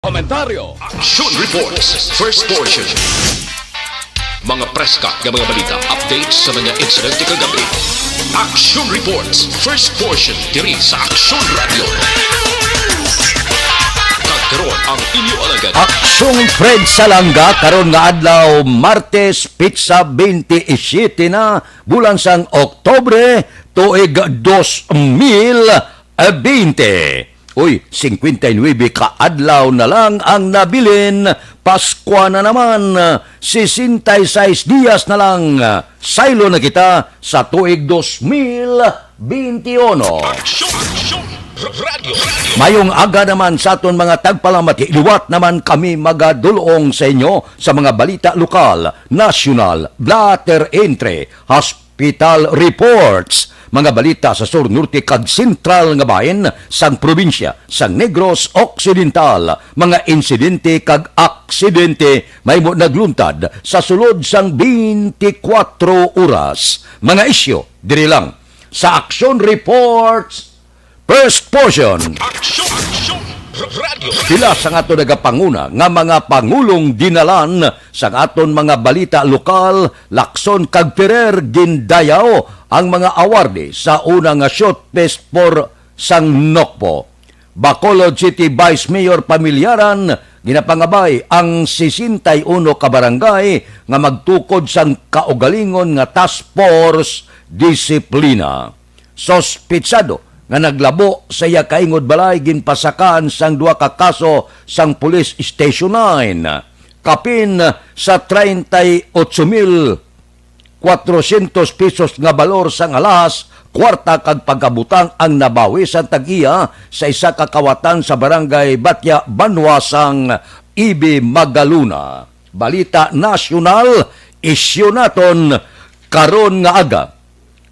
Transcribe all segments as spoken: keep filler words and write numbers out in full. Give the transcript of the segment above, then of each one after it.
Komentaryo. Action Reports, first portion. Mga preska nga mga balita, updates sa mga insidente kagabi. Action Reports, first portion, diri sa Action Radio. Kag karon ang inyo alagad. Aksyon Fred Salanga karon nga adlaw, Martes, pitsa twenty-seven na, bulan sang Oktubre, tuig dos mil bente. Uy, singkwenta y nuebe ka adlaw na lang ang nabilin. Paskwa na naman. Sesenta y seis dias na lang. Saylo na kita sa tuig dos mil bente uno. Aksyon! Aksyon! Radio! Radio! Mayong aga naman sa aton mga tagpalamati. Liwat naman kami magadulong sa inyo sa mga balita lokal, nasyonal, blatter entre, hospital reports, mga balita sa sur, norte, kag sentral nga bahin sang probinsya sang Negros Occidental, mga insidente kag aksidente mahimo nagluntad sa sulod sang twenty-four oras, mga isyu diri lang sa Action Reports, first portion. Action! Action! Radio! Pila sa aton nagapanguna nga mga pangulong dinalan sa aton mga balita lokal, Lacson kag Ferrer, gindayaw ang mga awardee sa una nga Shot Fest for sang Nokpo. Bacolod City Vice Mayor Pamilyaran, ginapangabay ang sesenta y uno ka barangay nga magtukod sang kaugalingon nga task force disiplina. Suspitsado nga naglabo sa iya kaingod balay ginpasakaan sang duha ka kaso sang Police Station nine. Kapin sa treinta y ocho mil kwatrosyentos pesos nga balor sang alahas, kwarta kag pagkabutang ang nabawi sang tag-iya sa isa ka kawatan sa Barangay Batya, banwa sang Ibi, Magalona. Balita nasyonal, isyu naton karon nga aga.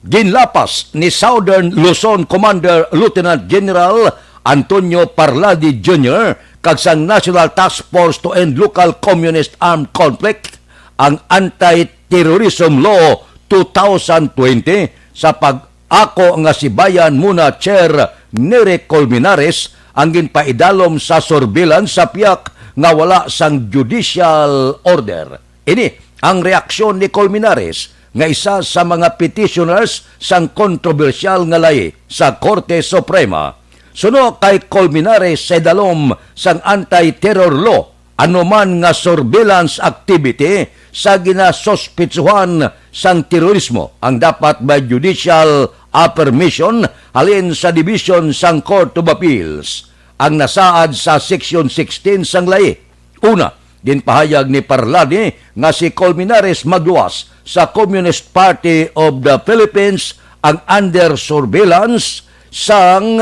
Ginlapas ni Southern Luzon Commander Lieutenant General Antonio Parladi Junior kag sang National Task Force to End Local Communist Armed Conflict ang Anti-Terrorism Law two thousand twenty sa pag-ako nga si Bayan Muna Chair Neri Colmenares ang ginpaidalom sa surveillance sa piyak nga wala sang judicial order. Ini ang reaksyon ni Colmenares, nga isa sa mga petitioners sang kontrobersyal nga layi sa Korte Suprema. Suno kay Colmenares, sa idalom sang anti-terror law, anuman nga surveillance activity sa ginasuspitsuhan sang terorismo ang dapat may judicial affirmation halin sa division sang Court of Appeals. Ang nasaad sa Section sixteen sang layi. Una, ginpahayag ni Parladi nga si Colmenares magluwas sa Communist Party of the Philippines ang under surveillance sang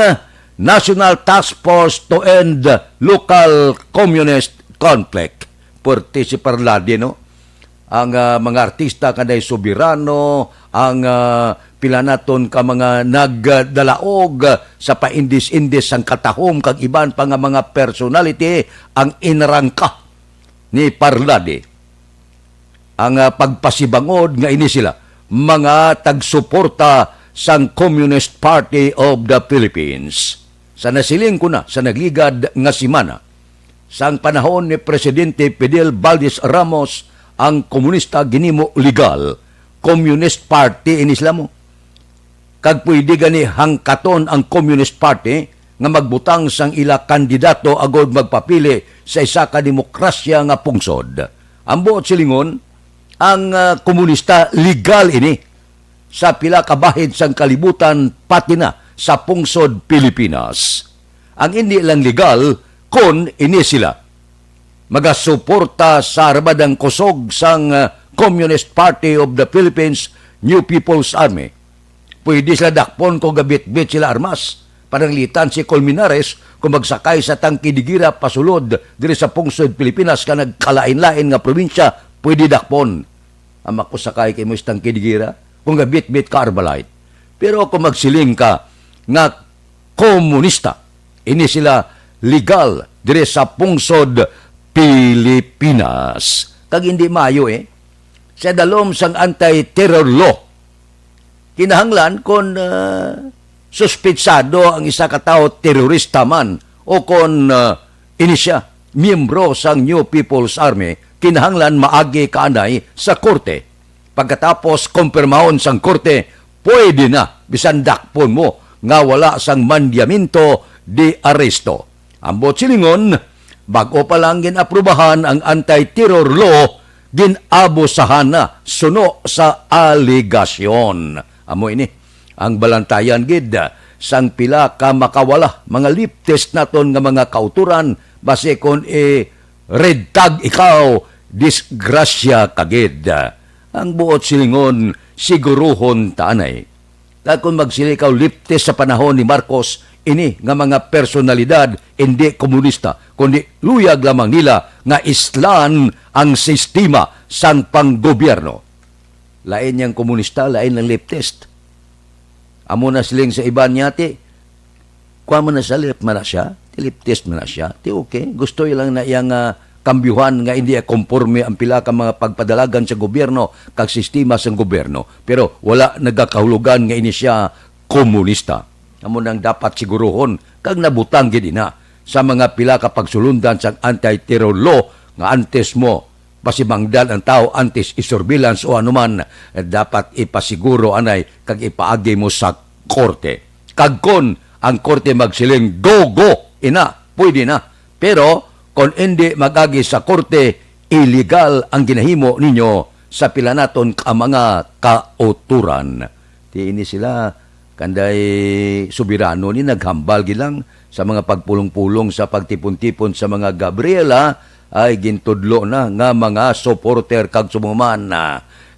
National Task Force to End Local Communist Conflict. Puwerte si Parladi, no? Ang, ah, mga artista kanay soberano, ang, ah, pila naton ka mga nagdalaog, ah, sa paindis-indis sang katahom kag iban pa nga mga personality ang inarangka ni Parlade. Ang, ah, pagpasibangod nga ini sila mga tagsuporta sang Communist Party of the Philippines. Sa nasiling ko na sa nagligad nga semana, sang panahon ni Presidente Fidel Valdez Ramos, ang komunista ginimo legal. Communist Party ini sila mo. Kag pwede gani hangkaton ang Communist Party nga magbutang sang ila kandidato agod magpapili sa isa ka demokrasya nga pungsod. Ang buot silingon, ang, ah, komunista legal ini sa pila ka bahid sang kalibutan, pati na sa pungsod Pilipinas. Ang indi lang legal kon ini sila magasuporta sa armadang kusog sang, ah, Communist Party of the Philippines, New People's Army. Pwede sila dakpon kung gabitbit sila armas. Pananglitan si Colmenares kung magsakay sa tangke de gera pasulod diri sa pungsod Pilipinas ka nagkalain-lain nga probinsya, pwede dakpon. Ang makusakay kay mo sa tangke de gera kung gabitbit ka Armalite. Pero kung magsiling ka nga komunista, ini sila legal diri sa pungsod Pilipinas. Kag hindi maayo, eh. Sa dalom sang anti-terror law, kinahanglan kon, ah, suspitsado ang isa ka tawo, terorista man, o kon, ah, ini siya miyembro sang New People's Army, kinahanglan maagi ka anay sa korte. Pagkatapos kumpirmahon sang korte, pwede na bisan dakpon mo nga wala sang mandamiento de arresto. Ang buot silingon, bag-o pa lang gin-aprubahan ang anti-terror law, gin-abusahan na suno sa alegasyon. Amo ini ang balantayan gid sang pila ka makawala, mga leftist naton nga mga kautoran, basi kon i-red tag ikaw, disgrasya ka gid. Ang buot silingon, siguruhon ta anay. Kag kon magsili ka og leftist sa panahon ni Marcos, ini nga mga personalidad hindi komunista, kundi luyag lamang nila nga islan ang sistema sang panggobyerno. Lain yang komunista, lain ang leftist. Amo na siling sa iban niya, ti, kuha man na sa left man na siya, ti leftist man na siya, ti okay. Gusto lang na iyang ah, kambyuhan nga hindi konporme ang pila ka mga pagpadalagan sa gobyerno kag sistema sang gobyerno, pero wala nagakahulugan nga ini siya komunista. Amo nang dapat siguruhon kag nabutang gid ina sa mga pila ka pagsulundan sang anti-terror law nga antes mo pasimangdan ang tawo, antes i-surveillance o anuman, dapat ipasiguro anay kag ipaagi mo sa korte. Kag kon ang korte magsiling, "Go, go," ina, pwede na. Pero kon indi mag-agi sa korte, illegal ang ginahimo ninyo sa pila naton ka mga kauturan. Ti ini sila, kanday soberano ni naghambal gid lang sa mga pagpulong-pulong sa pagtipon-tipon sa mga Gabriela, ay gintudlo na nga mga supporter kag sumuman.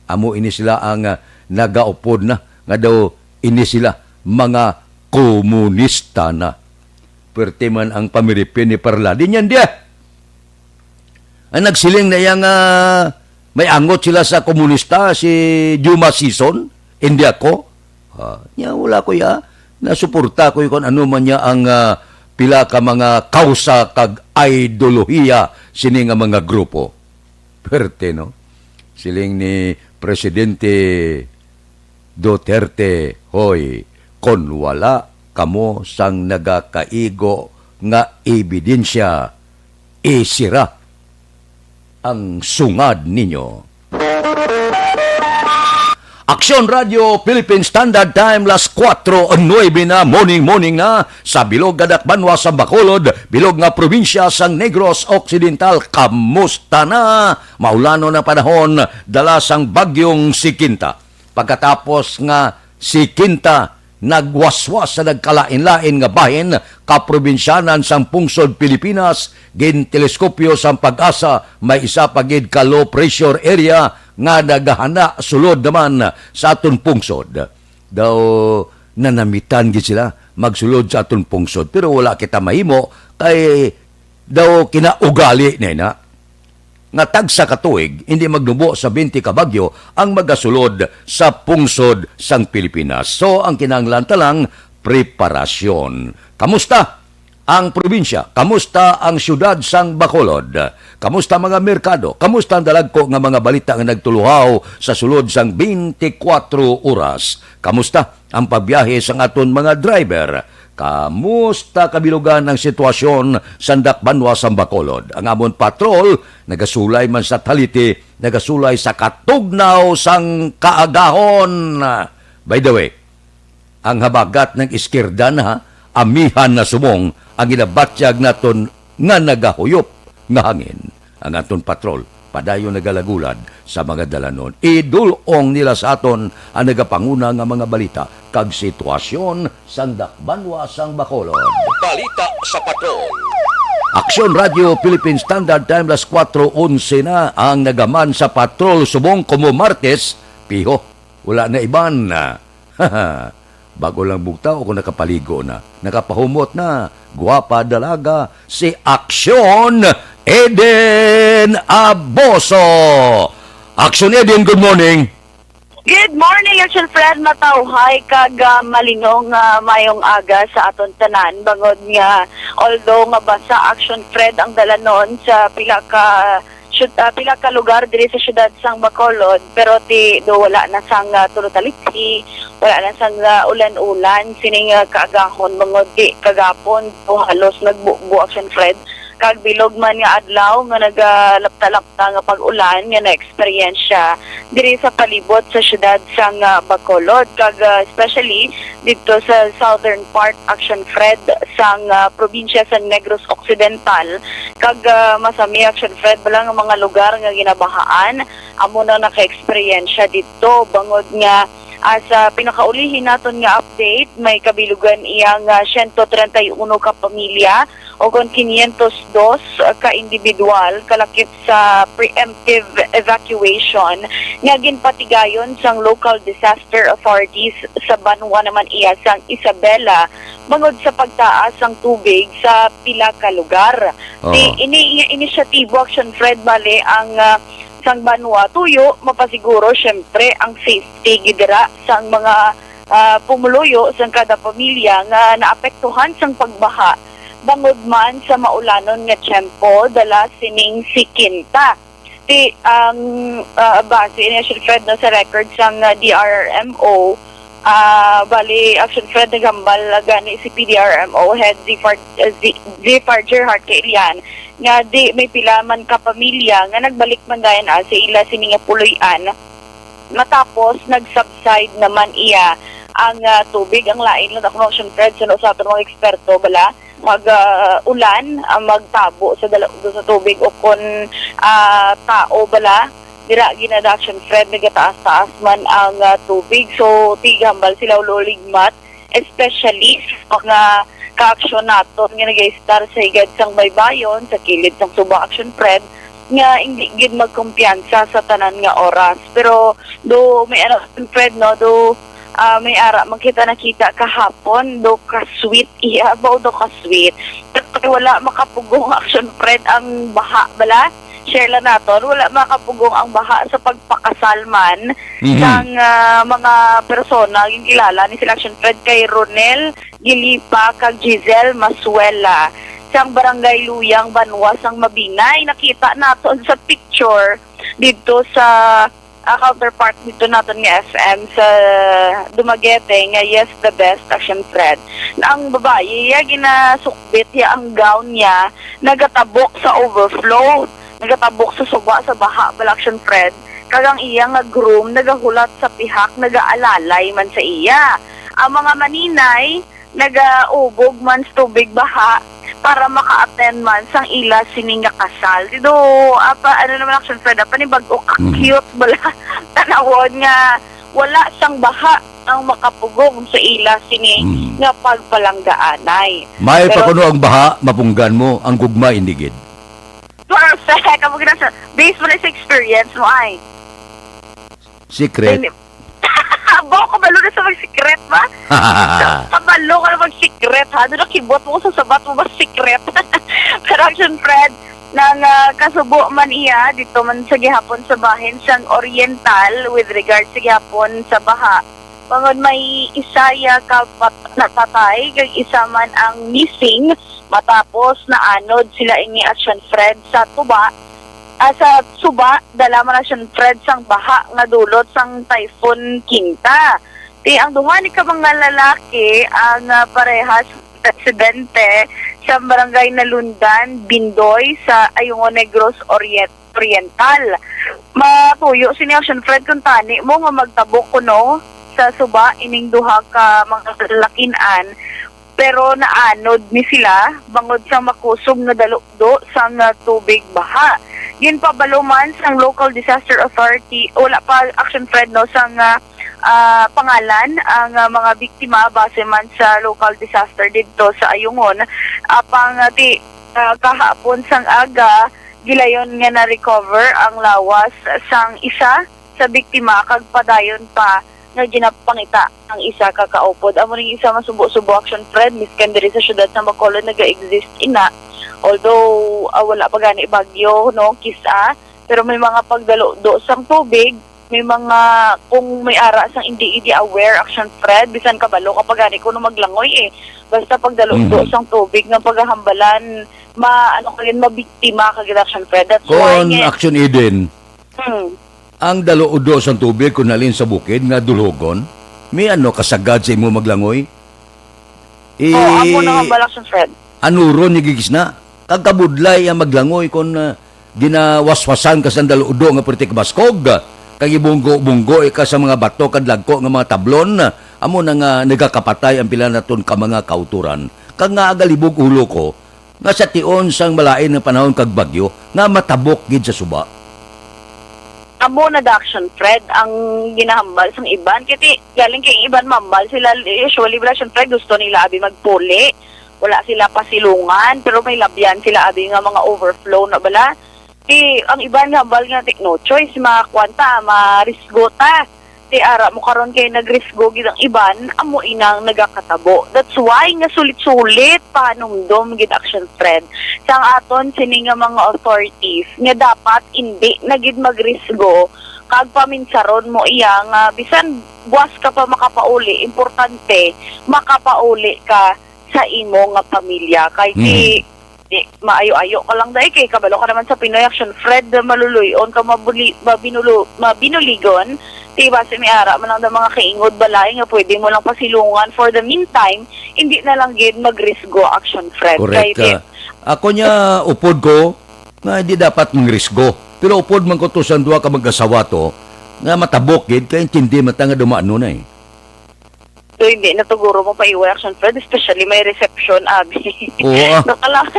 Amo ini sila ang, ah, nagaupod na nga daw ini sila mga komunista na. Pwerte man ang pamiripin ni Parlade niyan, diya. Ang nagsiling na iya nga may angot sila sa komunista, si Juma Sison, hindi ako. Ah, niya, wala ko ya. Nasuporta ko kung ano man niya ang, ah, pila ka mga kausa kag ideolohiya sini nga mga grupo. Perte, no? Siling ni Presidente Duterte, "Hoy, kon wala kamo sang nagakaigo nga ebidensya, isira ang sungad ninyo." Aksyon Radio Philippine Standard Time, las kuwatro nuebe na, morning, morning na sa bilog nga dakbanwa sa Bacolod, bilog nga probinsya sang Negros Occidental. Kamusta na? Maulanon ang panahon, dala sang bagyong Sikinta. Pagkatapos nga Sikinta, nagwaswas sa nagkalain-lain nga bahin kaprobinsyanan sang pungsod Pilipinas, ginteleskopyo sang PAGASA may isa pa gid ka low pressure area nga nagahana sulod naman sa aton pungsod. Daw nanamitan gid sila magsulod sa aton pungsod, pero wala kita mahimo kay daw kinaugali na ina nga tagsa ka tuig, hindi magnubo sa twenty ka bagyo ang magasulod sa pungsod sang Pilipinas. So, ang kinahanglan ta lang, preparasyon. Kamusta ang probinsya? Kamusta ang siyudad sang Bacolod? Kamusta mga merkado? Kamusta ang dalagko nga mga balita nga nagtuluhaw sa sulod sang twenty-four oras? Kamusta ang pagbiyahe sang aton mga driver? Kamusta kabilugan ang sitwasyon sa dakbanwa sang Bacolod? Ang amon patrol nagasulay man sa Taliti, nagasulay sa katugnaw sang kaagahon. By the way, ang habagat ng iskirda na, amihan na subong ang ginabatyag naton nga nagahuyop nga hangin. Ang aton patrol padayon nagalagulad sa mga dalanon. Idul-ong nila sa aton ang nagapanguna nga mga balita kag sitwasyon sang dakbanwa sang Bacolod. Balita sa Patrol. Aksyon Radio Philippine Standard Time, las kuwatro onse na ang nagaman sa patrol subong komo Martes, piho. Wala na iban. Bag-o lang bugtaw ako nakapaligo na. Nakapahumot na. Guwapa dalaga si Aksyon Eden Aboso. Aksyon Eden, good morning. Good morning, Action Fred. Matawhay kag, ah, malinong, ah, mayong aga sa aton tanan. Bangod nga, although nga basa, Action Fred, ang dalanon sa pila ka syud-, ah, pila ka lugar diri sa siyudad sang Bacolod, pero ti do wala na sang, ah, tulo talithi, wala na sang, ah, ulan-ulan sining, ah, kaagahon, bangod ti kagapon do halos nagbubo, Action Fred. kag bilog man nga adlaw nga nagalapta-lapta nga pag-ulan nga naeksperyensya diri sa palibot sa siyudad sang, ah, Bacolod, kag, ah, especially didto sa southern part, Action Fred, sang, ah, probinsya sang Negros Occidental, kag, ah, masami, Action Fred, bala nga mga lugar nga ginabahaan amo na nakaeksperyensya didto, bangod nga, ah, sa pinakaulihi naton nga update, may kabilugan iya nga siyento treinta y uno ka pamilya o kon quinientos dos ka individual kalakip sa preemptive evacuation nga ginpatigayon sang local disaster authorities sa banwa naman iya sang Isabela bangod sa pagtaas sang tubig sa pila ka lugar. Di Oo. ini, ini inisyatibo, Action Fred, bali ang, ah, sang banwa tuyo mapasiguro, syempre, ang safety gid dira sang mga, ah, pumuluyo sang kada pamilya nga naapektuhan sang pagbaha bangod man sa maulanon nga tiyempo dala sining si Quinta. Ti ang, ah, base ni Action Fred, no, sa record sang, ah, D R R M O, ah, bali, Action Fred, naghambal gani si P D R M O head Zifar, ah, Zi-, Zifar Gerhart Kailian nga di may pila man ka pamilya nga nagbalik man dayon, ah, sa ila sini nga puloy-an matapos nag-subside naman iya ang, ah, tubig. Ang lain lang ako, Action Fred, sa, sa aton mga eksperto, bala, mag, ah, ulan, ah, magtabo sa dala-, do sa tubig, o kon, ah, tao bala, dira gina-, Action Fred, nagataas-taas man ang, ah, tubig. So, tigambal sila uloligmat, especially sa mga kaaksyon naton nga nag-i-star sa higad sang baybayon, sa kilid sang suba, Action Fred, nga hindi gid magkumpiyansa sa tanan nga oras. Pero do may ara, Fred, no, do, ah, may ara man kita nakita kahapon, do ka-sweet iya ba, o do ka-sweet. Pero wala makapugong, Action Fred, ang baha bala. Share lang naton, wala makapugong ang baha sa pagpakasal man Mhm. sang, ah, mga persona. Ginkilala ni sila, Action Fred, kay Ronel Gilipa kag Giselle Masuela sang Barangay Luyang, Banwa sang Mabinay. Nakita naton sa picture didto sa, ah, counterpart didto naton nga F M sa Dumaguete nga, yes, the best, Action Fred. Ang babayi, iya ginasukbit iya ang gown niya, nagatabok sa overflow, nagatabok sa suba sa baha bala, Action Fred, kag ang iya nga groom nagahulat sa pihak, nagaalalay man sa iya. Ang mga maninay nagaubog man sa tubig baha para maka-attend man sang ila sini nga kasal. Dito, apa, ano naman, Action Fred, apa ni bag-o ka Mhm. cute bala tanawon nga wala sang baha ang makapugong sa ila sini Mhm. nga pagpalanggaanay. May Pero pa kuno ang baha, mapunggan mo, ang gugma, hindi gid. Perfect! Amo gid na sa, based mo na sa experience mo, ay. Secret. Hindi. Abo, kabalo na sa mag-secret ba? Kabalo ka na mag-secret, ha? Doon nakibot mo sa sabat mo ba secret? Pero, Action Fred, nang, ah, kasubo man iya, dito man sa gihapon sa bahin sang Oriental with regard sa gihapon sa baha. Bangod may isa ya ka pat-, napatay, kag isa man ang missing, matapos naanod sila ini, Action Fred, sa tuba, ah, sa suba, dala man, Action Fred, sang baha nga dulot sang Typhoon Quinta. Ti ang duha ni ka mga lalaki ang, ah, parehas residente sa barangay Nalundan, Bindoy, sa Ayungon, Negros Orient-, Oriental. Matuyo sini, Action Fred, kung tani mo nga magtabok kuno sa suba ining duha ka mga lalakin-an, pero naanod ni sila bangod sa makusog nga dalukdo sang, ah, tubig baha. Ginpabalo man sang local disaster authority, wala pa, Action Fred, no, sang, ah, ah, pangalan ang, ah, mga biktima base man sa local disaster didto sa Ayungon. Apang, ah, ti, ah, kahapon sang aga, gilayon nga na-recover ang lawas sang isa sa biktima kag padayon pa nga ginapangita ang isa ka kaupod. Amo ning isa nga subo-subo, Action Fred, miskan diri sa siyudad sa Bacolod naga-exist ina. Although, ah, wala pa gani bagyo, no, kis-a, pero may mga pagdaludo sang tubig, may mga, kung may ara sang hindi, hindi aware, Action Fred, bisan kabalo ka pa gani kuno maglangoy, eh. Basta pagdaludo Mhm. sang tubig nga paghahambalan, ma-, ano ka gid, mabiktima ka gid, Action Fred. That's why Kon nga Action Eden, Hmm. ang daludo sang tubig kon halin sa bukid nga dulhogon, may ano kasagad sa imo maglangoy? I-, Oh, amo na nga bala, Action Fred. Anuron ni gigis na. Kag kabudlay ang maglangoy kon, ah, ginawaswasan ka sang daludo nga pwerte ka baskog, kag ibunggo-bunggo ka sa mga bato kag lagko nga mga tablon, amo na nga nagakapatay ang pila naton ka mga kautoran. Kag nga agalibog ulo ko, nga sa tion sang malain nga panahon kag bagyo, nga matabok gid sa suba. Amo na da, Action Fred, ang ginahambal sang iban. Kay ti, galing kay iban mambal sila, usually, bala, Action Fred, gusto nila abi magpuli. Wala sila pasilungan, pero may labyan sila abi nga mga overflow na bala. Ti, ang iban nga hambal nga, ti, no choice, makuan ta, marisgo ta. Ti, ara mo karon kay nagrisgo gid ang iban, amo inang nagakatabo. That's why nga sulit-sulit pahanumdom gid, Action Fred, sang aton sini nga mga authorities nga dapat indi na gid magrisgo kag paminsaron mo iya nga bisan buas ka pa makapauli, importante makapauli ka sa imo nga pamilya. Kay ti, Mm. di, maayo-ayo ka lang, dai, kay kabalo ka naman sa Pinoy, Action Fred, maluluy-on ka, mabuli-, mabinulo-, mabinuligon. Ti, basi may ara man lang da mga kaingod balay nga pwede mo lang pasilungan for the meantime, hindi na lang gid magrisgo, Action Fred. Correct. Kay ti, Ah, ako niya, upod ko nga hindi dapat mangrisgo. Pero upod man ko to sa duha ka mag-asawa to, nga matabok gid, kay intindi man ta nga dumaano na eh. So, hindi na to guro mo paiway, Action Fred, especially may reception, abi. Oo, ah. Nakala-,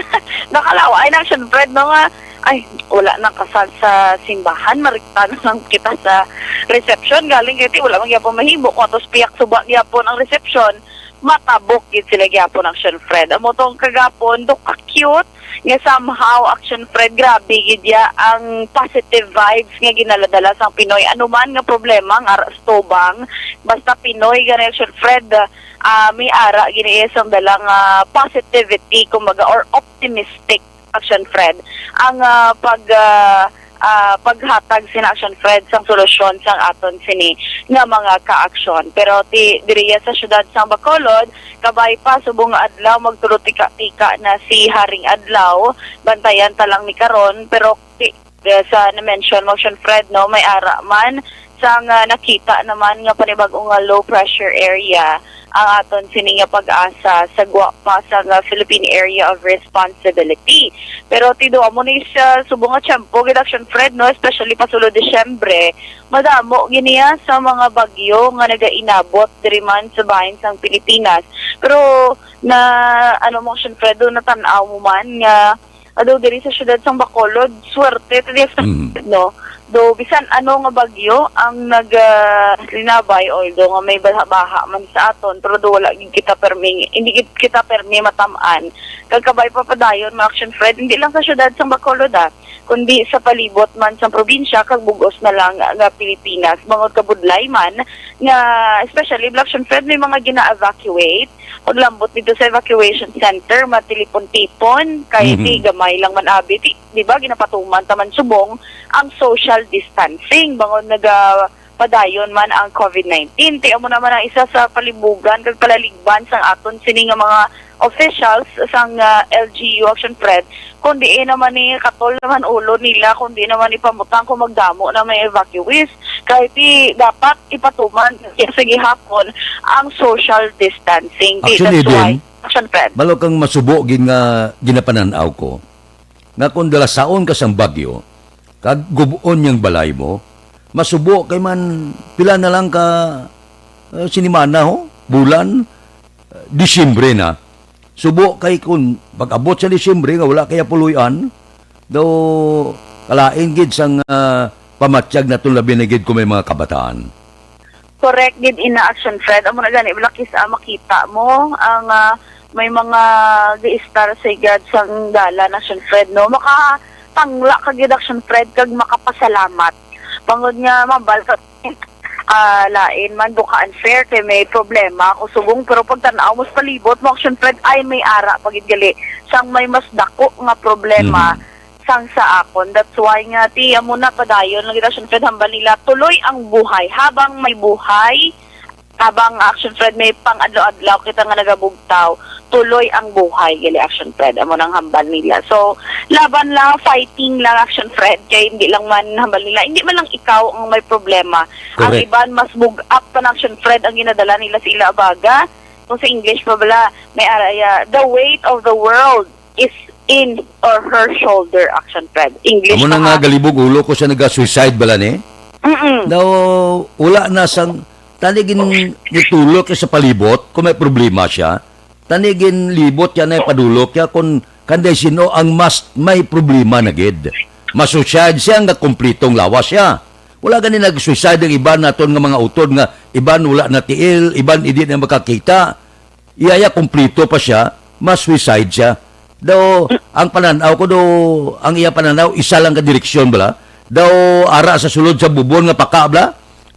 nakalawa, ay, na, Action Fred, no, nga, ay, wala nang kasal sa simbahan, marikta na lang kita sa reception. Galing kay ti, wala man gyapon mahimo. Kung atos piyak suba gyapon ang reception, matabok gid sila gyapon, Action Fred. Amo tong kagapon, do ka-cute, nga somehow, Action Fred, grabe gid ya ang positive vibes nga ginaladala sang Pinoy. Ano man nga problema nga ara sa tubang, basta Pinoy gani, Action Fred, ah, may ara gini iya sang dala nga positivity, kumbaga, or optimistic, Action Fred, ang, ah, pag, ah, ah, paghatag sina, Action Fred, sang solusyon sang aton sini nga mga kaaksyon. Pero ti, diriya sa siyudad sang Bacolod, kabay pa, subong nga adlaw, magtulo tika-tika na si Haring Adlaw. Bantayan ta lang ni karon, pero ti, sa na-mention mo, Action Fred, no, may ara man sang, ah, nakita naman nga panibag-o nga low pressure area ang aton sini nga PAGASA sa gwa pa sang, ah, Philippine Area of Responsibility. Pero ti, do, amo ni sa subong nga tiyempo gid, Action Fred, no, especially pasulod Disyembre, madamo giniya sa mga bagyo nga nagainabot diri man sa bahin sang Pilipinas. Pero na, ano mo, Action Fred, do, natan-aw mo man nga, ado, diri sa siyudad sang Bacolod, swerte ta di sa, Mm. no? Do, bisan ano nga bagyo ang nag, ah, linabay, although nga may baha-baha man sa aton, pero do wala gid kita permi, hindi gid kita permi matam-an. Kag kabay pa padayon, mga Action Fred, hindi lang sa siyudad sang Bacolod, ah, kundi sa palibot man sang probinsya kag bug-os na lang nga Pilipinas. Bangod kabudlay man nga, especially, mga Action Fred, may mga gina-evacuate. Paglambot dito sa evacuation center, matelipon-tipon, kay Mhm. ti gamay lang man abi, ti, di ba, ginapatuman ta man subong ang social distancing, bangod nagapadayon man ang covid nineteen. Ti amo naman ang isa sa palibugan kag palaligban sang aton sini nga mga officials sang, ah, L G U, Action Fred, kundi naman ni katol naman ulo nila, kundi naman ipamutang kung magdamo na may evacuees. Kay ti dapat ipatuman sa gihapon ang social distancing. Ti, Actually, that's why, Din, Action Fred. Balo kang masubo gid nga ginapanan-aw ko, nga kung dalasaon ka sang bagyo, kag gub-on niyang balay mo, masubo kay man pila na lang ka, uh, sinimana, ho? Bulan, uh, Disyembre na. Subo kay kung pag-abot sa Disyembre nga wala kaya puloy-an, daw kalain gid sang, ah, pamatyag naton, labi na gid kung may mga kabataan. Correct gid ina, Action Fred. Amo na gani, malakis, ah, makita mo ang, ah, may mga giistar sa igad sang dalan, Action Fred, no? Makatangla ka gid, Action Fred, kag makapasalamat. Bangod nga mabal ka, ah, lain man, do ka unfair kay may problema ako subong, pero pagtan-aw mo sa palibot mo, Action Fred, ay may ara pa gid gali sang may mas dako nga problema Mhm. sang sa akon. That's why nga, ti, amo na, padayon lang kita, Action Fred, hambal nila, tuloy ang buhay. Habang may buhay, habang, Action Fred, may pang-adlaw-adlaw kita nga nagabugtaw, tuloy ang buhay, gali, Action Fred. Amo nang hambal nila. So, laban lang, fighting lang, Action Fred, kay hindi lang man hambal nila, hindi man lang ikaw ang may problema. Ang Correct. iban, mas bug-at pa na, Action Fred, ang ginadala nila sa ila, abaga. Kung sa English pa bala, may araya, the weight of the world is in or her shoulder, Action Fred. English Amo na pa nga, ha? Galibog ulo ko sa naga-suicide bala ni. Mm-mm. Daw, wala na sang, tani gin nitulok siya sa palibot kung may problema siya. Tani gin libot niya na padulok niya kung kanday sino ang mas may problema na gid. Mas suicide siya nga kumplitong lawas siya. Wala gani nag-suicide ang iban naton nga mga utod nga iban wala na tiil, iban hindi na makakita. Iya, iya, kumplito pa siya, mas suicide siya. Daw, ang pananaw ko daw, ang iya pananaw, isa lang ka direksyon bala. Daw, ara sa sulod sa bubon nga paka bala.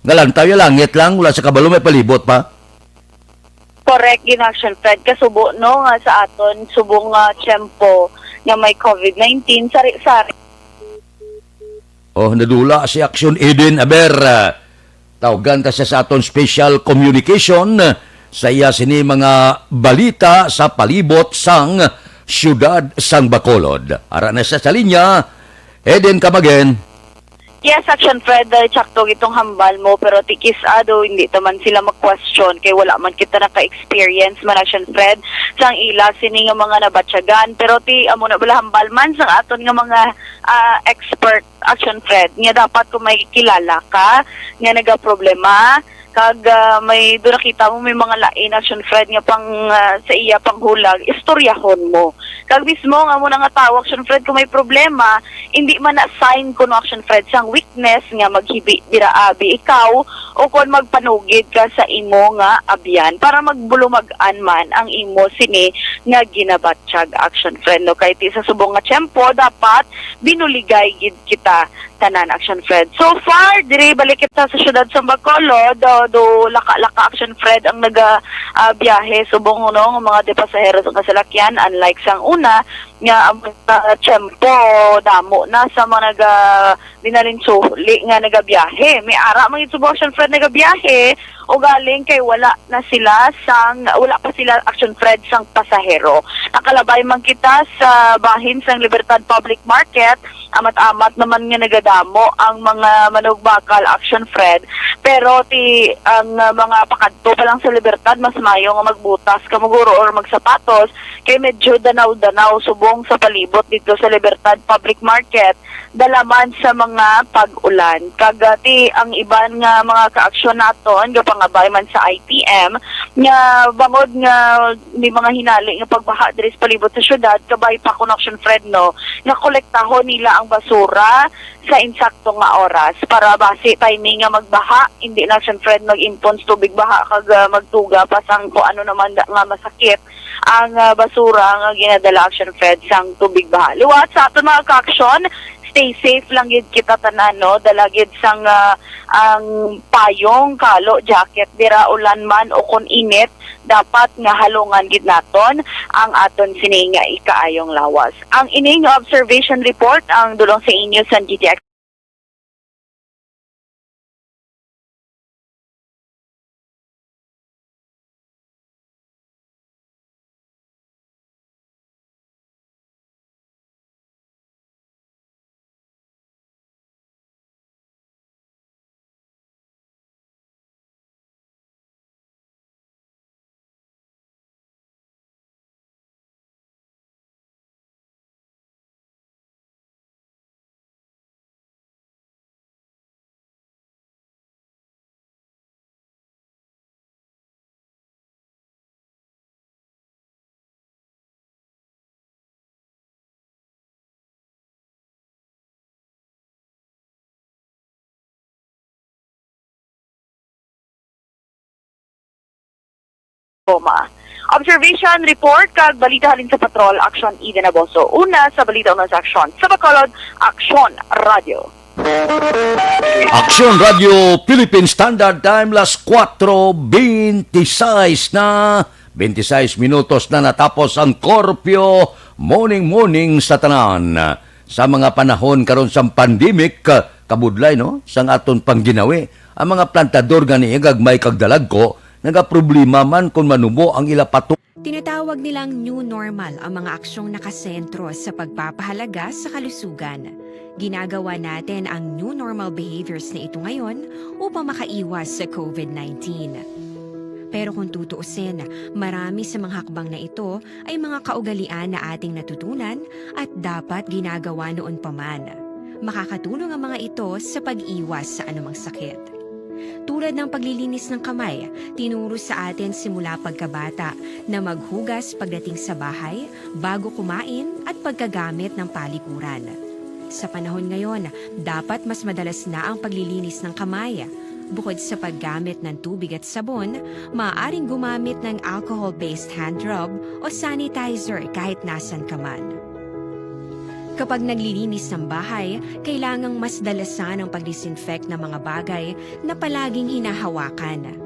Nga lantaw ya langit lang, wala sa kabalo may palibot pa. Correct, gin Action Fred. Kasubo, no, nga sa aton, subong nga tiyempo nga may covid nineteen, sari-sari. Oh, nadula si Action Eden. Aber, ah, tawgan ta siya sa aton special communication, ah, sa iya sini mga balita sa palibot sang siyudad sang Bacolod. Ara na siya sa linya. Eden, come again. Yes, Action Fred, dahil sakto itong hambal mo, pero tikis ado, hindi ta man sila mag-question kay wala man kita naka-experience man, Action Fred, sang ila sini nga mga nabatyagan. Pero ti, amo na bala hambal man sang aton nga mga, ah, expert, Action Fred, nga dapat kung may kilala ka nga nagaproblema, kag, ah, may doon nakita mo may mga lain, Action Fred, nga pang, ah, sa iya panghulag, istoryahon mo. Kag mismo nga mo na nga tawo, Action Fred, kung may problema, hindi man na sign kuno, Action Fred, sang weakness nga maghibi dira abi ikaw o kon magpanugid ka sa imo nga abyan para magbulumag-an man ang imo sini nga ginabatyag, Action Fred, no? Kay ti sa subong nga tiyempo, dapat binuligay gid kita tanan, Action Fred. So far, diri balik kita sa siyudad sa Bacolod, do, do laka-laka, Action Fred, ang naga, ah, biyahe subong, no, nga mga de pasahero sa kasalakyan, unlike sang una nga ang mga tiyempo damo na sa mga naga binalinsuli nga nagabiyahe. May ara mga subong, Action Fred, nagabiyahe o galing kay wala na sila sang, wala pa sila, Action Fred, sang pasahero. Nakalabay man kita sa bahin sang Libertad Public Market, amat-amat naman nga nagadamo ang mga manugbakal, Action Fred. Pero ti ang, uh, mga pakadto pa lang sa Libertad, mas mayo nga magbutas ka, maguro, or magsapatos, kay medyo danaw-danaw subong sa palibot dito sa Libertad Public Market, dala man sa mga pag-ulan. Kag, uh, ti ang iban nga mga kaaksyon naton, gapangabay man sa I T M, nga bangod nga may mga hinali nga pagbaha diri sa palibot sa syudad, kabay pa kun, Action Fred, no, nga kolektahon nila ang basura sa insakto nga oras para basi timing nga magbaha, hindi na, Action Fred, mag-impon sa tubig baha kag, ah, magtuga pa sang kung ano naman da, nga masakit ang, ah, basura nga ginadala, Action Fred, sang tubig baha. Liwat sa aton mga kaaksyon, stay safe lang gid kita tanan, no? Dala gid sang, ah, ang payong, kalo, jacket, dira ulan man o kon init, dapat nga halungan gid naton ang aton sini nga ikaayong lawas. Ang ini nga observation report ang dulong sa inyo sa G T X. Roma. Observation report kag balita halin sa Patrol, Aksyon Eden Aboso. Una sa balita, una sa aksyon. Sa Bacolod, Aksyon Radio. Aksyon Radio Philippine Standard Time, las kuwatro bente sais na. Bente sais minutos na natapos ang korpyo. Morning, morning sa tanan. Sa mga panahon karon sang pandemic, ka-, kabudlay, no, sang aton pangginawi, ang mga plantador gani gagmay kag dalagko nagaproblema man kon manubo ang ila pato. Tinatawag nilang new normal ang mga aksyong nakasentro sa pagpapahalaga sa kalusugan. Ginagawa natin ang new normal behaviors na ito ngayon upang makaiwas sa covid nineteen. Pero kung tutuusin, marami sa mga hakbang na ito ay mga kaugalian na ating natutunan at dapat ginagawa noon pa man. Makakatulong ang mga ito sa pag-iwas sa anumang sakit. Tulad ng paglilinis ng kamay, tinuro sa atin simula pagkabata na maghugas pagdating sa bahay, bago kumain, at pagkagamit ng palikuran. Sa panahon ngayon, dapat mas madalas na ang paglilinis ng kamay. Bukod sa paggamit ng tubig at sabon, maaaring gumamit ng alcohol-based hand rub o sanitizer kahit nasan ka man. Kapag naglilinis ng bahay, kailangang mas dalasan ang pag-disinfect ng mga bagay na palaging hinahawakan.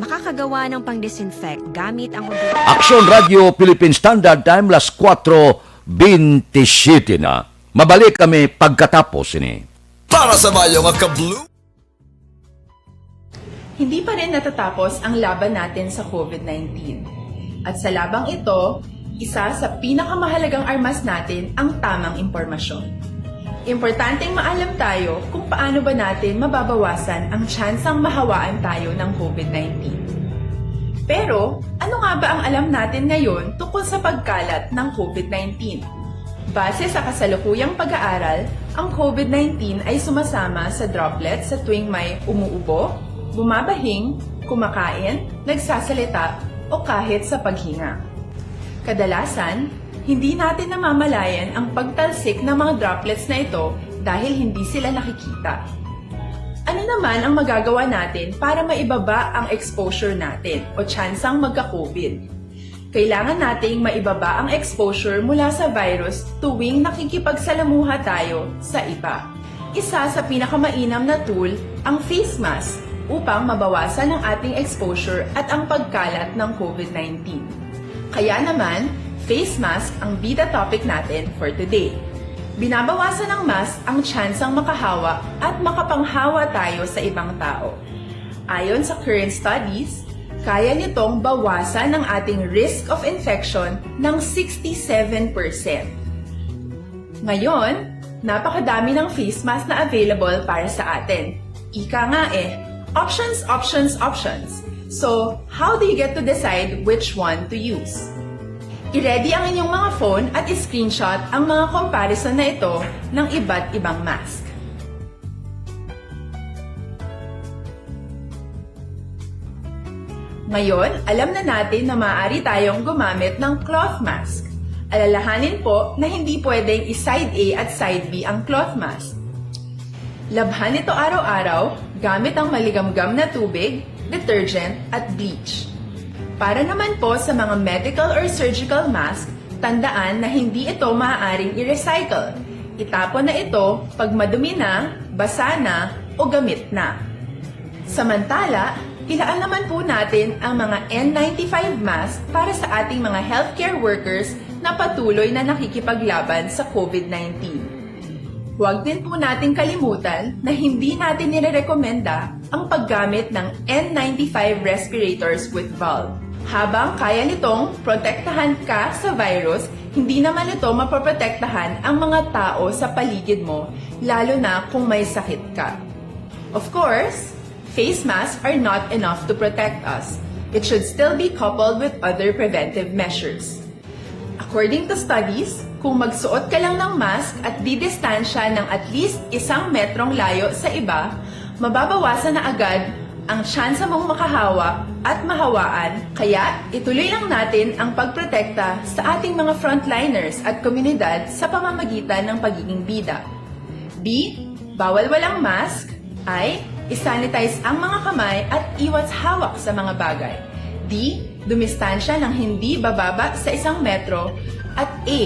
Makakagawa ng pang-disinfect gamit ang Aksyon Radio Philippine Standard Time, las kuwatro bentisiete na. Mabalik kami pagkatapos ini. Para sa bayo nga kablu. Hindi pa rin natatapos ang laban natin sa covid nineteen. At sa labang ito, isa sa pinakamahalagang armas natin ang tamang impormasyon. Importanteng maalam tayo kung paano ba natin mababawasan ang tsansang mahawaan tayo ng covid nineteen. Pero, ano nga ba ang alam natin ngayon tungkol sa pagkalat ng covid nineteen? Base sa kasalukuyang pag-aaral, ang covid nineteen ay sumasama sa droplets sa tuwing may umuubo, bumabahing, kumakain, nagsasalita, o kahit sa paghinga. Kadalasan, hindi natin namamalayan ang pagtalsik ng mga droplets na ito dahil hindi sila nakikita. Ano naman ang magagawa natin para maibaba ang exposure natin o tsansang magka-covid? Kailangan nating maibaba ang exposure mula sa virus tuwing nakikipagsalamuha tayo sa iba. Isa sa pinakamainam na tool ang face mask upang mabawasan ang ating exposure at ang pagkalat ng covid nineteen. Kaya naman, face mask ang bida topic natin for today. Binabawasan ng mask ang tsansang makahawa at makapanghawa tayo sa ibang tao. Ayon sa current studies, kaya nitong bawasan ang ating risk of infection ng sixty-seven percent. Ngayon, napakadami ng face mask na available para sa atin. Ika nga eh, options, options, options. So, how do you get to decide which one to use? I-ready ang inyong mga phone at i-screenshot ang mga comparison na ito ng iba't ibang mask. Ngayon, alam na natin na maaari tayong gumamit ng cloth mask. Alalahanin po na hindi pwedeng i-side A at side B ang cloth mask. Labhan ito araw-araw gamit ang maligamgam na tubig, detergent, at bleach. Para naman po sa mga medical or surgical mask, tandaan na hindi ito maaaring i-recycle. Itapon na ito pag madumi na, basa na, o gamit na. Samantala, ilaan naman po natin ang mga N ninety-five mask para sa ating mga healthcare workers na patuloy na nakikipaglaban sa covid nineteen. Huwag din po nating kalimutan na hindi natin nirerekomenda ang paggamit ng N ninety-five respirators with valve. Habang kaya nitong protektahan ka sa virus, hindi naman ito mapoprotektahan ang mga tao sa paligid mo, lalo na kung may sakit ka. Of course, face masks are not enough to protect us. It should still be coupled with other preventive measures. According to studies, kung magsuot ka lang ng mask at didistansya ng at least isang metrong layo sa iba, mababawasan na agad ang tsansa mong makahawa at mahawaan. Kaya, ituloy lang natin ang pagprotekta sa ating mga frontliners at komunidad sa pamamagitan ng pagiging bida. B, bawal walang mask. I, isanitize ang mga kamay at iwas hawak sa mga bagay. D, dumistansya ng hindi bababa sa isang metro. At A,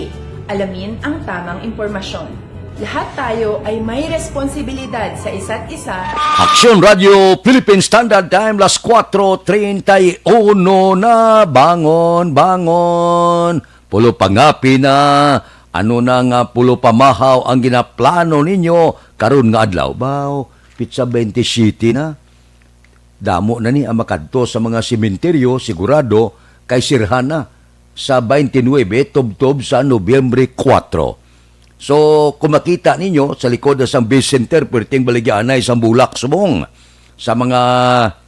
alamin ang tamang impormasyon. Lahat tayo ay may responsibilidad sa isa't isa. Aksyon Radio Philippine Standard Time, las kuwatro treinta y uno na. Bangon, bangon. Pulo pa ngapi na. Ano na nga pulo pa mahaw ang ginaplano ninyo karon nga adlaw? Baw, pitsa twenty-seven na. Damo na ni ang makadto sa mga sementeryo, sigurado, kay sirhan na sa twenty-nine, tubtob sa Nobyembre kuwatro. So, kung makita ninyo, sa likod na sang Base Center, perting baligyaanay sang Bulak, Subong. Sa mga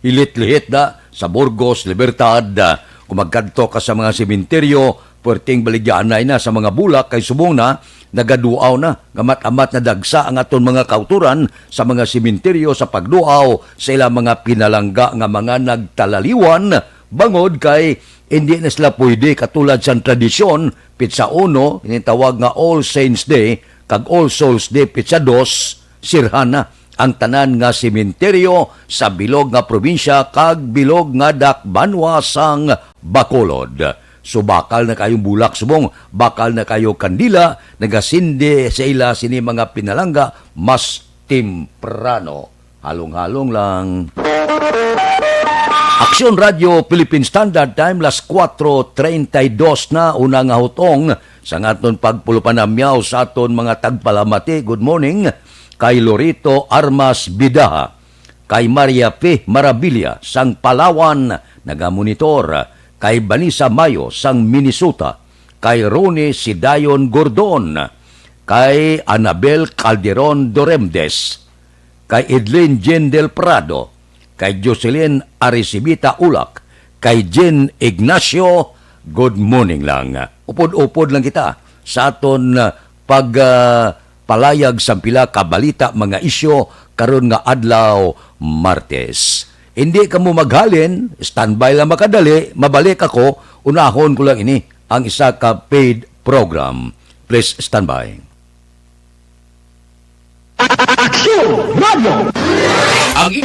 hilit-lihit da, sa Burgos, Libertad, ah, kung magkadto ka sa mga sementeryo, puwerteng baligyaanay na sa mga bulak kay subong na nagaduaw na, gamat-amat na dagsa ang aton mga kautoran sa mga sementeryo sa pagduaw sa ilang mga pinalangga nga mga nagtalaliwan, bangod kay hindi na sila pwede katulad sang tradisyon, pitsa uno, ini tawag nga All Saints Day, kag All Souls Day, pitsa dos, sirhan na ang tanan nga sementeryo sa bilog nga probinsya kag bilog nga dakbanwa sang Bacolod. So, bakal na kayong bulak subong, bakal na kayo kandila, nagasindi sa ila sini mga pinalangga mas temprano. Halong-halong lang. Aksyon Radio Philippine Standard Time, las kuwatro treinta y dos na, una nga hutong sa aton pagpulupanamyaw sa aton mga tagpalamati. Good morning kay Lorito Armas Bidaha, kay Maria P Marabilia sang Palawan, nagamonitor, kay Vanessa Mayo sang Minnesota, kay Ronnie Sidayon Gordon, kay Anabel Calderon Doremdes, kay Edlin Jen Del Prado, kay Jocelyn Aricibita Ulak, kay Jen Ignacio, good morning lang. Upod-upod lang kita sa aton, ah, pag, ah, palayag sang pila ka balita, mga isyu karon nga adlaw, Martes. Hindi kamo maghalin, standby lang makadali, mabalik ako, unahon ko lang ini, ang isa ka paid program. Please standby. Aksyon Radio. Ang i-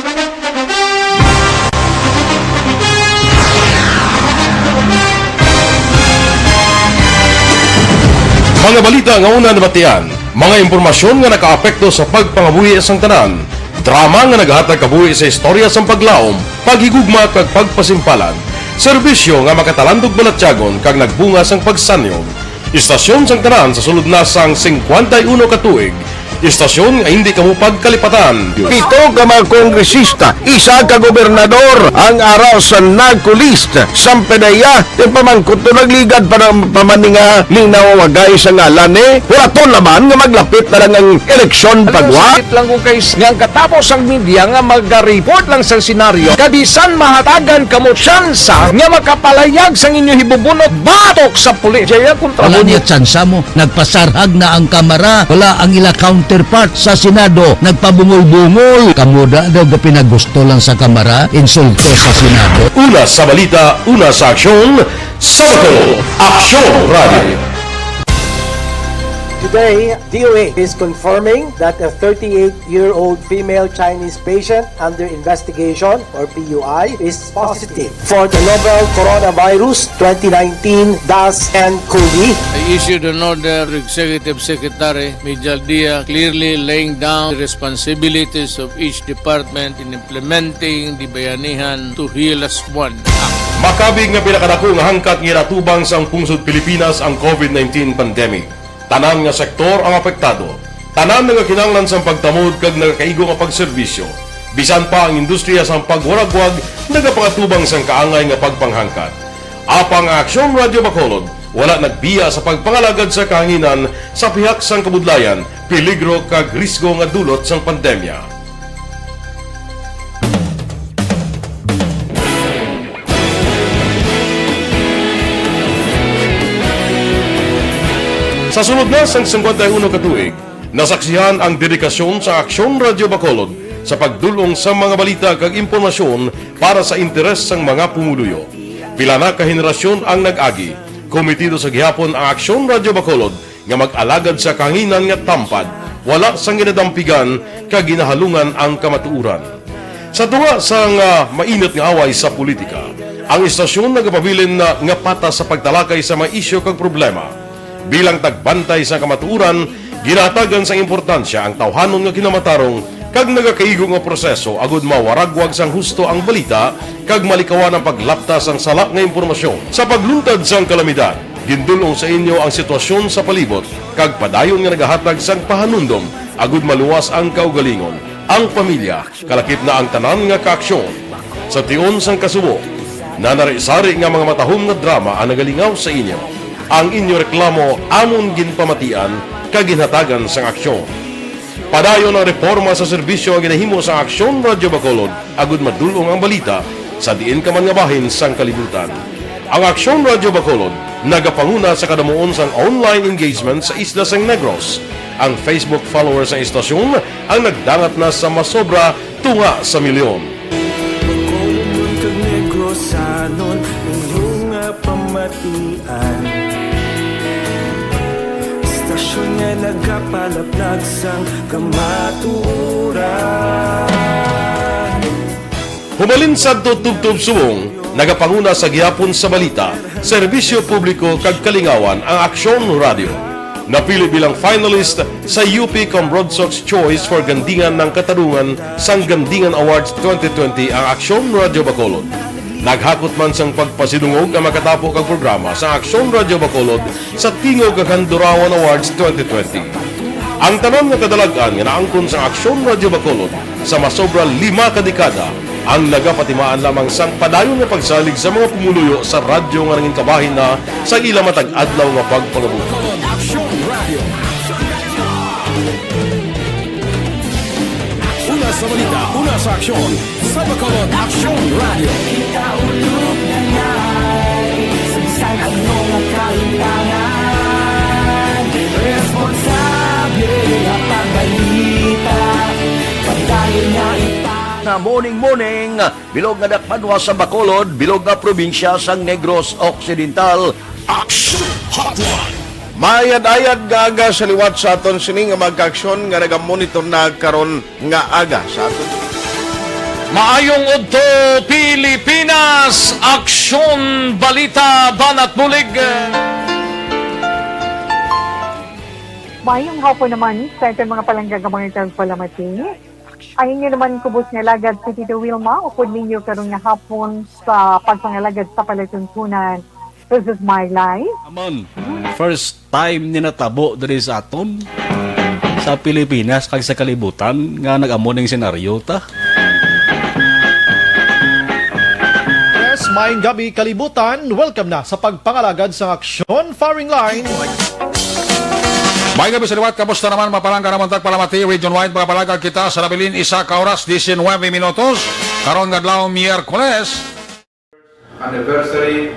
Mga balita nga una nabatian, mga impormasyon nga nakaapekto sa pagpangabuhi sang tanan, drama nga nagahatag kabuhi sa istorya sang paglaom, paghigugma kag pagpasimpalan, serbisyo nga makatalandog balatyagon kag nagbunga sang pagsanyog. Istasyon sang tanan sa sulod na sang singkwenta y uno ka tuig. Istasyon nga hindi kamo pagkalipatan. Pito ka mga kongresista, isa ka gobernador ang ara sa NAGCO list. Sang P D E A, ti pamangkot to nagligad pa ng pamaninga ning nawawagay sa ngalan ni. Wala to naman nga maglapit na lang ang eleksyon pagwa. Sakit lang kung kay nga ang katapos ang media nga maga-report lang sa senaryo. Kabisan mahatagan kamo tsansa nga makapalayag sang inyo hibubunot batok sa pulis. Jaya kontra Wala mo niya tsansa mo. Nagpasarhag na ang Kamara. Wala ang ila counterpart sa Senado. Nagpabungol-bungol. Kamo da daw gapinagusto lang sa Kamara, insulto sa Senado. Una sa balita, una sa aksyon, sa Bacolod, Aksyon Radio. Today, D O A is confirming that a thirty-eight-year-old female Chinese patient under investigation, or P U I, is positive for the novel coronavirus twenty nineteen dash N COVID. I issued an order to Executive Secretary Mijal Dia, clearly laying down the responsibilities of each department in implementing the Bayanihan to Heal Us One Act. Makabig nga pinakadako nga hangkat nga ginatubang sang pungsod Pilipinas ang COVID nineteen pandemic. Tanan nga sektor ang apektado. Tanan nga kinahanglan sang pagtamod kag nagakaigo nga pagserbisyo. Bisan pa ang industriya sang pagwaragwag nagapangatubang sang kaangay nga pagpanghangkat. Apang ang Aksyon Radio Bacolod wala nagbiya sa pagpangalagad sa kahanginan sa pihak sang kabudlayan, peligro kag risgo nga dulot sang pandemya. Sa sulod na sang singkwenta y uno ka tuig, nasaksihan ang dedikasyon sa Aksyon Radio Bacolod sa pagdul-ong sa mga balita kag impormasyon para sa interes sang mga pumuluyo. Pila na ka henerasyon ang nag-agi. Komitido sa gihapon ang Aksyon Radio Bacolod nga mag-alagad sa kahanginan nga tampad, wala sang ginadampigan kag ginahalungan ang kamatuoran. Sa tunga sang, ah, mainit nga away sa politika, ang istasyon nagapabilin na nga patas sa pagtalakay sa mga isyu kag problema. Bilang tagbantay sa kamatuoran, ginahatagan sang importansya ang tawhanon nga kinamatarong kag nagakaigo nga proseso agud mawaragwag sang husto ang balita kag malikawan ang paglapta sang sala nga impormasyon. Sa pagluntad sang kalamidad, gindul-ong sa inyo ang sitwasyon sa palibot kag padayon nga nagahatag sang pahanumdom agud maluwas ang kaugalingon, ang pamilya, kalakip na ang tanan nga kaaksyon. Sa tion sang kasubo, nanari-sari nga mga matahom nga drama ang nagalingaw sa inyo. Ang inyo reklamo amon ginpamatian kag ginhatagan sang aksyon. Padayon ang reporma sa serbisyo nga ginahimo sa Aksyon Radyo Bacolod, agud madul-ong ang balita sa diin ka man nga bahin sang kalibutan. Ang Aksyon Radyo Bacolod nagapanguna sa kadamuon sang online engagement sa isla sang Negros. Ang Facebook followers sang istasyon ang nagdangat na sa masobra tunga sa milyon. Bacolodnon kag Negrosanon, inyo nga pamatian. Istasyon nga nagapalaplag sang kamatuoran. Humalin sadto tubtob subong, nagapanguna sa gihapon sa balita, serbisyo publiko kag kalingawan ang Aksyon Radyo. Napili bilang finalist sa U P Cambrodsoc's Choice for Gandingan ng Katarungan sang Gandingan Awards twenty twenty ang Aksyon Radyo Bacolod. Naghakot man sang pagpasidungog ang makatapo kag programa sa Aksyon Radyo Bacolod sa Tingog kag Handurawan Awards twenty twenty. Ang tanan nga kadalag-an nga naangkon sang Aksyon Radyo Bacolod sa masobra lima ka dekada ang nagapatimaan lamang sang padayon nga pagsalig sa mga pumuluyo sa radyo nga nangin kabahin na sa ila matag adlaw nga pagpangabuhi. Una sa balita, una sa aksyon, sa Bacolod Aksyon Radio. Ikaulog na ngay, sa bisan ano nga kahimtangan, responsable nga pagbalita, padayon nga ipa- Nga morning, morning, bilog nga dakpanwa sa Bacolod, bilog nga probinsya sang Negros Occidental. Aksyon Hotline. Mayad-ayad nga aga sa liwat sa aton sini nga mga kaaksyon nga nagamonitor na karon nga aga sa aton. Maayong udto, Pilipinas! Aksyon, balita, banat bulig. Maayong hapon naman sa aton mga palangga nga mga tagpalamati. Ang inyo naman kubos nga alagad si Tito Wilma, upod ninyo karon nga hapon sa pagpangalagad sa palatuntunan. This is my life. Amon, first time ni natabo diri sa aton, sa Pilipinas kag sa kalibutan nga nag-amo ning senaryo ta. Yes, maayong gabi, kalibutan. Welcome na sa pagpangalagad sa Aksyon Firing Line. May gabi sa liwat, kamusta naman, mapalangga naman tagpalamati, region wide, mga palangga kita sa nabilin, isa ka oras, diecinuebe minutos, karon nga adlaw, Miyerkules. Anniversary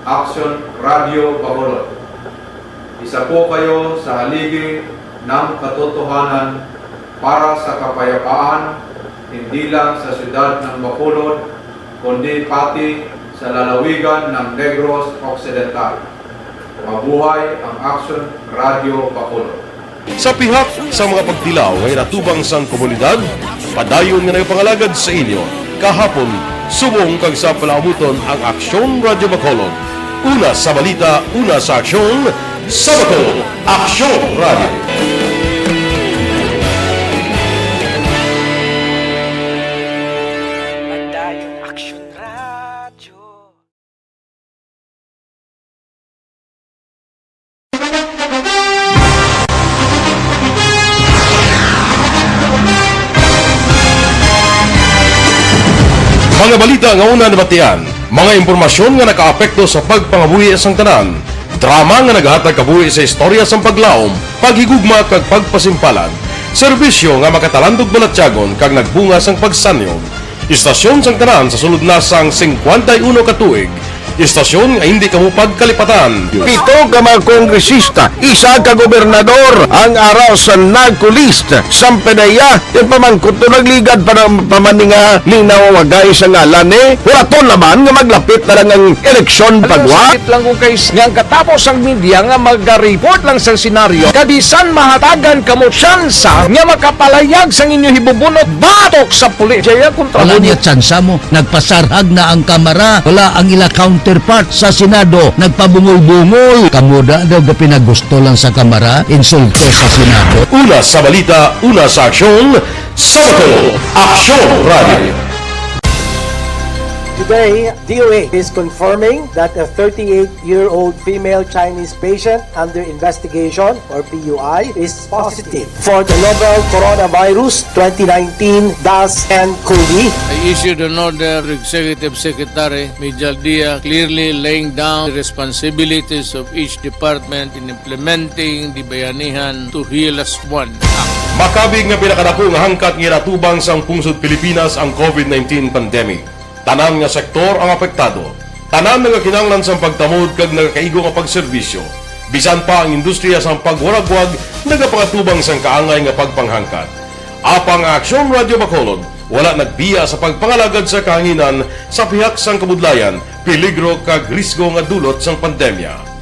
Aksyon Radyo Bacolod. Isa po kayo sa haligi ng katotohanan para sa kapayapaan, hindi lang sa siyudad ng Bacolod, kundi pati sa lalawigan ng Negros Occidental. Mabuhay ang Aksyon Radyo Bacolod. Sa pihak sa mga pagtilaw nga ginatubang sang komunidad, padayon nga nagapangalagad sa inyo kahapon, subong kag sa palaabuton ang Aksyon Radyo Bacolod. Una sa balita, una sa aksyon, sa Bacolod, Aksyon Radyo. Padayon Aksyon Radyo. Mga balita nga una nabatian, mga impormasyon nga nakaapekto sa pagpangabuhi sang tanan, drama nga nagahatag kabuhi sa istorya sang paglaom, paghigugma kag pagpasimpalan, serbisyo nga makatalandog balatyagon kag nagbunga sang pagsanyog. Istasyon sang tanan sa sulod na sang singkwenta y uno ka tuig. Istasyon nga hindi kamo pagkalipatan. Pito ka mga kongresista, isa ka gobernador ang ara sa NAGCO list. Sampanaya, ipamangkot to nagligad pa na, pa man ni nga ning nawawagay sa ngalan ni Horaton Laban nga maglapit na lang ang eleksyon. Alam mo, pagwa. Sakit lang kung kay nga ang katapos ang media nga maga-report lang sa senaryo, kabisan mahatagan kamo tsansa nga makapalayag sang inyo hibubunot batok sa pulis. Jaya kontra. Wala mo niya tsansa mo. Nagpasarhag na ang Kamara. Wala ang ila counterpart sa Senado. Nagpabungol-bungol. Kamo da daw ga pinagusto lang sa Kamara, insulto sa Senado. Una sa balita, una sa aksyon, sa Bacolod, Aksyon Radio. Today, D O A is confirming that a thirty-eight-year-old female Chinese patient under investigation, or P U I, is positive for the novel coronavirus twenty nineteen dash N cov. I issued an order to Executive Secretary Mijal Dia, clearly laying down the responsibilities of each department in implementing the Bayanihan to Heal As One Act. Makabig nga pinakadako nga hangkat nga ginatubang sang pungsod Pilipinas ang covid nineteen pandemic. Tanan nga sektor ang apektado. Tanan nagakinahanglan sang pagtamod kag nagakaigo nga pagserbisyo. Bisan pa ang industriya sang pagwaragwag nagapangatubang sang kaangay nga pagpanghangkat. Apang ang Aksyon Radyo Bacolod wala nagbiya sa pagpangalagad sa kahanginan sa pihak sang kabudlayan, peligro kag risgo nga dulot sang pandemya.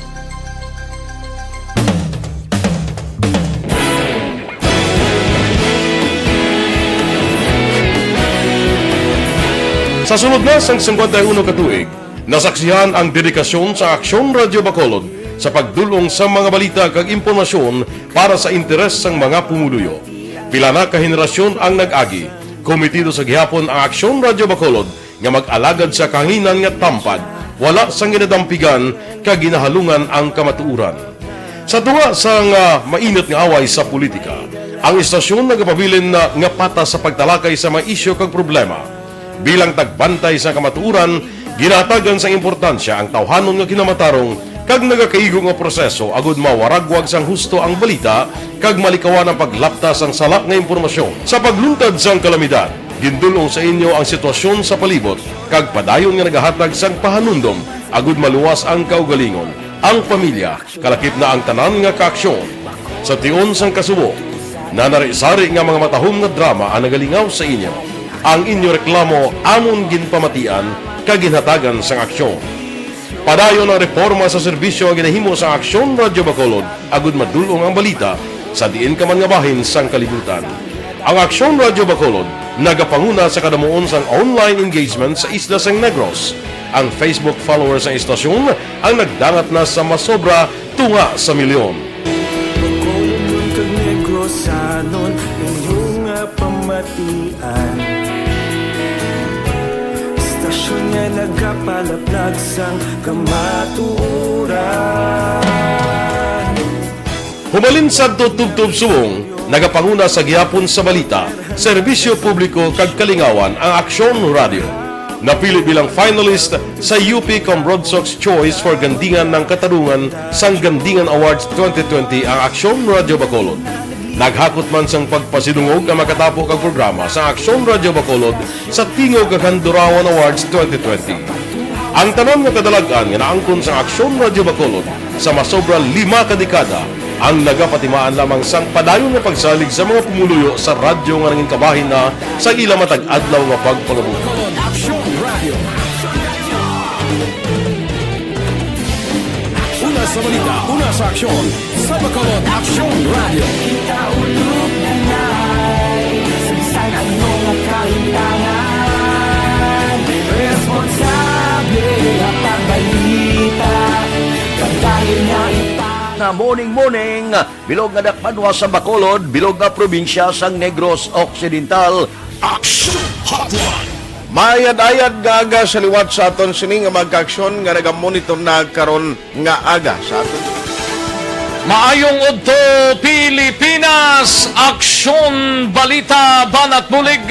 Sa sulod na sang singkwenta y uno ka tuig, nasaksihan ang dedikasyon sa Aksyon Radyo Bacolod sa pagdul-ong sa mga balita kag impormasyon para sa interes sang mga pumuluyo. Pila na ka henerasyon ang nag-agi. Kometido sa gihapon ang Aksyon Radyo Bacolod nga mag-alagad sa kahanginan nga tampad, wala sang ginadampigan kag ginahalungan ang kamatuoran. Sa tunga sang, ah, mainit nga away sa politika, ang istasyon nagapabilin na nga patas sa pagtalakay sa mga isyu kag problema. Bilang tagbantay sa kamatuoran, ginahatagan sang importansya ang tawhanon nga kinamatarong kag nagakaigo nga proseso agud mawaragwag sang husto ang balita kag malikawan ang paglapta sang sala nga impormasyon. Sa pagluntad sang kalamidad, gindul-ong sa inyo ang sitwasyon sa palibot kag padayon nga nagahatag sang pahanumdom agud maluwas ang kaugalingon, ang pamilya, kalakip na ang tanan nga kaaksyon. Sa tion sang kasubo, nanari-sari nga mga matahom nga drama ang nagalingaw sa inyo. Ang inyo reklamo amon ginpamatian kag ginhatagan sang aksyon. Padayon ang reporma sa serbisyo nga ginahimo sang Aksyon Radyo Bacolod agud madul-ong ang balita sa diin ka man nga bahin sang kalibutan. Ang Aksyon Radyo Bacolod nagapanguna sa kadamuon sang online engagement sa isla sang Negros. Ang Facebook followers sang istasyon ang nagdangat na sa masobra tunga sa milyon. Bacolodnon kag Negrosanon, inyo nga pamatian. Istasyon nga nagapalaplag sang kamatuoran. Hubalin sadto tubtob subong, nagapanguna sa gihapon sa balita, serbisyo publiko kag kalingawan ang Aksyon Radyo. Napili bilang finalist sa U P Cambronsox Choice for Gandingan ng Katarungan sang Gandingan Awards twenty twenty ang Aksyon Radyo Bacolod. Naghakot man sang pagpasidungog ang makatapo kag programa sa Aksyon Radyo Bacolod sa Tingog kag Handurawan Awards twenty twenty. Ang tanan nga kadalag-an nga naangkon sa Aksyon Radyo Bacolod sa masobra lima ka dekada ang nagapatimaan lamang sang padayon nga pagsalig sa mga pumuluyo sa radyo nga nangin kabahin na sa ila matag adlaw nga pagpangabuhi. Aksyon Radio. Una sa balita, una sa aksyon, sa Bacolod Aksyon Radio. Kita ulog na nai, sa bisan ano nga kalimtangan, responsable nga pagbalita, pagdayon nga ipa- Na morning, morning, bilog nga dakbanwa sa Bacolod, bilog nga probinsya sang Negros Occidental. Action Hotline. Maayad-ayad nga aga sa liwat sa aton sini nga mga kaaksyon nga nagamonitor na karon nga aga sa aton. Maayong udto, Pilipinas! Aksyon, balita, banat bulig.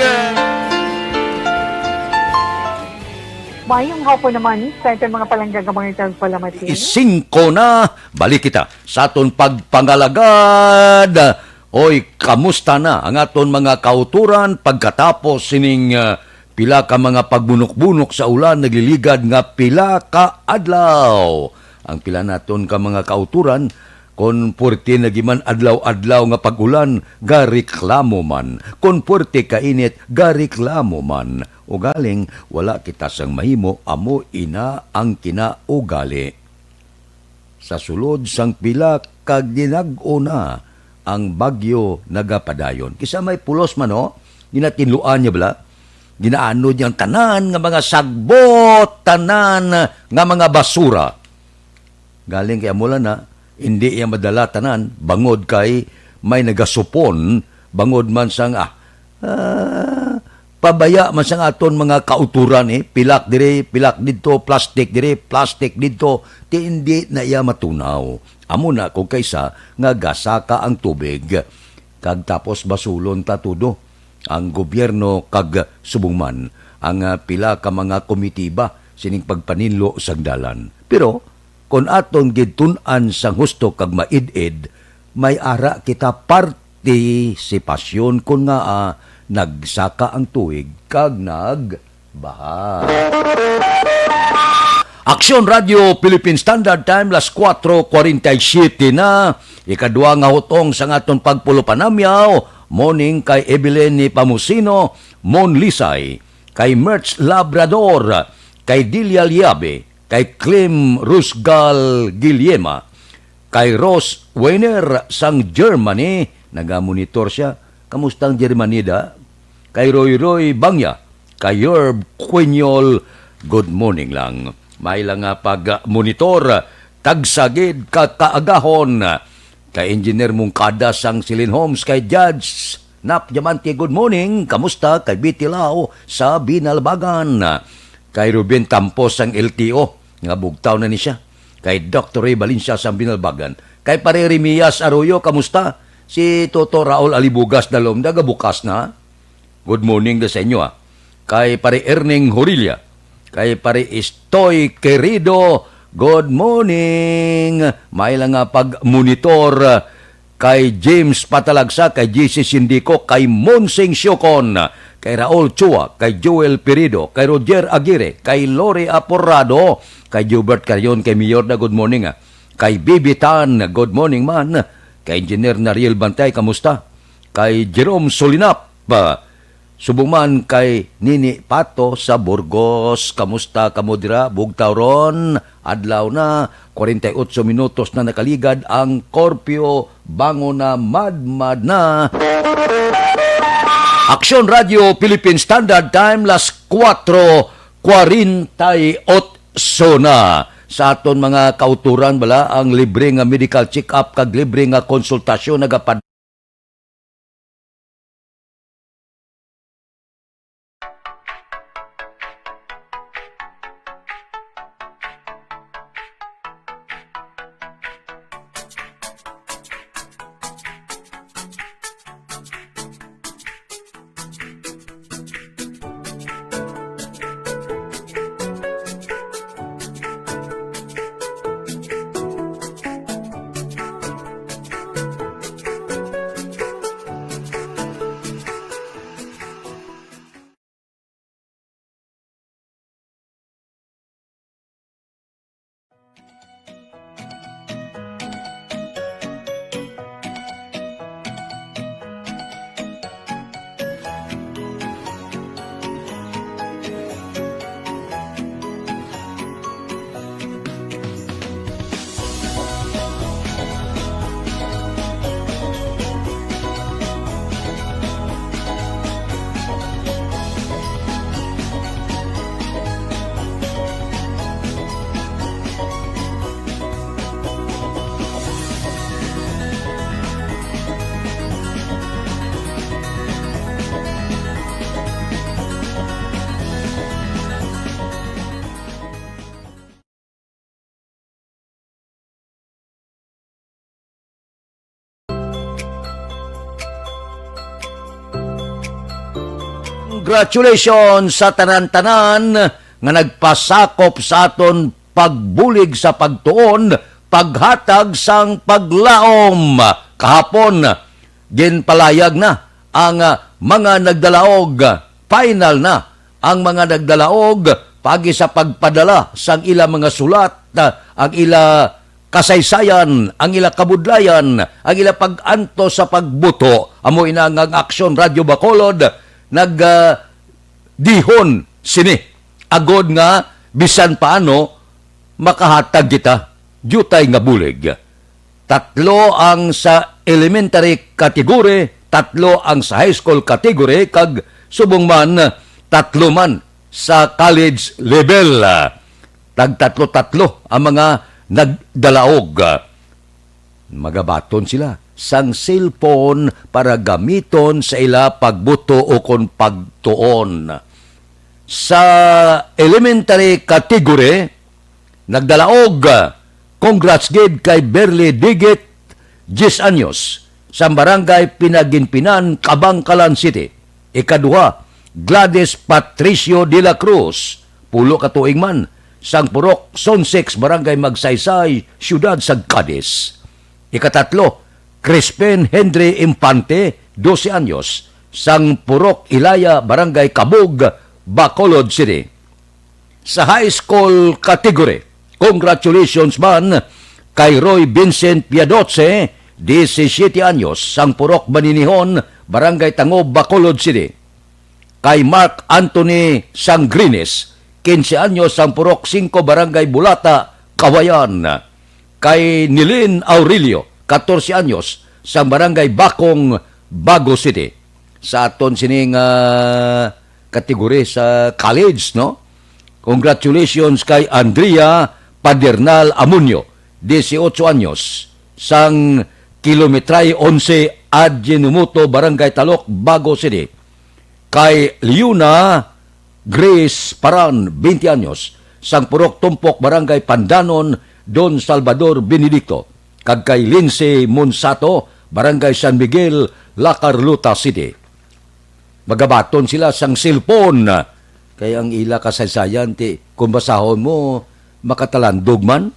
Maayong hapon naman sa aton mga palangga nga mga tagpalamati. Isingko na, balik kita sa aton pagpangalagad. Oy, kamusta na ang aton mga kauturan pagkatapos sining, ah, pila ka mga pagbunok-bunok sa ulan nagliligad nga pila ka adlaw? Ang pila naton ka mga kauturan, kon puwerte na giman adlaw-adlaw nga pag-ulan, gareklamo man. Kon puwerte ka init, gareklamo man. Ugaling, wala kita sang mahimo, amo ina ang kinaugali. Sa sulod sang pila ka dinag-o na ang bagyo nagapadayon. Kisa may pulos man, no? Ginatinluan niya bala? Ginaanod niya ang tanan nga mga sagbot, tanan nga mga basura. Galing kay amo lang na, hindi iya madala tanan, bangod kay may nagasupon, bangod man sang, ah, ah, pabaya man sang aton mga kauturan, eh, pilak diri, pilak didto, plastic diri, plastic didto, ti hindi na iya matunaw. Amo na kung kaysa nga gasaka ang tubig. Kag tapos basulon ta todo, ang gobyerno kag subong man ang, ah, pila ka mga komitiba sining pagpaninlo sang dalan. Pero kon aton gintun-an sang husto kag maid-id, may ara kita part antisipasyon kon ngaa nagsaka ang tuig kag nagbaha. Aksyon Radio Philippine Standard Time, las kuwatro kuwarenta y siyete na. Ikadua nga hutong sang aton pagpulupanamyaw, morning kay Evelyn ni Pamusino, Mon Lisay, kay Merch Labrador, kay Delia Liabe, kay Clem Rusgal Guillema, kay Ross Weiner sang Germany, nagamonitor siya. Kamusta ang Germany, da? Kay Roy Roy Bangya, kay Yerb Quiñol, good morning lang. May lang nga pag-monitor, tagsa gid ka kaagahon. Kay Engineer Mungkada sang Silin Homes, kay Judge Nap Diamante, good morning. Kamusta? Kay Betty Lau sa Binalbagan. Kay Ruben Tampos sang L T O, nga bugtaw na ni siya. Kay Doctor Ray Valencia sang Binalbagan. Kay Pare Remias Arroyo, kamusta? Si Toto Raul Alibugas Dalom, nagabukas na. Good morning da sa inyo, ah. Kay Pare Erning Horilla, kay Pare Istoy Querido, good morning. May lang nga pag-monitor, ah, kay James Patalagsa, kay J C Sindico, kay Monsing Siocon, kay Raul Chua, kay Joel Pirido, kay Roger Aguirre, kay Lori Aporrado, kay Gilbert Carion, kay Mayor na, good morning, ah. Kay Bibi Tan, good morning man. Kay Engineer Nariel Bantay, kamusta? Kay Jerome Solinap, ah, subong man kay Nini Pato sa Burgos. Kamusta kamo dira? Bugtaw ron, adlaw na, kwarenta y otso minutos na nakaligad ang korpyo. Bangon na, madmad na. Aksyon Radio Philippine Standard Time, las kuwatro kwarenta y otso na. Sa aton mga kauturan, bala, ang libre nga medical check-up kag libre nga konsultasyon nagapad- Congratulations sa tanan-tanan nga nagpasakop sa aton pagbulig sa pagtuon, paghatag sang paglaom. Kahapon, ginpalayag na ang, ah, mga nagdalaog. Final na ang mga nagdalaog paagi sa pagpadala sang ila mga sulat, ah, ang ila kasaysayan, ang ila kabudlayan, ang ila pag-antos sa pagbuto. Amo ina nga ang Aksyon Radio Bacolod nag, ah, dihon sini, agod nga bisan paano makahatag kita diutay nga bulig. Tatlo ang sa elementary category, tatlo ang sa high school category, kag subong man, tatlo man sa college level. Tagtatlo-tatlo ang mga nagdalaog. Magabaton sila sang cellphone para gamiton sa ila pagbuto ukon pagtuon. Sa elementary category, nagdalaog, congrats gid kay Berly Digit, diyes anyos, sa Barangay Pinaginpinan, Kabankalan City. Ikaduha, Gladys Patricio de la Cruz, pulo ka tuig man, sang Purok Zone six, Barangay Magsaysay, Siyudad sa Cadiz. Ikatatlo, Crispin Henry Infante, dose anyos, sang Purok Ilaya, Barangay Cabug, Bacolod City. Sa high school category, congratulations man kay Roy Vincent Piadoce, disisiete anyos, sang Purok Maninihon, Barangay Tangob, Bacolod City. Kay Mark Anthony Sangrinis, quince anyos, sang Purok Singko, Barangay Bulata, Cauayan. Kay Nilin Aurelio, catorce anyos, sang Barangay Bacong, Bago City. Sa aton sining, ah, category sa college, no? Congratulations kay Andrea Padernal Amunio, dieciocho anyos, sang Kilometray Onse, Ajinomoto, Barangay Talok, Bago City. Kay Liuna Grace Paran, twenty anyos, sang Purok Tumpok, Barangay Pandanon, Don Salvador Benedicto, kag kay Lindsay Monsato, Barangay San Miguel, La Carlota City. Magabaton sila sang cellphone. Kay ang ila kasaysayan, ti, kung basahon mo, makatalandog man.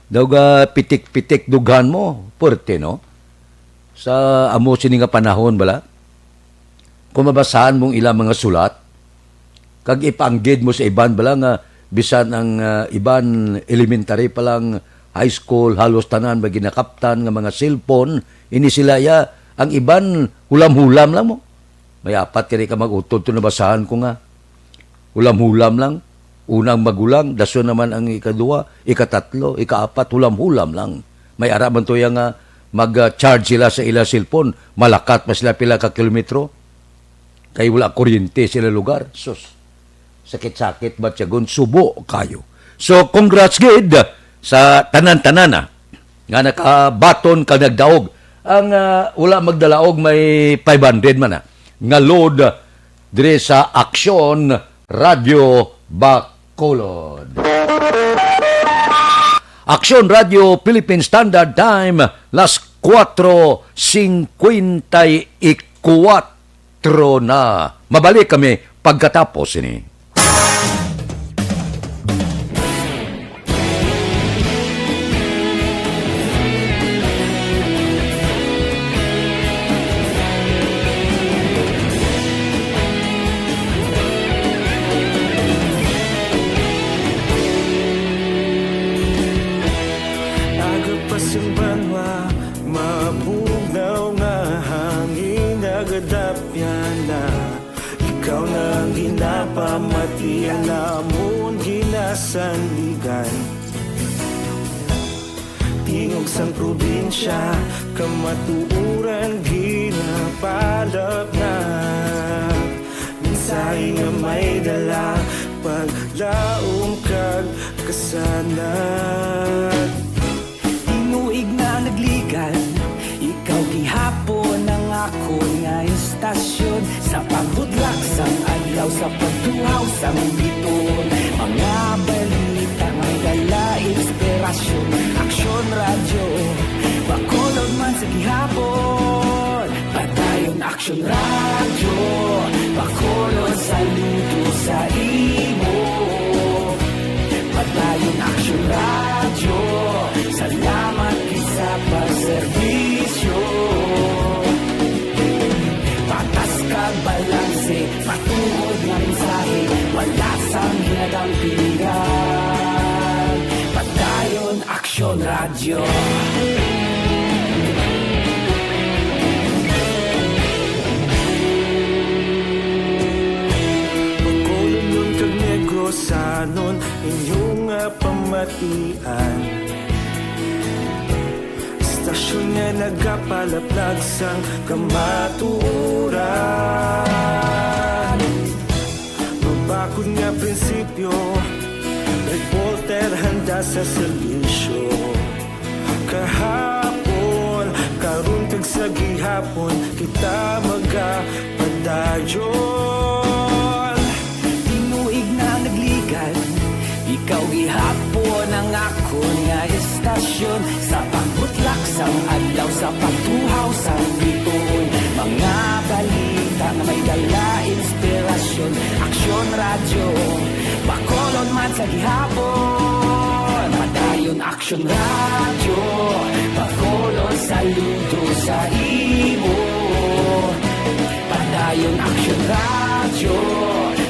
Daw ga pitik-pitik dughan mo. Puwerte, no? Sa amo sini nga panahon, bala? Kung mabasahan mong ila mga sulat, kag ipaanggid mo sa iban, bala, nga bisan ang, ah, iban elementary pa lang, high school, halos tanan may ginakaptan nga mga cellphone, ini sila ya, ang iban hulam-hulam lang mo. May apat kini ka mag-utod to nabasahan ko nga. Hulam-hulam lang. Una ang magulang, dason naman ang ikaduha, ikatatlo, ikaapat, hulam-hulam lang. May ara man to ya nga mag-charge sila sa ila cellphone, malakat pa sila pila ka kilometro. Kay wala kuryente sila lugar. Sus, sakit-sakit ba tiyagon? Subo kayo. So, congrats gid sa tanan-tanan, ah, nga nakabaton kag nagdaog. Ang, ah, wala magdalaog may five hundred man, ah, nga load, ah, diri sa Aksyon Radyo Bacolod. Aksyon Radyo Philippine Standard Time, las kuwatro singkwenta y kuwatro na. Mabalik kami pagkatapos ini. Aga pa sing banwa, mabugnaw nga hangin, nagadapyan na. Ikaw na ang ginapamatian namon ginasandigan. Tingog sang probinsya, kamatuoran ginapalapnag. Mensahe nga may dala, paglaom kag kasanag. Tinuig na nagligan, ikaw gihapon ang akon nga istasyon. Sa pagbudlak sang adlaw, sa pagtuhaw sang bituon, mga balita may dala inspirasyon. Aksyon Radyo, Bacolod man sa gihapon. Padayon Aksyon Radyo, Bacolod, saludo sa imo. Padayon Aksyon Radyo, salamat gid sa pagserbisyo. Patas kag balanse, matuod nga mensahe, wala sang ginadampingan. Padayon Aksyon Radyo. Bacolodnon kag Negrosanon, inyo nga pamatian. Istasyon nga nagapalaplag sang kamatuoran. Mabakod nga prinsipyo, reporter handa sa serbisyo. Kahapon, karon, kag sa gihapon, kita magapadayon. Tinuig na nagligan, ikaw gihapon ang akon nga istasyon. Sa pagbutlak sang adlaw, sa pagtuhaw sang bituon, mga balita nga may dala inspirasyon. Aksyon Radyo, Bacolod man sa gihapon. Padayon Aksyon Radyo, Bacolod, saludo sa imo. Padayon Aksyon Radyo,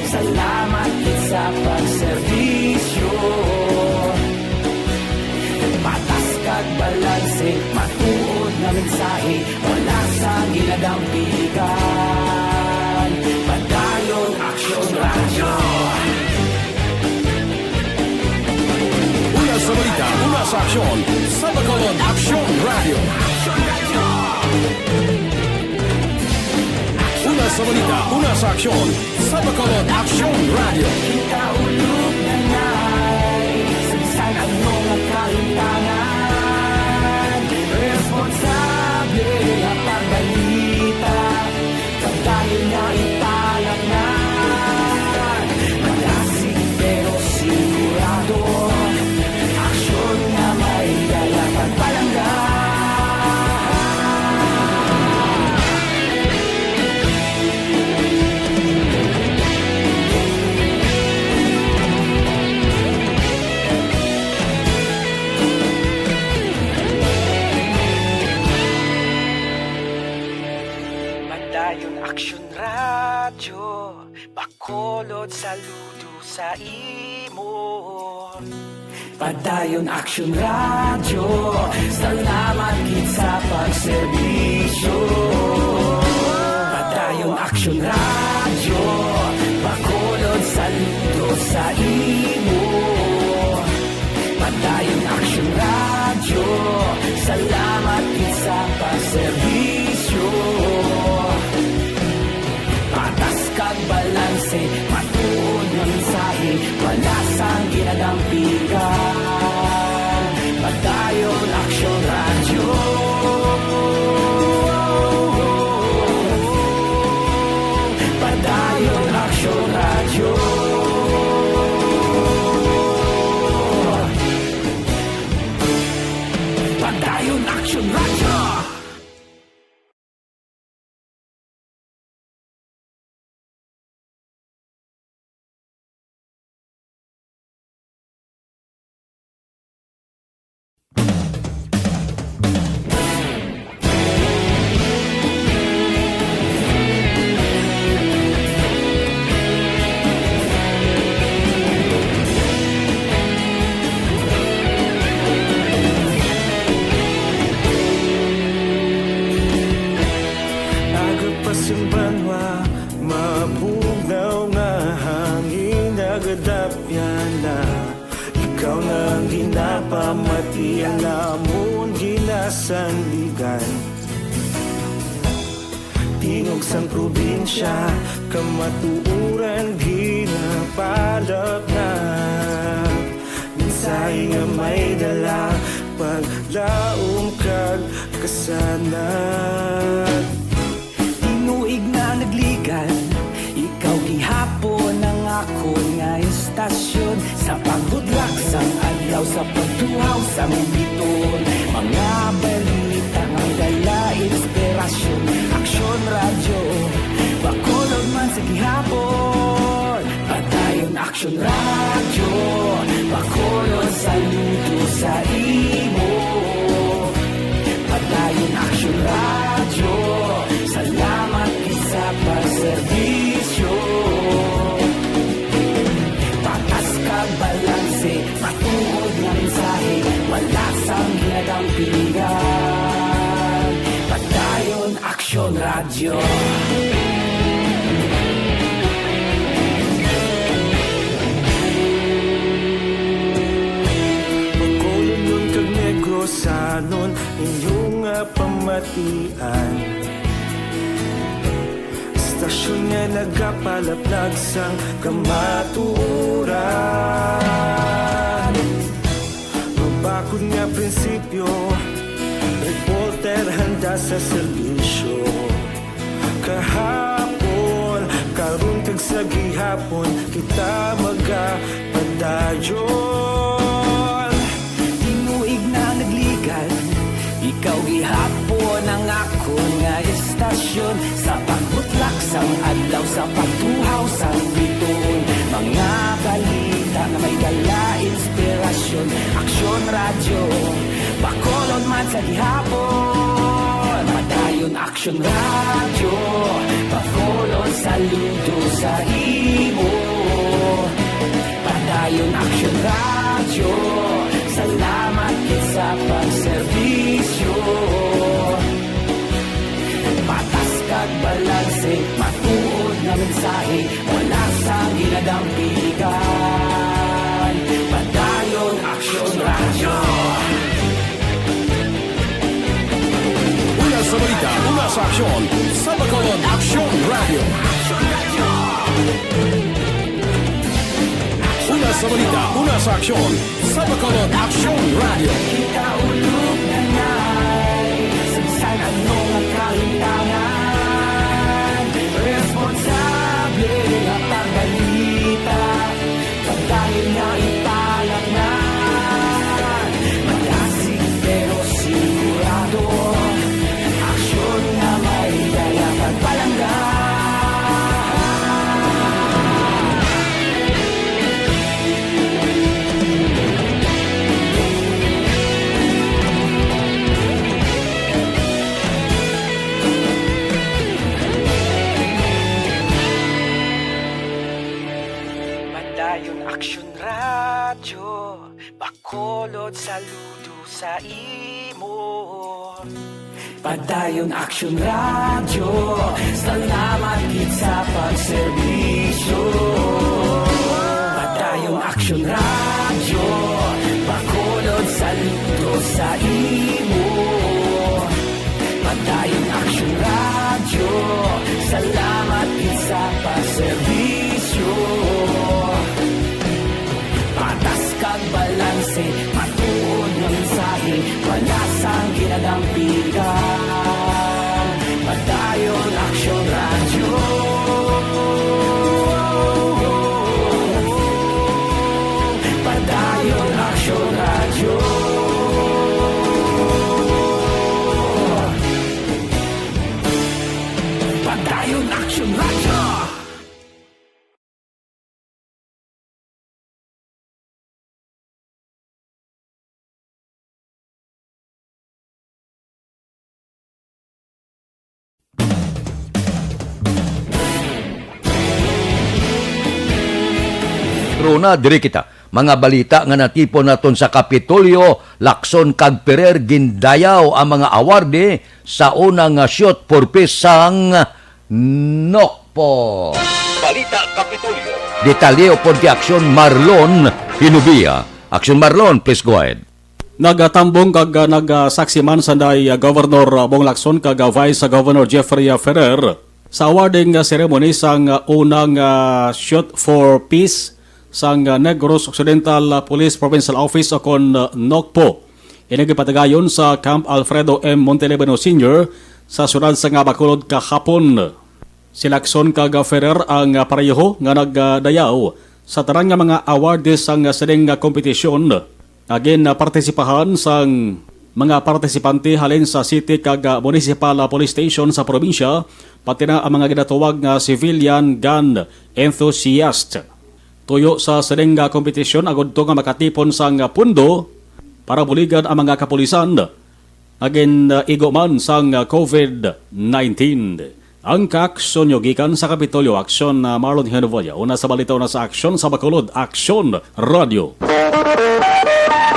salamat gid sa pagserbisyo. Patas kag balanse, matuod nga mensahe, wala sang ginadampigan. Padayon Aksyon Radyo. Una sa balita, una sa aksyon, sa Bacolod Aksyon Radyo. Una sa balita, una sa aksyon, sa Bacolod Aksyon Radyo. Kita ulog na nay, sa bisan ano nga kahimtangan, responsable nga pagbalita. Padayon nga italagnan, malasig pero sigurado, aksyon nga may dala pagpalangga. Padayon Aksyon Radyo, Bacolod, saludo sa imo. Padayon Aksyon Radyo, salamat gid sa pagserbisyo. Padayon Aksyon Radyo, Bacolod, saludo sa imo. Padayon Aksyon Radyo, salamat gid sa pagserbisyo. Patas kag balanse, matuod nga mensahe, wala sang ginadampigan. Padayon Aksyon Radyo. Padayon Aksyon Radyo. Padayon Aksyon Radyo. Aga pa sing banwa, mabugnaw nga hangin nagadapyan na. Ikaw na ang ginapamati, ang amon ginasandigan. Tingog sang probinsya, kamatuoran ginapalapnap. Mensahe nga may dala, paglaom kag kasanag. Tinuig na nagligad, ikaw gihapon ang akon nga istasyon. Sa pagbudlak sang adlaw, sa pagtuhaw sang biton, mga balita nga dala inspirasyon. Aksyon Radyo, Bacolod man sa gihapon. Padayon Aksyon Radyo, Bacolod, saludo sa imo. Padayon Aksyon Radyo, salamat gid sa pagserbisyo. Patas kag balanse, matuod nga mensahe, wala sang ginadampigan. Padayon Aksyon Radyo. Bacolodnon kag Negrosanon, inyo nga pamatian. Istasyon nga nagapalaplag sang kamatuoran. Mabakod nga prinsipyo, reporter handa sa serbisyo. Kahapon, karon kag sa gihapon, kita magapadayon. Tinuig na nagligad, ikaw gihapon ang akon nga istasyon. Sa pagbutlak sang adlaw, sa pagtuhaw sang biton, mga balita nga may dala inspirasyon. Aksyon Radyo, Bacolod man sa gihapon. Action Radyo, Bacolod, saludo sa imo. Padayon Action Radyo, salamat gid sa pagserbisyo. Patas kag balanse, matuod nga mensahe, wala sa ginadampigan. Padayon Action Radyo. Una sa balita, una sa aksyon, sa Bacolod Action Radio. Una sa balita, una sa aksyon, sa Bacolod Action Radio. Kita ulog na ngay, sa bisan ano nga kahintangan, responsable nga pagbalita. Pagdahil nga ipalaknan, malasig pero sigurado. Aksyon nga may dala kag palangga. Padayon Aksyon Radyo, Bacolod, saludo sa imo. Padayon Aksyon Radyo, salamat gid sa pagserbisyo. Padayon Aksyon Radyo, Bacolod, saludo sa imo. Padayon Aksyon Radyo, salamat gid sa pagserbisyo. Patas kag balanse, matuod nga mensahe, wala sang ginadampigan. Padayon Aksyon Radyo. Padayon Aksyon Radyo. Padayon Aksyon Radyo. Rona, diri kita. Mga balita nga natipon naton sa Kapitolyo, Lacson kag Ferrer gindayaw ang mga awardee sa unang, ah, Shoot for Peace sang Nokpo. Balita Kapitolyo. Detalye upod kay Aksyon Marlon Hinubia. Aksyon Marlon, please go ahead. Nagatambong kag, ah, nagsaksi man sanday, ah, Governor, ah, Bong Lacson kag, ah, Vice Governor Jeffrey, ah, Ferrer sa awarding, ah, ceremony sang, ah, unang, ah, Shoot for Peace sang, ah, Negros Occidental, ah, Police Provincial Office o kon, ah, nokpo. Ini gipatigayon sa Camp Alfredo M. Montelibano Senior sa siyudad sang Bacolod kahapon. Si Lacson kag Ferrer ang pareho nga nagdayaw sa tanan nga mga awardees sang sining kompetisyon nga ginpartisipahan sang mga partisipante halin sa city kag municipal police station sa probinsya, pati na ang mga ginatawag nga civilian gun enthusiast. Tuyo sa sining kompetisyon, agud to nga makatipon sang pundo para buligan ang mga kapulisan nga gin-igo man sang COVID nineteen. Ang kaaksyon nyo gikan sa Kapitolyo Aksyon, ah, Marlon Henovoya. Una sa balita, una sa aksyon sa Bacolod, Aksyon Radio.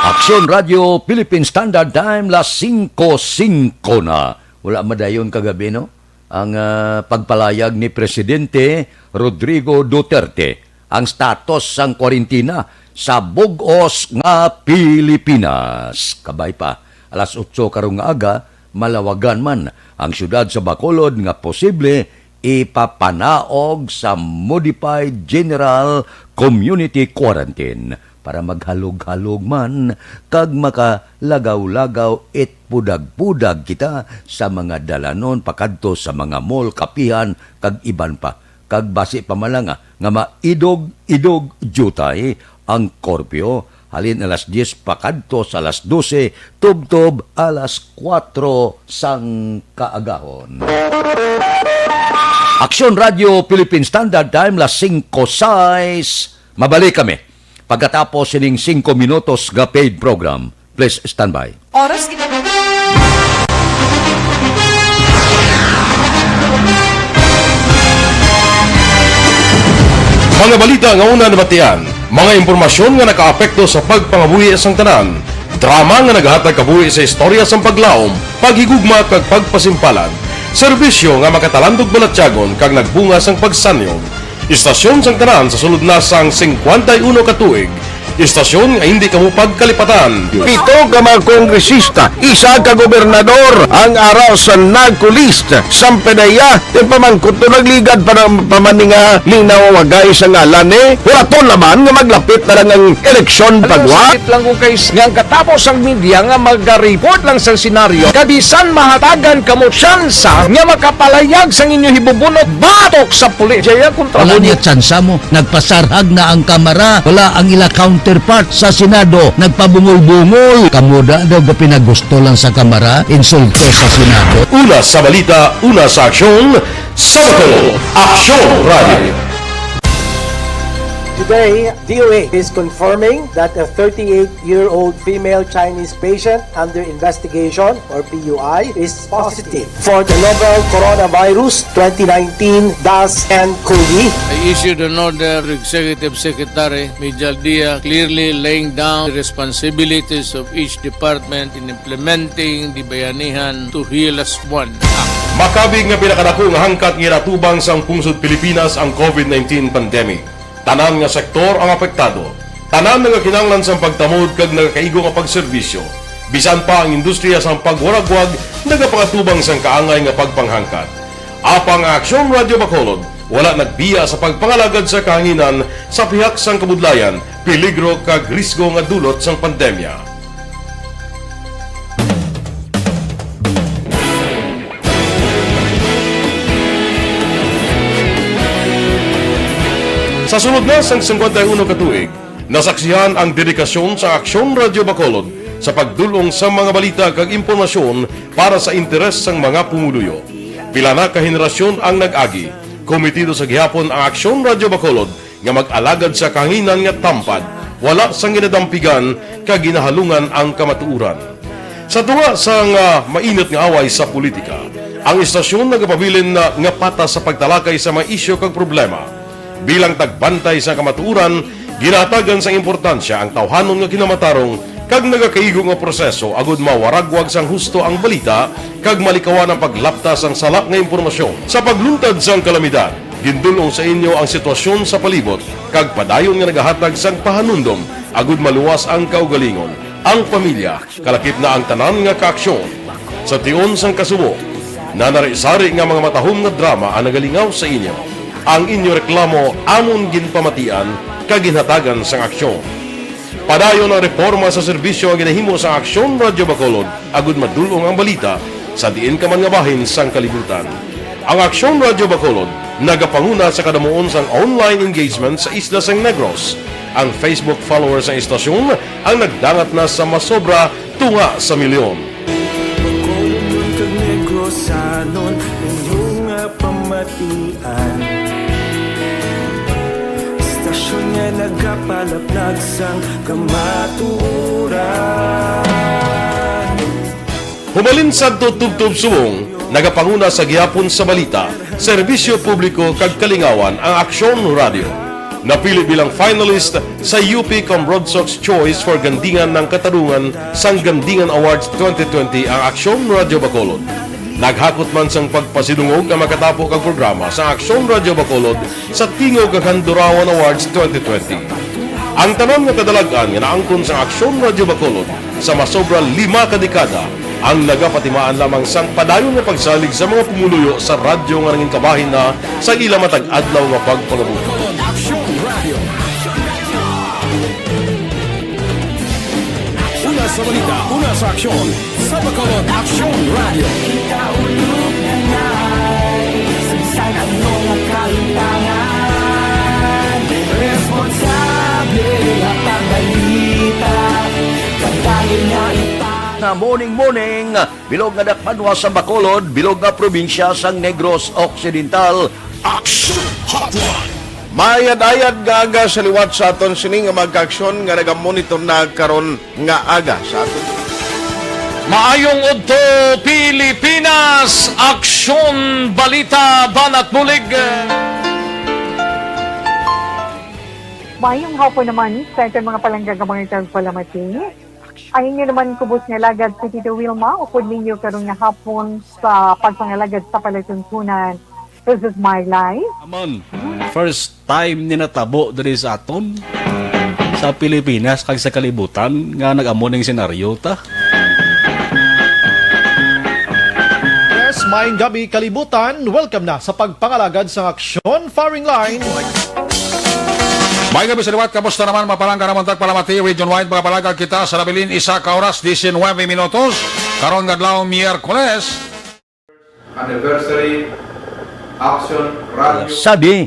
Aksyon Radio, Philippine Standard Time, las singko singko na. Wala madayon kagabi, no? Ang, ah, pagpalayag ni Presidente Rodrigo Duterte ang status sang kwarentina sa bug-os nga Pilipinas. Kabay pa, alas otso karong nga aga, malawagan man ang siyudad sa Bacolod nga posible ipapanaog sa modified general community quarantine para maghalog-halog man kag makalagaw-lagaw it pudag-pudag kita sa mga dalanon pakadto sa mga mall, kapihan, kag iban pa. Kag basi pa man lang, ah, nga maidog-idog diutay ang korpyo halin alas diyes pakadto sa alas dose, tubtob alas kuwatro sang kaagahon. Aksyon Radio Philippine Standard Time, las singko sais. Mabalik kami pagkatapos sining singko minutos nga paid program. Please stand by. Oras kita. Balita nga una nabatian, mga impormasyon nga nakaapekto sa pagpangabuhi sang tanan, drama nga nagahatag kabuhi sa istorya sang paglaom, paghigugma kag pagpasimpalan, serbisyo nga makatalandog balatyagon kag nagbunga sang pagsanyog. Istasyon sang tanan sa sulod na sang singkwenta y uno ka tuig, istasyon nga hindi kamo pagkalipatan. Pito ka mga kongresista, isa ka gobernador ang ara sa NAGCO list. Sampanaya, ti pamangkot to nagligad pa ng pamaninga linawagay sa ngalan ni Huraton naman nga maglapit na lang ang eleksyon Ano pagwa. Sakit lang kung kay nga ang katapos ang media nga magariport lang sa senaryo, kabisan mahatagan kamo tsansa nga makapalayag sang inyo hibubunot batok sa pulis. Jaya kontra Wala mo niya tsansa mo. Nagpasarhag na ang Kamara. Wala ang ila counterpart sa Senado. Nagpabungol-bungol. Kamo da daw ga pinagusto lang sa Kamara, insulto sa Senado. Una sa balita, una sa aksyon, sa Bacolod, Aksyon Radio. Today, D O H is confirming that a thirty-eight-year-old female Chinese patient under investigation, or P U I, is positive for the novel coronavirus twenty nineteen dash N cov. I issued an order to Executive Secretary Mijal Dia, clearly laying down the responsibilities of each department in implementing the Bayanihan to Heal Us One Act. Makabig nga pinakadako nga hangkat nga ginatubang sang pungsod Pilipinas ang COVID nineteen pandemic. Tanan nga sektor ang apektado. Tanan nagakinahanglan sang pagtamod kag nagakaigo nga pagserbisyo. Bisan pa ang industriya sang pagwaragwag nagapangatubang sang kaangay nga pagpanghangkat. Apang ang Aksyon Radio Bacolod wala nagbiya sa pagpangalagad sa kahanginan sa pihak sang kabudlayan, peligro kag risgo nga dulot sang pandemya. Sa sulod na sang singkwenta y uno ka tuig, nasaksihan ang dedikasyon sa Aksyon Radio Bacolod sa pagdul-ong sa mga balita kag impormasyon para sa interes sang mga pumuluyo. Pila na ka henerasyon ang nag-agi, kometido sa gihapon ang Aksyon Radio Bacolod nga mag-alagad sa kahanginan nga tampad, wala sang ginadampigan kag ginahalungan ang kamatuoran. Sa tunga sang, ah, mainit nga away sa politika, ang istasyon nagapabilin na nga patas sa pagtalakay sa mga isyu kag problema. Bilang tagbantay sa kamatuoran, ginahatagan sang importansya ang tawhanon nga kinamatarong kag nagakaigo nga proseso agud mawaragwag sang husto ang balita kag malikawan ang paglapta sang sala nga impormasyon. Sa pagluntad sang kalamidad, gindul-ong sa inyo ang sitwasyon sa palibot kag padayon nga nagahatag sang pahanumdom agud maluwas ang kaugalingon, ang pamilya, kalakip na ang tanan nga kaaksyon. Sa tion sang kasubo, nanari-sari nga mga matahom nga drama ang nagalingaw sa inyo. Ang inyo reklamo amon ginpamatian kag ginhatagan sang aksyon. Padayon ang reporma sa serbisyo nga ginahimo sa Aksyon Radyo Bacolod agud madul-ong ang balita sa diin ka man nga bahin sang kalibutan. Ang Aksyon Radyo Bacolod nagapanguna sa kadamuon sang online engagement sa isla sang Negros. Ang Facebook followers sang istasyon ang nagdangat na sa masobra tunga sa milyon. Bacolodnon kag Negrosanon, inyo nga pamatian. Istasyon nga nagapalaplag sang kamatuoran. Hubalin sadto tubtob subong, nagapanguna sa gihapon sa balita, serbisyo publiko kag kalingawan ang Aksyon Radio. Napili bilang finalist sa U P Comrade Sox Choice for Gandingan ng Katarungan sang Gandingan Awards twenty twenty ang Aksyon Radio Bacolod. Naghakot man sang pagpasidungog ang makatapo kag programa sa Aksyon Radio Bacolod sa Tingog kag Handurawan Awards twenty twenty. Ang tanan nga kadalag-an nga naangkon sang Aksyon Radio Bacolod sa masobra lima ka dekada ang nagapatimaan lamang sang padayon nga pagsalig sa mga pumuluyo sa radyo nga nangin kabahin na sa ila matag adlaw nga pagpangabuhi. Aksyon Radio. Una sa balita, una sa aksyon, sa Bacolod Aksyon Radio. Kita ulog na nai, sa bisan ano nga kahimtangan, responsable nga pagbalita, kadali nga ipa- Nga morning, morning. Bilog nga dakbanwa sa Bacolod, bilog nga probinsya sang Negros Occidental. Action Hotline. Maayad-ayad nga aga sa liwat sa aton sini nga mga kaaksyon nga nagamonitor na karon nga aga sa aton. Maayong udto, Pilipinas! Aksyon, balita, banat bulig. Mayong hapon naman sa aton mga palangga nga mga tagpalamati. Ang inyo naman kubos nga alagad si Tito Wilma, upod ninyo karon nga hapon sa pagpangalagad sa palatuntunan. This is my life. Amon, first time ni natabo diri sa aton, sa Pilipinas kag sa kalibutan nga nag-amo ning senaryo ta. Yes, maayong gabi, kalibutan. Welcome na sa pagpangalagad sang Aksyon Firing Line. May gabi sa liwat, kamusta naman, mapalangga naman tagpalamati, region-wide, mga palagad kita sa nabilin, isa ka oras, diecinuebe minutos, karon nga adlaw, Miyerkules. Anniversary Action Radio. Sabi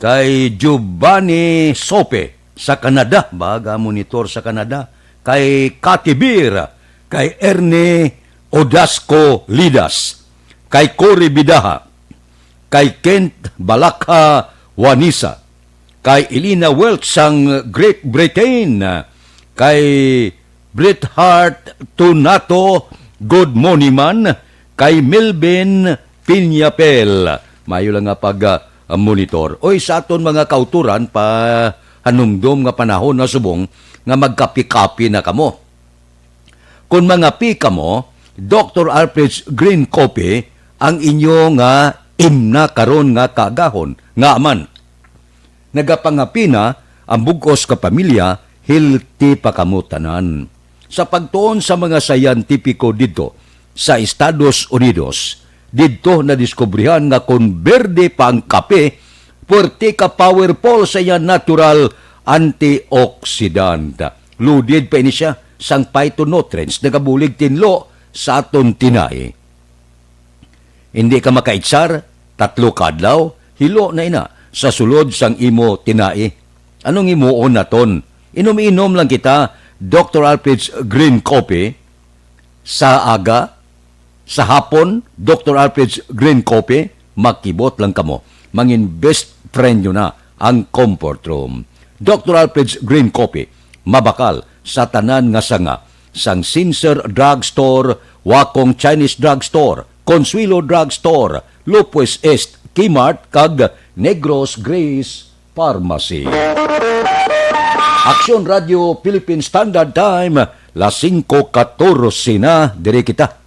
kay Giovanni Sope sa Canada, baga monitor sa Canada, kay Cathy Beer, kay Ernie Odasco Lidas, kay Cory Bidaha, kay Kent Balakha Wanisa, kay Elena Welch sang Great Britain, kay Bret Hart Tunato, good morning man, kay Melvin Piñapel. Mayo lang nga pag, ah, monitor. Oy, sa aton mga kauturan, pa hanumdom nga panahon na subong nga magkapi-kapi na kamo. Kon mangapi kamo, Doctor Alfred's Green Coffee ang inyo nga imna karon nga kaagahon. Nga man, nagapangapi na ang bug-os ka pamilya, healthy pa kamo tanan. Sa pagtuon sa mga siyentipiko didto sa Estados Unidos, didto nadiskubrihan nga kon berde pa ang kape, puwerte ka powerful sa iya natural antioxidant. Loaded pa ini siya sang phytonutrients, nagabulig tinlo sa aton tinai. Hindi ka makaitsar, tatlo ka adlaw, hilo na ina sa sulod sang imo tinai. Anong himuon naton? Inom-inom lang kita, Doctor Alfred's Green Coffee, sa aga, sa hapon, Doctor Alfred's Green Coffee, makibot lang kamo. Mangin best friend nyo na ang Comfort Room. Doctor Alfred's Green Coffee, mabakal sa tanan nga sanga, sang Sincere Drugstore, Wakong Chinese Drugstore, Consuelo Drugstore, Lopez East, Kmart, kag Negros Grace Pharmacy. Aksyon Radio Philippine Standard Time, las singko katorse na, diri kita.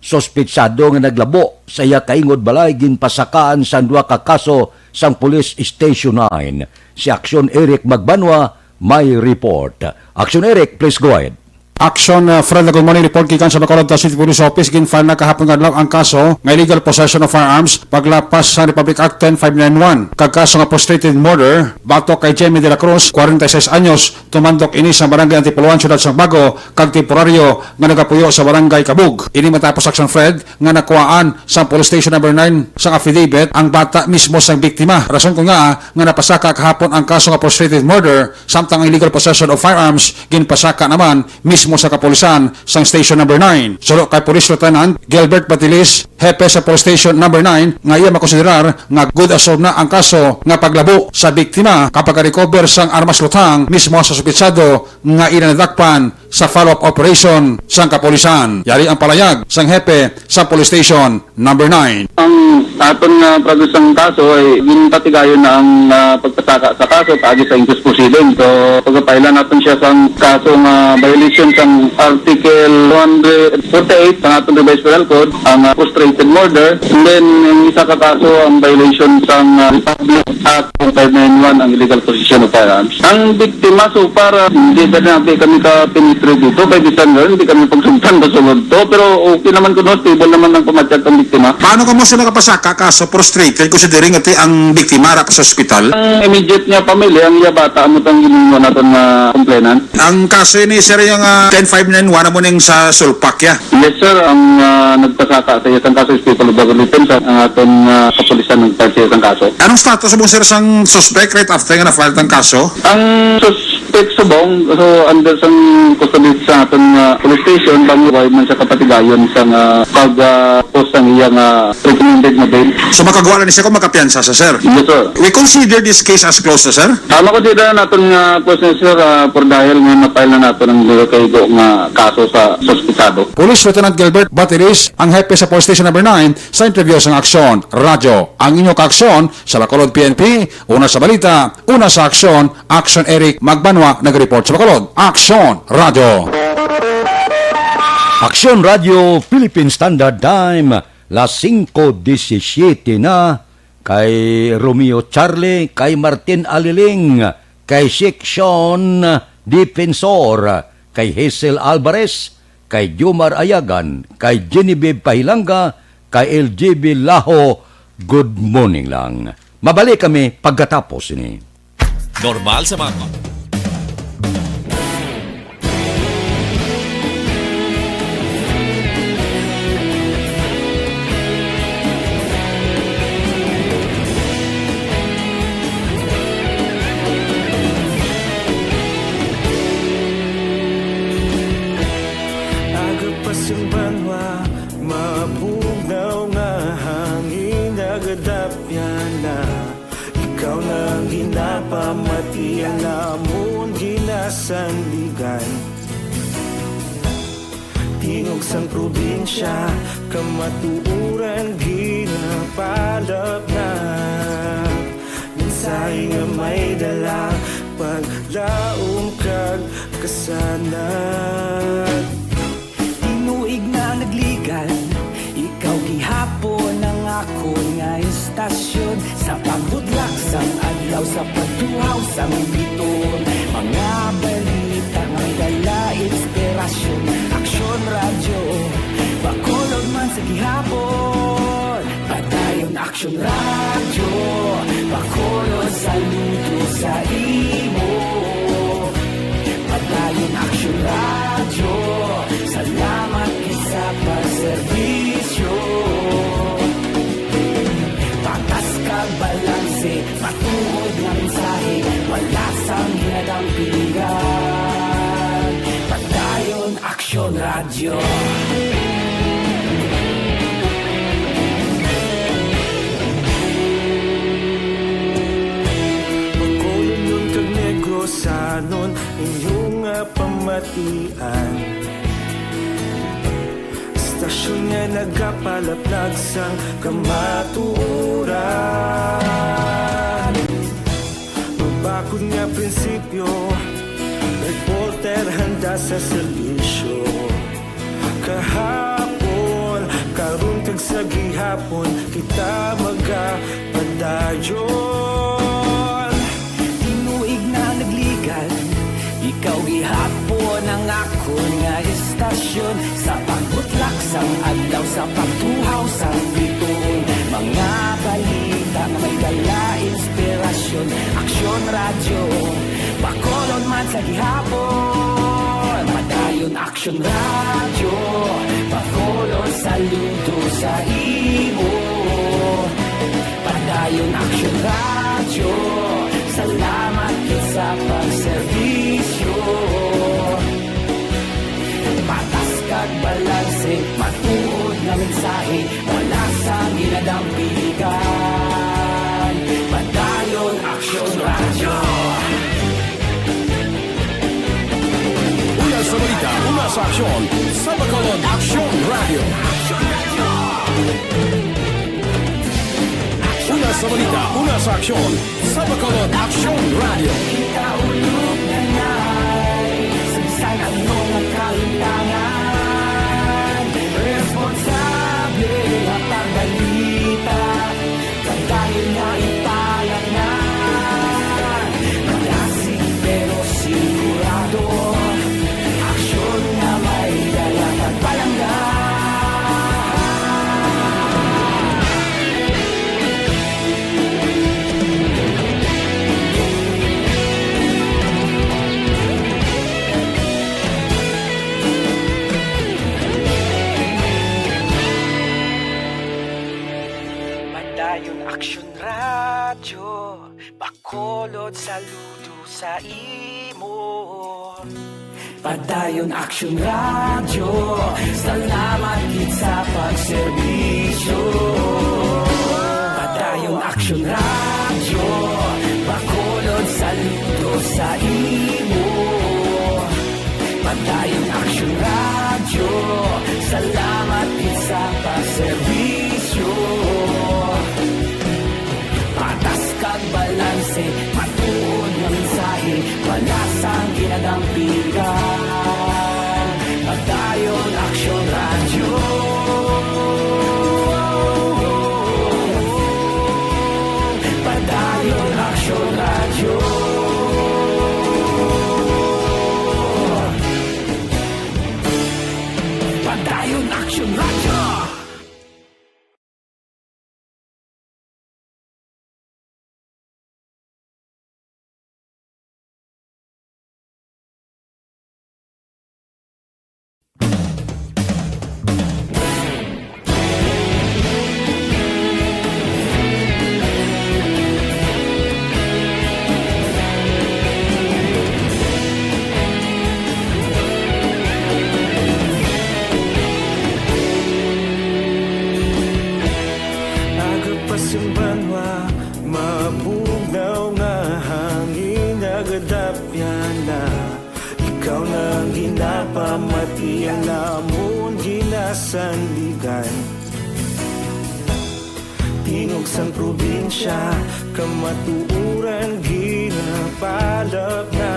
Suspitsado nga naglabo sa iya kaingod balay ginpasakaan sang duha ka kaso sang Police Station nine. Si Aksyon Eric Magbanwa may report. Aksyon Eric, please go ahead. Action, uh, Fred, good morning. Report gikan sa Bacolod City Police Office. Gin-file na kahapon nga adlaw ang kaso nga illegal possession of firearms, paglapas sa Republic Act ten five nine one, kag kaso nga frustrated murder batok kay Jemmy de la Cruz, kwarenta y seis anyos, tumandok ini sa Barangay Antipuluan, Siyudad sang Bago, kag temporaryo nga nagapuyo sa Barangay Kabug. Ini matapos, Action Fred, nga nakuhaan sa Police Station Number nine sang affidavit ang bata mismo sang biktima. Rason kon ngaa nga napasaka kahapon ang kaso nga frustrated murder, samtang ang illegal possession of firearms ginpasaka naman mismo sa kapulisan sang Station Number nine. Suno kay Police Lieutenant Gilbert Batilis, hepe sa Police Station Number nine, nga iya makonsiderar nga good as solved na ang kaso nga paglabo sa biktima kapag recover sang armas luthang mismo sa suspitsado nga ila nadakpan sa follow-up operation sang kapulisan. Yari ang palayag sang hepe sa Police Station Number nine. Ang aton nga progress sang kaso ay ginpatigayon na ang, ah, pagpasaka sa kaso paagi sa inquest proceeding. So, pagpapailan naton siya sang kaso nga violation sang Article one forty-eight sang aton Revised Penal Code, ang, ah, frustrated murder. And then, ang isa ka kaso, ang violation sang, ah, Republic Act five nine one, ang illegal possession of firearms. Ang biktima, so far, ah, hindi na natin kami ka-penetrate dito. Kay bisan nga, hindi kami pagsugtan na sulod to. Pero okay naman kuno, stable naman ang pamatyag ang biktima. Paano kamo sila kapasaka kaso frustrated, considering ati ang biktima ara pa sa ospital? Ang immediate nga pamilya, ang iya bata, amo tang gilingon naton nga complainant. Ang kaso ini, sir, yung, ah, ten five nine one, amo ning sa Sulpak, ya? Yes, sir. Ang, ah, nagpasaka sa iyang kaso is people of the religion sa ang aton, ah, kapulisan nagpasaka sa iyang kaso. Anong status mo, sir, sang suspect right after nga na-file ang kaso? Ang sus- Text subong, so under sang custody sa aton nga police station, bangod way man sa kapatigayon sa nga pag, ah, post ang iya nga recommended nga bail. So, makagwa na ni siya kung makapiyansa siya, sir? Yes, sir. We consider this case as closed, sir? Ah, makonsidera naton nga closed na, sir, ah, por dahil nga na-file na naton ang duha ka igo nga kaso sa suspitsado. Police Lieutenant Gilbert Batiris, ang hepe sa Police Station Number Nine, sa interview sang Aksyon Radyo. Ang inyo kaaksyon sa Bacolod P N P, una sa balita, una sa aksyon, Aksyon Eric Magbanwa nag-report sa Bacolod. Aksyon Radyo. Aksyon Radyo, Philippine Standard Time, las singko disisiete na. Kay Romeo Charlie, kay Martin Aliling, kay Section Defensor, kay Hazel Alvarez, kay Jomar Ayagan, kay Genevieve Pahilanga, kay L G B Laho, good morning lang. Mabalik kami pagkatapos ini. Normal sa mga Aga pa sang banwa, mabugnaw nga hangin, nagadapyan na. Ikaw na ang ginapamati, ang amon ginasandigan. Tingog sang probinsya, kamatuoran ginapalapnap. Mensahe nga may dala, paglaom kag kasanag. Tinuig na nagligan, ikaw gihapon ang akon nga istasyon. Sa pagbudlak sang adlaw, sa pagtuhaw sang bituon, mga balita nga may dala inspirasyon. Aksyon Radyo, Bacolod man sa gihapon. Padayon Aksyon Radyo, Bacolod, saludo sa imo. Padayon Aksyon Radyo, salamat gid sa pagserbisyo. Patas kag balanse, matuod nga mensahe, wala sang ginadampigan. Padayon Aksyon Radyo. Bacolodnon kag Negrosanon, inyo nga pamatian. Istasyon nga nagapalaplag sang kamatuoran. Mabakod nga prinsipyo, reporter handa sa serbisyo. Kahapon, karon kag sa gihapon, kita magapadayon. Tinuig na nagligan, ikaw gihapon ang akon nga istasyon. Sa pagbutlak sang adlaw, sa pagtuhaw sang bituon, mga balita nga may dala inspirasyon. Aksyon Radyo, Bacolod man sa gihapon. Padayon Aksyon Radyo, Bacolod, saludo sa imo. Padayon Aksyon Radyo, salamat gid sa pagserbisyo. Patas kag balanse, matuod nga mensahe, wala sang ginadampigan. Padayon Aksyon Radyo. Una sa balita, una sa aksyon, sa Bacolod Aksyon Radyo. Una sa balita, una sa aksyon, sa Bacolod Aksyon Radyo. Kita ulog na ngay, sa bisan ano nga kahimtangan, responsable nga pagbalita. Padayon nga ipalangga, malasig pero sigurado. Aksyon nga may dala kag palangga. Padayon Aksyon Radyo, Bacolod, saludo sa imo. Padayon Action Radio, salamat gid sa pagserbisyo. Padayon Action Radio, Bacolod, saludo sa imo. Padayon Action Radio, salamat gid sa pagserbisyo. Patas kag balanse, matuod nga mensahe, wala sang ginadampigan. Padayon Action Radio. Padayon Action Radio. Padayon Action Radio. Agapasimbanwa, mabugnaw nga hangin, nagadapyana. Ikaw na ang ginapamati, ang namon ginasandigan. Tingog sang probinsya, kamatuoran ginapalapna.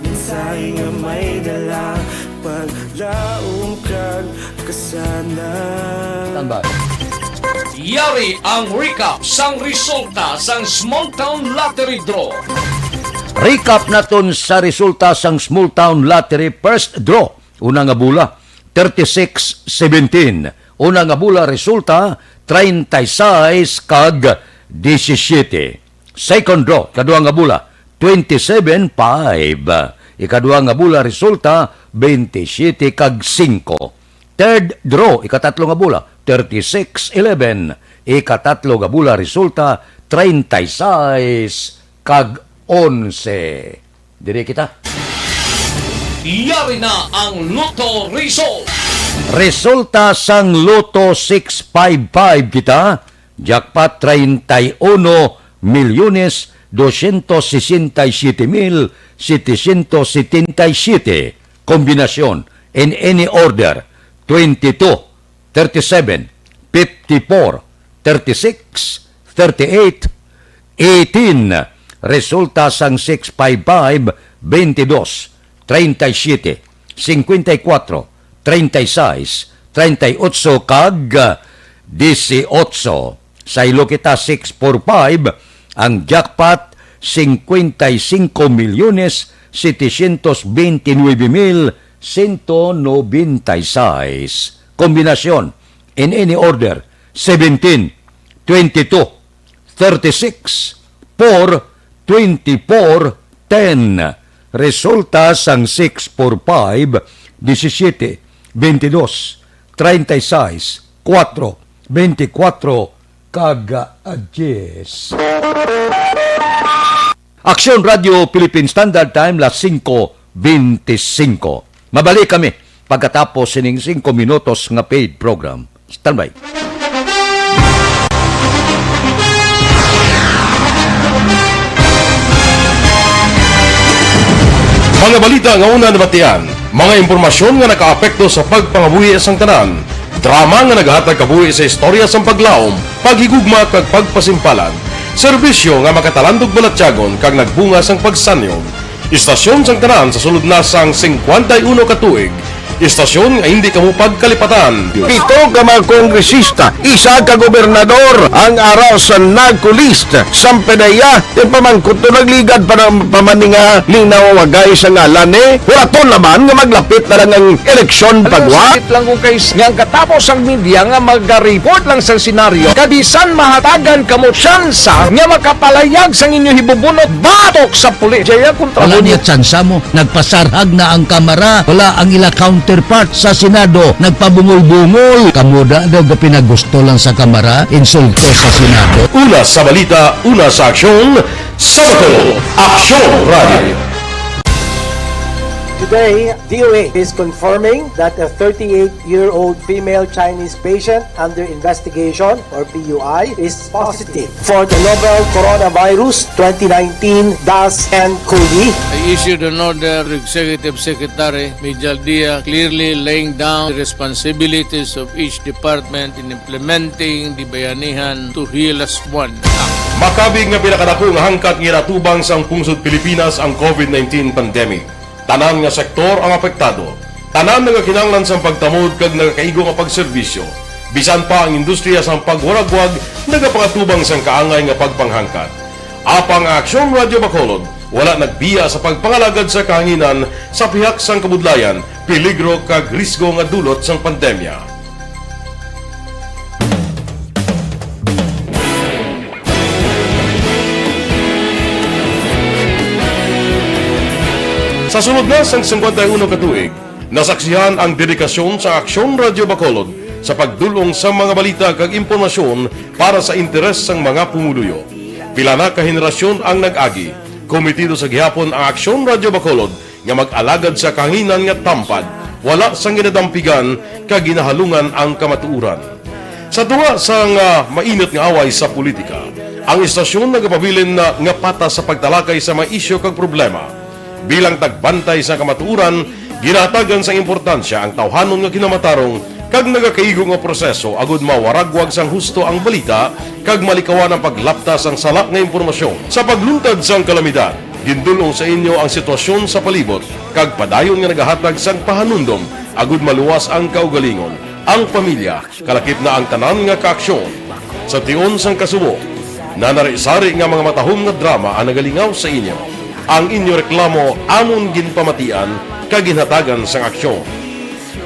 Mensahe nga may dala, paglaom kag kasanag. Standby. Yari ang recap sang resulta sang Small Town Lottery Draw. Recap naton sa resulta sang Small Town Lottery First Draw. Una nga bola, thirty-six seventeen. Una nga bola resulta, treinta y seis kag disisiete. Second draw, ikaduha nga bola, twenty-seven five. Ikaduha nga bola resulta, twenty-seven kag singko. Third draw, ikatatlo nga bola, thirty-six eleven. Ikatatlo nga bola resulta, treinta y seis kag onse. Diri kita. Yari na ang Lotto Result. Resulta sang Lotto six five five kita, jackpot treinta y uno milyones doscientos sesenta y siete mil setecientos setenta y siete. Kombinasyon, in any order, twenty-two, thirty-seven, fifty-four, thirty-six, thirty-eight, eighteen. Resulta sang six five five, twenty-two, treinta y siete, cincuenta y cuatro, treinta y seis, treinta y ocho kag dieciocho. Saylo kita, six four five, ang jackpot, cincuenta y cinco milyones setecientos veintinueve mil ciento noventa y seis. Kombinasyon, in any order, seventeen, twenty-two, thirty-six, four, twenty-four, ten. Resulta sang six four five, disisiete, bentidus, treinta y seis, kuwatro, bentikwatro, kag, ah, diyes. Aksyon Radio Philippine Standard Time, las singko benti singko. Mabalik kami pagkatapos sining singko minutos nga paid program. Standby. Mga balita nga una nabatian, mga impormasyon nga nakaapekto sa pagpangabuhi sang tanan, drama nga nagahatag kabuhi sa istorya sang paglaom, paghigugma, kag pagpasimpalan, serbisyo nga makatalandog balatyagon kag nagbunga sang pagsanyog. Istasyon sang tanan sa sulod na sang singkwenta y uno ka tuig. Istasyon nga hindi kamo pagkalipatan. Pito ka mga kongresista, isa ka gobernador ang ara sa NAGCO list. Sampanaya, yung pamangkot to nagligad pa ng pamaninga linaw wagay sa ngalan eh. Huraton naman nga maglapit na lang ang eleksyon pagwa. Sakit lang kung kay nga ang katapos ang media nga mag-report lang sa senaryo. Kabisan mahatagan kamo tsansa nga makapalayag sang inyo hibubunot batok sa pulis. Jaya kontra Wala mo. Niya tsansa mo. Nagpasarhag na ang Kamara. Wala ang ila counterpart sa Senado. Nagpabungol-bungol. Kamo da daw ga pinagusto lang sa Kamara. Insulto sa Senado. Una sa balita, una sa aksyon, sa Bacolod, Aksyon Radio. Today, D O A is confirming that a thirty-eight-year-old female Chinese patient under investigation, or P U I, is positive for the novel coronavirus twenty nineteen dash N cov. I issued an order to Executive Secretary Mijal Dia, clearly laying down the responsibilities of each department in implementing the Bayanihan to Heal as One Act. Makabig nga pinakadako nga hangkat nga ginatubang sang pungsod Pilipinas ang covid nineteen pandemic. Tanan nga sektor ang apektado. Tanan nga kinahanglan sang pagtamod kag nagakaigo nga pagserbisyo. Bisan pa ang industriya sang pagwaragwag nagapangatubang sang kaangay nga pagpanghangkat. Apang ang Aksyon Radio Bacolod wala nagbiya sa pagpangalagad sa kahanginan sa pihak sang kabudlayan, peligro kag risgo nga dulot sang pandemya. Sa sulod na sang singkwenta y uno ka tuig, nasaksihan ang dedikasyon sa Aksyon Radio Bacolod sa pagdul-ong sa mga balita kag impormasyon para sa interes sang mga pumuluyo. Pila na ka henerasyon ang nag-agi. Komitido sa gihapon ang Aksyon Radio Bacolod nga mag-alagad sa kahanginan nga tampad, wala sang ginadampigan kag ginahalungan ang kamatuoran. Sa tunga sang, ah, mainit nga away sa politika, ang istasyon nagapabilin na nga patas sa pagtalakay sa mga isyu kag problema. Bilang tagbantay sa kamatuoran, ginahatagan sang importansya ang tawhanon nga kinamatarong kag nagakaigo nga proseso agud mawaragwag sang husto ang balita kag malikawan ang paglapta sang sala nga impormasyon. Sa pagluntad sang kalamidad, gindul-ong sa inyo ang sitwasyon sa palibot kag padayon nga nagahatag sang pahanumdom agud maluwas ang kaugalingon, ang pamilya, kalakip na ang tanan nga kaaksyon. Sa tion sang kasubo, nanari-sari nga mga matahom nga drama ang nagalingaw sa inyo. Ang inyo reklamo amon ginpamatian kag ginhatagan sang aksyon.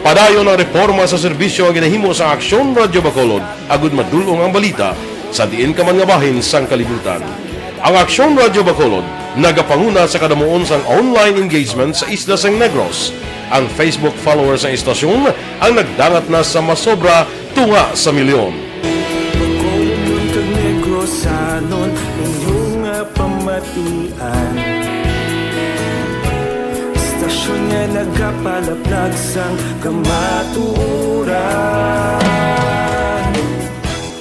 Padayon ang reforma sa serbisyo nga ginahimo sang Aksyon Radio Bacolod agud madul-ong ang balita sa diin ka man nga bahin sang kalibutan. Ang Aksyon Radio Bacolod nagapanguna sa kadamuon sang online engagement sa isla sang Negros. Ang Facebook followers sang istasyon ang nagdangat na sa masobra tunga sa milyon. Bacolod kag Negrosanon, inyo nga pamatian. Istasyon nga nagapalaplag sang kamatuoran.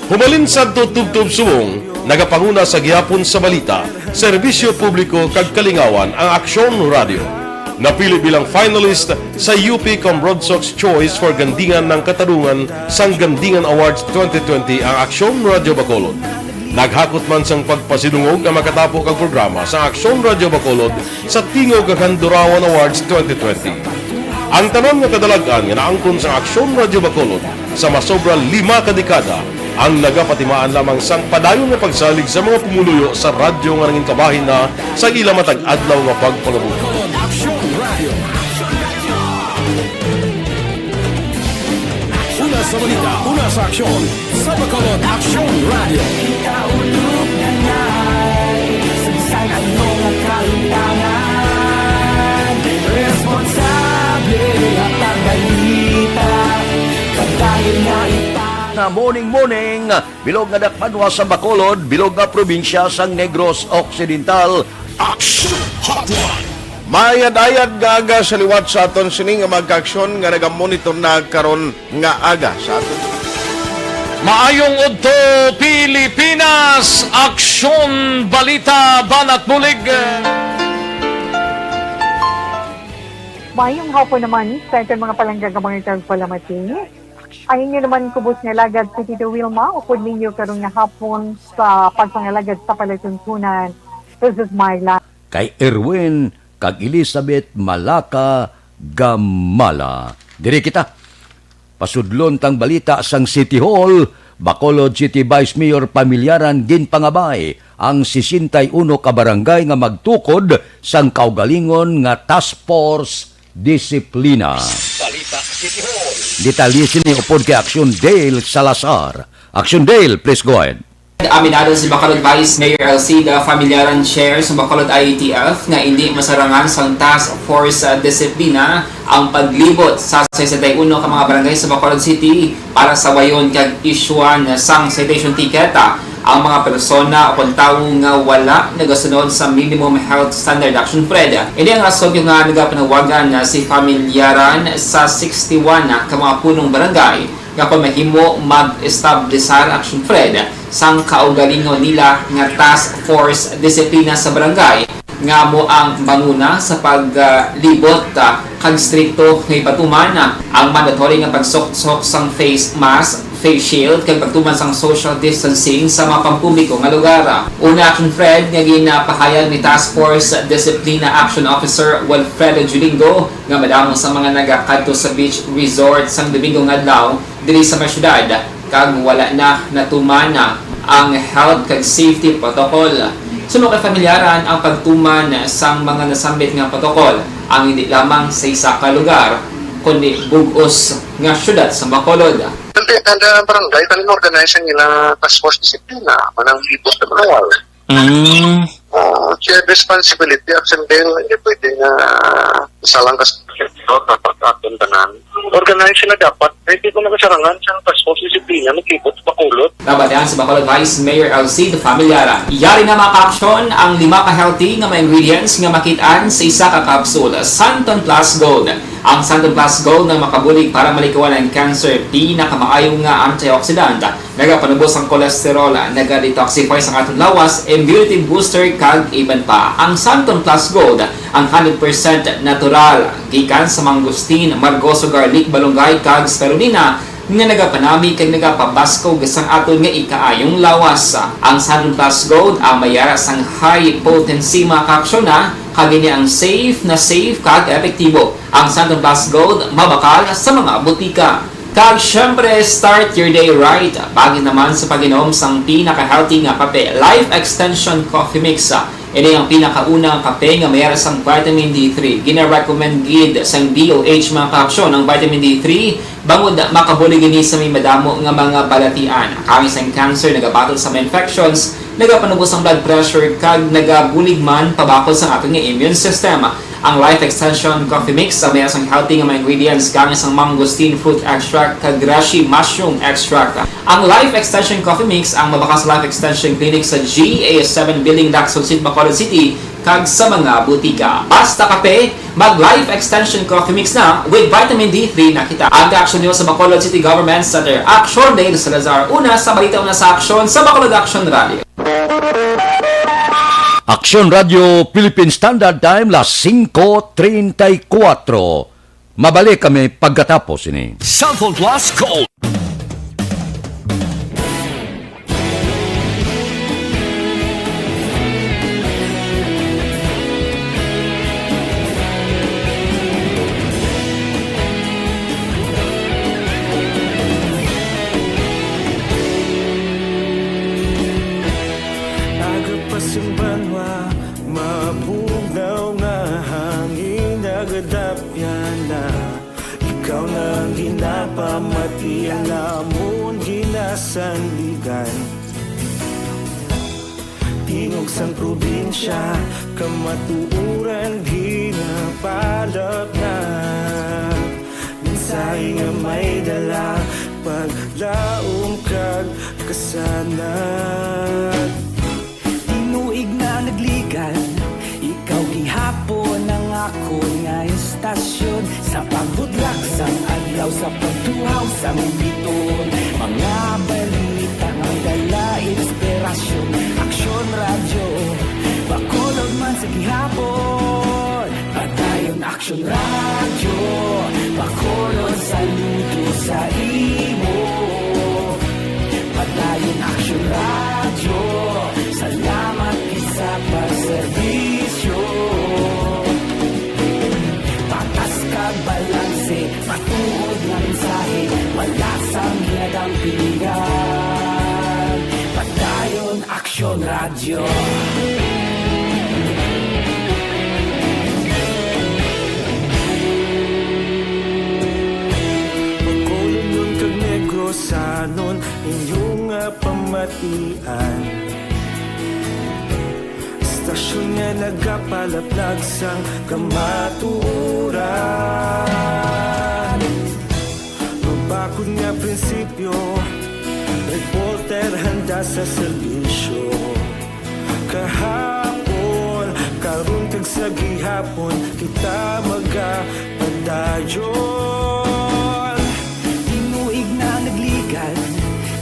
Humalin sadto tubtob subong, nagapanguna sa gihapon sa balita, serbisyo publiko kag kalingawan ang Aksyon Radio. Napili bilang finalist sa U P Cambronsox Choice for Gandingan ng Katarungan sang Gandingan Awards twenty twenty ang Aksyon Radio Bacolod. Naghakot man sang pagpasidungog ang makatapo kag programa sa Aksyon Radio Bacolod sa Tingog kag Handurawan Awards twenty twenty. Ang tanan nga kadalag-an nga naangkon sa Aksyon Radio Bacolod sa masobra lima ka dekada ang nagapatimaan lamang sang padayon nga pagsalig sa mga pumuluyo sa radyo nga nangin kabahin na sa ila matag adlaw nga pagpangabuhi. Bacolod Aksyon Radio. Una sa balita, una sa aksyon, sa Bacolod Aksyon Radio. Kita ulog na nai, sa bisan ano nga kahimtangan, responsable ang pagbalita, pagdayon na ipang- Na morning, morning. Bilog nga dakbanwa sa Bacolod, bilog nga probinsya sang Negros Occidental. Action Hotline. Maayad-ayad nga aga sa liwat sa aton sini nga mga kaaksyon nga nagamonitor na karon nga aga sa aton. Maayong udto, Pilipinas! Aksyon, balita, banat bulig. Maayong hapon naman sa aton mga palangga nga mga tagpalamati. Ang inyo naman kubos nga alagad si Tito Wilma, upod ninyo karon nga hapon sa pagpangalagad sa palatuntunan. This is Myla. Kay Erwin kag Elizabeth Malaka Gamala. Diri kita. Pasudlon tang balita sang City Hall, Bacolod City Vice Mayor pamilyaran ginpangabay ang sesenta y uno ka barangay nga magtukod sang kaugalingon nga Task Force Disiplina. Balita City Hall. Detalye sini upod kay Action Dale Salazar. Action Dale, please go ahead. Aminado si Bacolod Vice Mayor Alcida Familiaran, Chair sa Bacolod I A T F, nga indi masarangan sang Task Force, ah, Disiplina ang paglibot sa sesenta y uno ka mga barangay sa Bacolod City para sawayon kag isyuan sang citation ticket, ah, Ang mga persona o kon tawo nga wala nagasunod sa Minimum Health Standard Action Fred, ini ang rason nga nagapanawagan na si familyaran sa sixty-one ka mga punong barangay nga kon mahimo mag-establisar Action Fred sang kaugalingon nila nga Task Force Disiplina sa Barangay nga amo ang manguna sa paglibot, ah, kag strikto nga ipatuman, ah, ang mandatory nga pagsuksok sang face mask, face shield, kag pagtuman sang social distancing sa mga pampubliko nga lugar. Una, Action Fred nga ginapahayag ni Task Force Disiplina Action Officer Wilfredo Julingo nga madamo sa mga nagakadto sa beach resort sang Domingo nga adlaw diri sa may syudad, kag wala na natuman ang health kag safety protocol. Suno kay familyaran ang pagtuman sang mga nasambit nga protokol, ang hindi lamang sa isa ka lugar, kundi bug-os nga syudad sa Bacolod. Hindi, kada barangay, kami organize ang ila task force disiplina, manang libot sa barangay. Mm. Ah, shared responsibility, Action Bill, hindi pwede nga isa lang ka sa dapat aton tanan. Organize sila dapat, kaya di ko nakasarangan sa task force disiplina, naglibot sa Bacolod. Nabatian si Bacolod Vice Mayor Alcide Familiar. Yari na, mga kaaksyon, ang lima ka healthy nga mga ingredients nga makit-an sa isa ka capsule, Santon Plus Gold. Ang Santon Plus Gold nga makabulig para malikawan ang cancer, pinakamaayo nga antioxidant. Nagapanubos ang cholesterol, naga-detoxify sang aton lawas, immunity booster, kag iban pa. Ang Santon Plus Gold, ang hundred percent natural, gikan sa mangosteen, margoso, garlic, balunggay, kag spirulina, nga nagapanami kag nagapabaskog sang aton nga ikaayong lawas. Ang Santon Plus Gold ang may yara sang high potency, mga kaaksyon, kag ini ang safe na safe kag epektibo. Ang Santon Plus Gold mabakal sa mga butika. Kag syempre, start your day right. Bahin naman sa pag-inom sang pinaka-healthy nga kape, Life Extension Coffee Mix. Ini ang pinakauna nga kape nga may yara sang vitamin D three. Gina-recommend gid sang D O H, mga kaaksyon, ang vitamin D three, bangod makabulig ini sa may madamo nga mga balatian. Kaangay sang cancer, nagabaton sa mga infections, nagapanubos ang blood pressure, kag nagabulig man pabakod sang aton nga immune system. Ang Life Extension Coffee Mix ang may yara sang healthy nga mga ingredients, kaangay sang mangosteen fruit extract kag reishi mushroom extract. Ang Life Extension Coffee Mix ang mabakal sa Life Extension Clinic sa G A seven Building, Lacson Street, Bacolod City, kag sa mga butika. Basta kape, mag Life Extension Coffee Mix na, with vitamin D three na kita. Ang kaaksyon niyo sa Bacolod City Government Center. Aksyon, Dale Salazar, una sa balita, una sa aksyon, sa Bacolod Aksyon Radio. Aksyon Radio Philippine Standard Time, las singko treinta y cuatro. Mabalik kami pagkatapos ini. Santon Plus Gold. Aga pa sing banwa, mabugnaw nga hangin, nagadapyan na. Ikaw na ang ginapamati, ang amon ginasandigan. Tingog sang probinsya, kamatuoran ginapalapnag. Mensahe nga may dala, paglaom kag kasanag. Tinuig na nagligan, ikaw gihapon ang akon nga istasyon. Sa pagbudlak sang adlaw, sa pagtuhaw sang biton, mga balita nga dala inspirasyon. Aksyon Radyo, Bacolod man sa gihapon. Padayon Aksyon Radyo, Bacolod, saludo sa imo. Padayon Aksyon Radyo, salamat gid sa pagserbisyo. Patas kag balanse, matuod nga mensahe, wala sang ginadampingan. Padayon Aksyon Radyo. Bacolodnon kag Negrosanon, inyo nga pamatian. Istasyon nga nagapalaplag sang kamatuoran. Mabakod nga prinsipyo, reporter handa Sa serbisyo kahapon, karon kag sa gihapon, kita magapadayon. Tinuig na nagligad,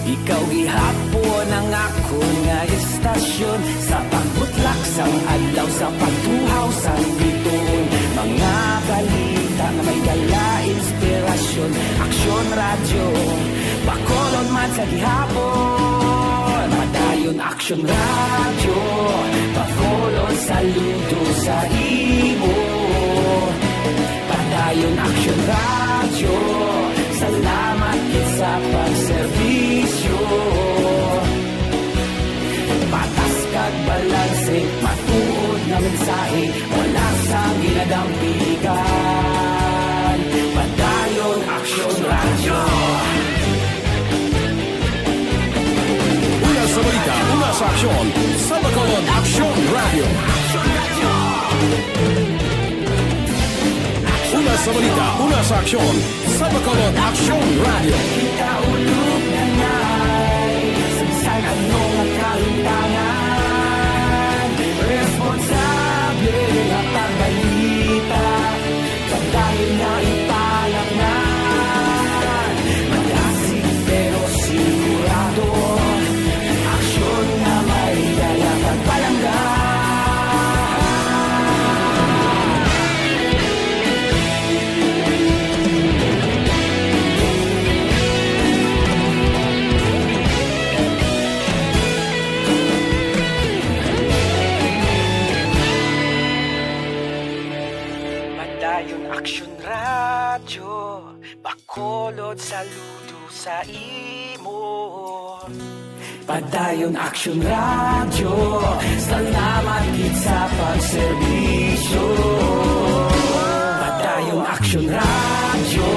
ikaw gihapon ang akon nga estasyon. Sa pagbutlak sang adlaw, sa pagtuhaw sang bituon, mga balita nga may dala inspirasyon. Aksyon Radyo, Bacolod man sa gihapon. Padayon Aksyon Radyo, Bacolod saludo sa imo. Padayon Aksyon Radyo, salamat gid sa pagserbisyo. Patas kag balanse, matuod nga mensahe, wala sang ginadampigan. Padayon Aksyon Radyo. Una sa balita, una sa aksyon, sa Bacolod Aksyon Radyo. Una sa balita, una sa aksyon, sa Bacolod Aksyon Radyo. Kita ulog na ngay, sa bisan ano nga kahimtangan, responsable nga pagbalita, pagdayon na ipalangnan. Magasig pero sigurado, aksyon nga may dala kag palangga. Padayon Aksyon Radyo, Bacolod saludo sa imo. Padayon Aksyon Radyo, salamat gid sa pagserbisyo. Padayon Aksyon Radyo,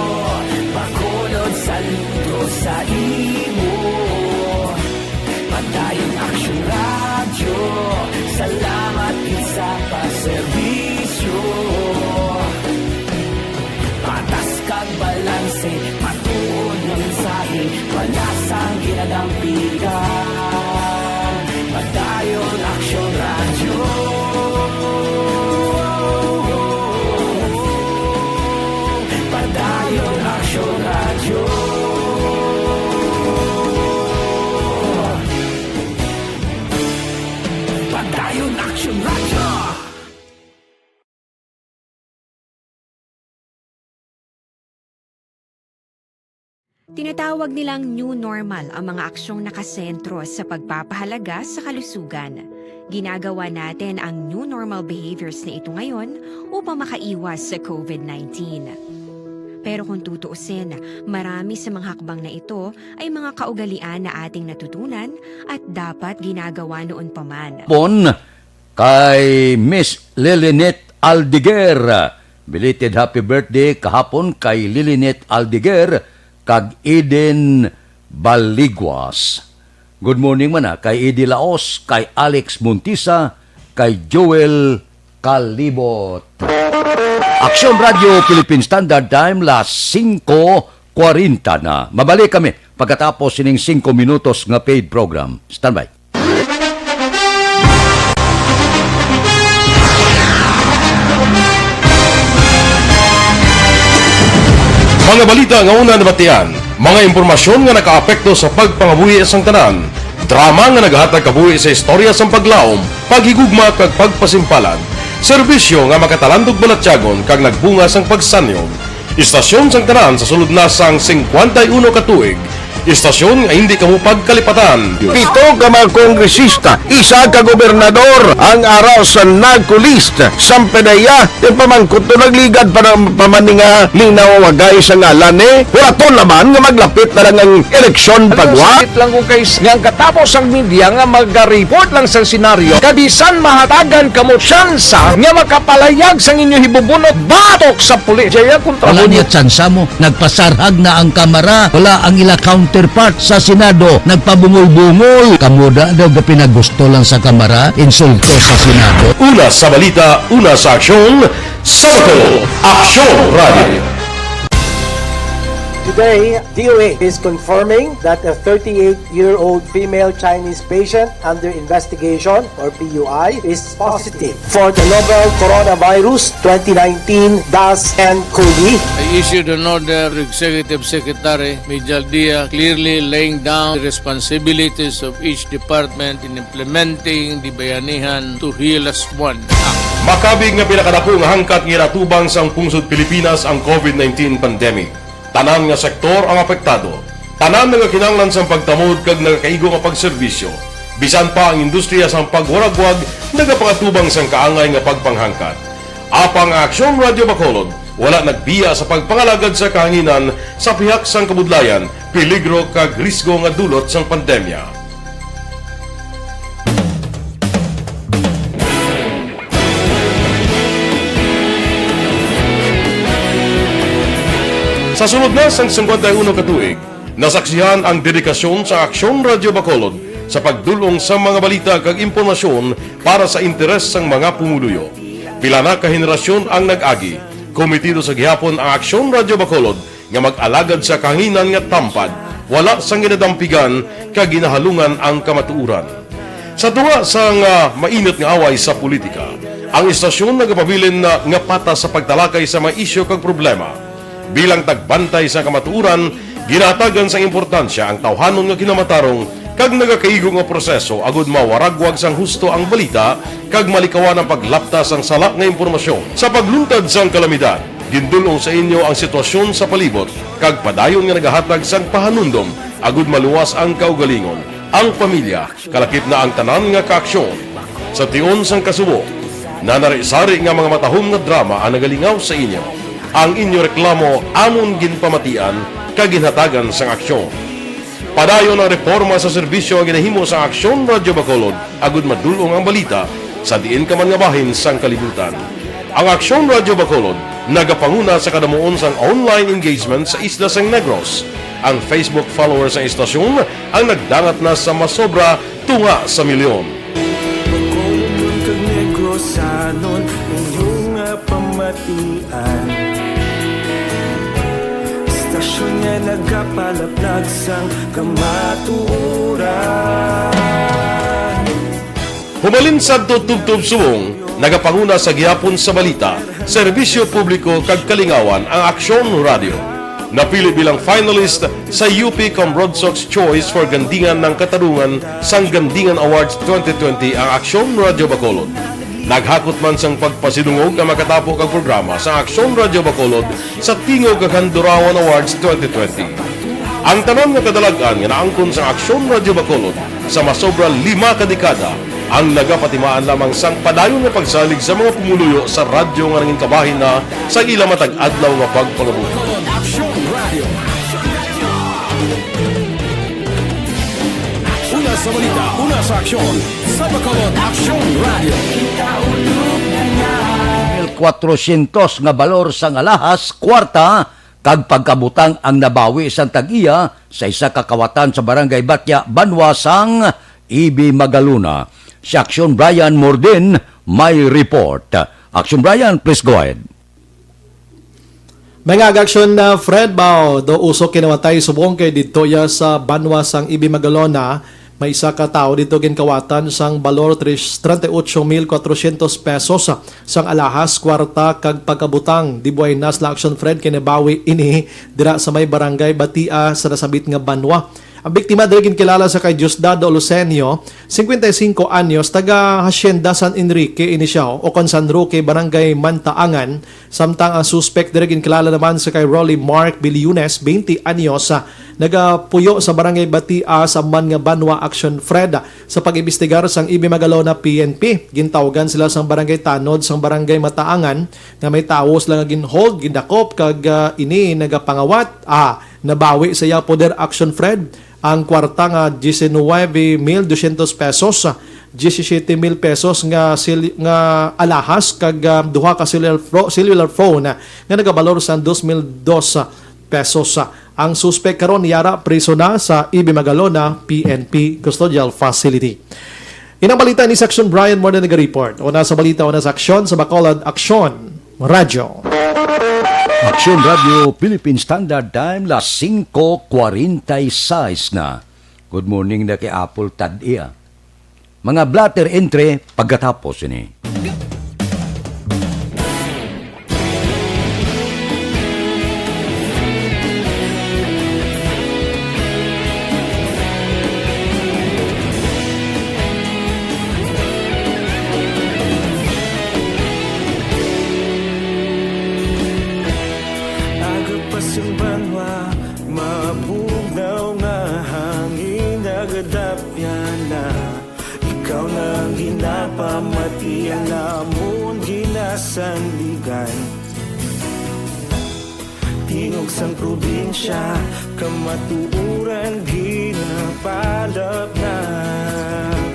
Bacolod saludo sa imo. Padayon Aksyon Radyo, salamat gid sa pagserbisyo. Patas kag balanse, matuod nga mensahe, wala sang ginadampigan. Padayon Aksyon Radyo. Padayon Aksyon Radyo. Padayon Aksyon Radyo. Tinatawag nilang new normal ang mga aksyong nakasentro sa pagpapahalaga sa kalusugan. Ginagawa natin ang new normal behaviors na ito ngayon upang makaiwas sa covid nineteen. Pero kung tutuusin, marami sa mga hakbang na ito ay mga kaugalian na ating natutunan at dapat ginagawa noon pa man. Pon kay Miss Lilinet Aldiger. Belated happy birthday kahapon kay Lilinet Aldiger kag Eden Baliguas. Good morning man, ah, kay Eddie Laos, kay Alex Montisa, kay Joel Kalibot. Aksyon Radio Philippine Standard Time, las singko kwarenta na. Mabalik kami pagkatapos sining singko minutos nga paid program. Standby. Mga balita nga una nabatian, mga impormasyon nga nakaapekto sa pagpangabuhi sang tanan, drama nga naghatag kabuhi sa istorya sang paglaom, paghigugma kag pagpasimpalan, serbisyo nga makatalandog balatyagon kag nagbunga sang pagsanyo. Istasyon sang tanan sa sulod na sang singkwenta y uno ka tuig. Istasyon nga hindi kamo pagkalipatan. Pito ka mga kongresista, isa ka gobernador ang ara sa NAGCOLEST. Sampedeya, yung pamangkot to nagligad pa ng pamaninga, linaw wagay sa ngalan eh. Huraton naman nga maglapit na lang ang eleksyon pagwa. Sakit lang ko kay s-, nga ang katapos ang media nga magareport lang sa senaryo. Kabisan mahatagan kamo tsansa nga makapalayag sang inyo hibubunot batok sa pulis. Jaya kontra Wala mo niya tsansa mo. Nagpasarhag na ang Kamara. Wala ang ila counterpart sa Senado. Nagpabungol-bungol. Kamo da daw gapinagusto lang sa Kamara. Insulto sa Senado. Una sa balita, una sa aksyon, sa Bacolod Aksyon Radio. Today, D O H is confirming that a thirty-eight-year-old female Chinese patient under investigation, or P U I, is positive for the novel coronavirus twenty nineteen dash N cov. I issued an order to Executive Secretary Mijal Dia, clearly laying down the responsibilities of each department in implementing the Bayanihan to Heal As One Act. Makabig nga pinakadako nga hangkat nga ginatubang sang pungsod Pilipinas ang COVID nineteen pandemic. Tanan nga sektor ang apektado. Tanan nagakinahanglan sang pagtamod kag nagakaigo nga pagserbisyo. Bisan pa ang industriya sang pagwaragwag nagapangatubang sang kaangay nga pagpanghangkat. Apang ang Aksyon Radyo Bacolod wala nagbiya sa pagpangalagad sa kahanginan sa pihak sang kabudlayan, peligro kag risgo nga dulot sang pandemya. Sa sulod na sang singkwenta y uno ka tuig, nasaksihan ang dedikasyon sa Aksyon Radyo Bacolod sa pagdul-ong sa mga balita kag impormasyon para sa interes sang mga pumuluyo. Pila na ka henerasyon ang nag-agi. Komitido sa gihapon ang Aksyon Radyo Bacolod nga mag-alagad sa kahanginan nga tampad, wala sang ginadampigan kag ginahalungan ang kamatuoran. Sa tunga sang, ah, mainit nga away sa politika, ang istasyon nagapabilin na nga patas sa pagtalakay sa mga isyu kag problema. Bilang tagbantay sa kamatuoran, ginahatagan sang importansya ang tawhanon nga kinamatarong kag nagakaigo nga proseso agud mawaragwag sang husto ang balita kag malikawan ang paglapta sang sala nga impormasyon. Sa pagluntad sang kalamidad, gindul-ong sa inyo ang sitwasyon sa palibot kag padayon nga nagahatag sang pahanumdom agud maluwas ang kaugalingon, ang pamilya, kalakip na ang tanan nga kaaksyon. Sa tion sang kasubo, nanari-sari nga mga matahom nga drama ang nagalingaw sa inyo. Ang inyo reklamo amon ginpamatian kag ginhatagan sang aksyon. Padayon ang reporma sa serbisyo nga ginahimo sa Aksyon Radyo Bacolod agud madul-ong ang balita sa diin ka man nga bahin sang kalibutan. Ang Aksyon Radyo Bacolod nagapanguna sa kadamuon sang online engagement sa isla sang Negros. Ang Facebook followers sang istasyon ang nagdangat na sa masobra tunga sa milyon. Bacolodnon kag Negrosanon, inyo nga pamatian. Istasyon nga nagapalaplag sang kamatuoran. Humalin sadto tubtob subong, nagapanguna sa gihapon sa balita, serbisyo publiko kag kalingawan ang Aksyon Radio. Napili bilang finalist sa U P Cambrodsoc's Choice for Gandingan ng Katarungan sang Gandingan Awards twenty twenty ang Aksyon Radio Bacolod. Naghakot man sang pagpasidungog ang makatapo kag programa sa Aksyon Radio Bacolod sa Tingog kag Handurawan Awards twenty twenty. Ang tanan nga kadalag-an nga naangkon sa Aksyon Radio Bacolod sa masobra lima ka dekada ang nagapatimaan lamang sang padayon nga pagsalig sa mga pumuluyo sa radyo nga nangin kabahin na sa ila matag adlaw nga pagpangabuhi. Bacolod Aksyon Radio. Una sa balita, una sa aksyon, sa Bacolod Aksyon Radio. Kwatrosyentos nga balor sang alahas, kwarta, kag pagkabutang ang nabawi sang tag-iya sa isa ka kawatan sa Barangay Batya, banwa sang Ibi Magalona. Si Aksyon Brian Morden may report. Aksyon Brian, please go ahead. May nga aksyon na Fred Bao, do usok kinawatay subong kay didto iya sa banwa sang Ibi Magalona. May isa ka tawo didto ginkawatan sang balor tris-, treinta y ocho mil cuatrocientos pesos sang alahas, kwarta, kag pagkabutang. Di buhay na sila, Action Fred, kay nabawi ini dira sa may barangay Batia sa nasambit nga banwa. Ang biktima diri ginkilala sa kay Diosdado Lucenio, cincuenta y cinco anyos, taga Hacienda San Enrique ini siya, o kon San Roque, Barangay Mantaangan, samtang ang suspek diri ginkilala naman sa kay Rolly Mark Biliunes, twenty anyos, ah, nagapuyo sa Barangay Batia sa man nga banwa, Action Fred. Sa pag-imbestigar sang Ibi Magalona P N P, gintawgan sila sang barangay tanod sang Barangay Mataangan nga may tawo sila nga ginhold, gindakop, kag, ah, ini nagapangawat, ah, nabawi sa iya poder, Action Fred, ang kwarta nga diecinueve mil doscientos pesos, diecisiete mil pesos nga sil-, nga alahas, kag, ah, duha ka cellular fro-, cellular phone nga nagabalor sa dos mil dos pesos. Ang suspek karon yara priso na sa Ibi Magalona P N P Custodial Facility. Inang balita ni Section Brian Morna naga-report. Una sa balita, una sa aksyon sa Bacolod Aksyon Radyo. Aksyon Radio Philippine Standard Time, las singko kwarenta y seis na. Good morning na kay Apple Tad-iya. Mga blotter entry pagkatapos ini. Aga pa sing banwa, mabugnaw nga hangin nagadapyan na. Ikaw na ang ginapamati, ang amon ginasandigan. Tingog sang probinsya, kamatuoran ginapalapnap.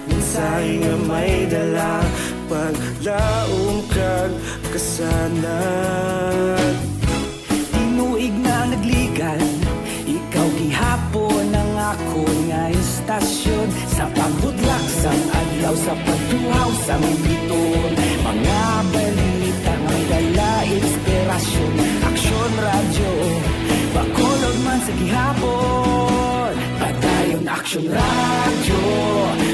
Mensahe nga may dala, paglaom kag kasanag. Tinuig na nagligan, ikaw gihapon ang akon nga istasyon. Sa pagbutlak sang adlaw, sa pagtuhaw sang bituon, mga balita may dala inspirasyon. Aksyon Radyo, Bacolod man sa gihapon. Padayon Aksyon Radyo,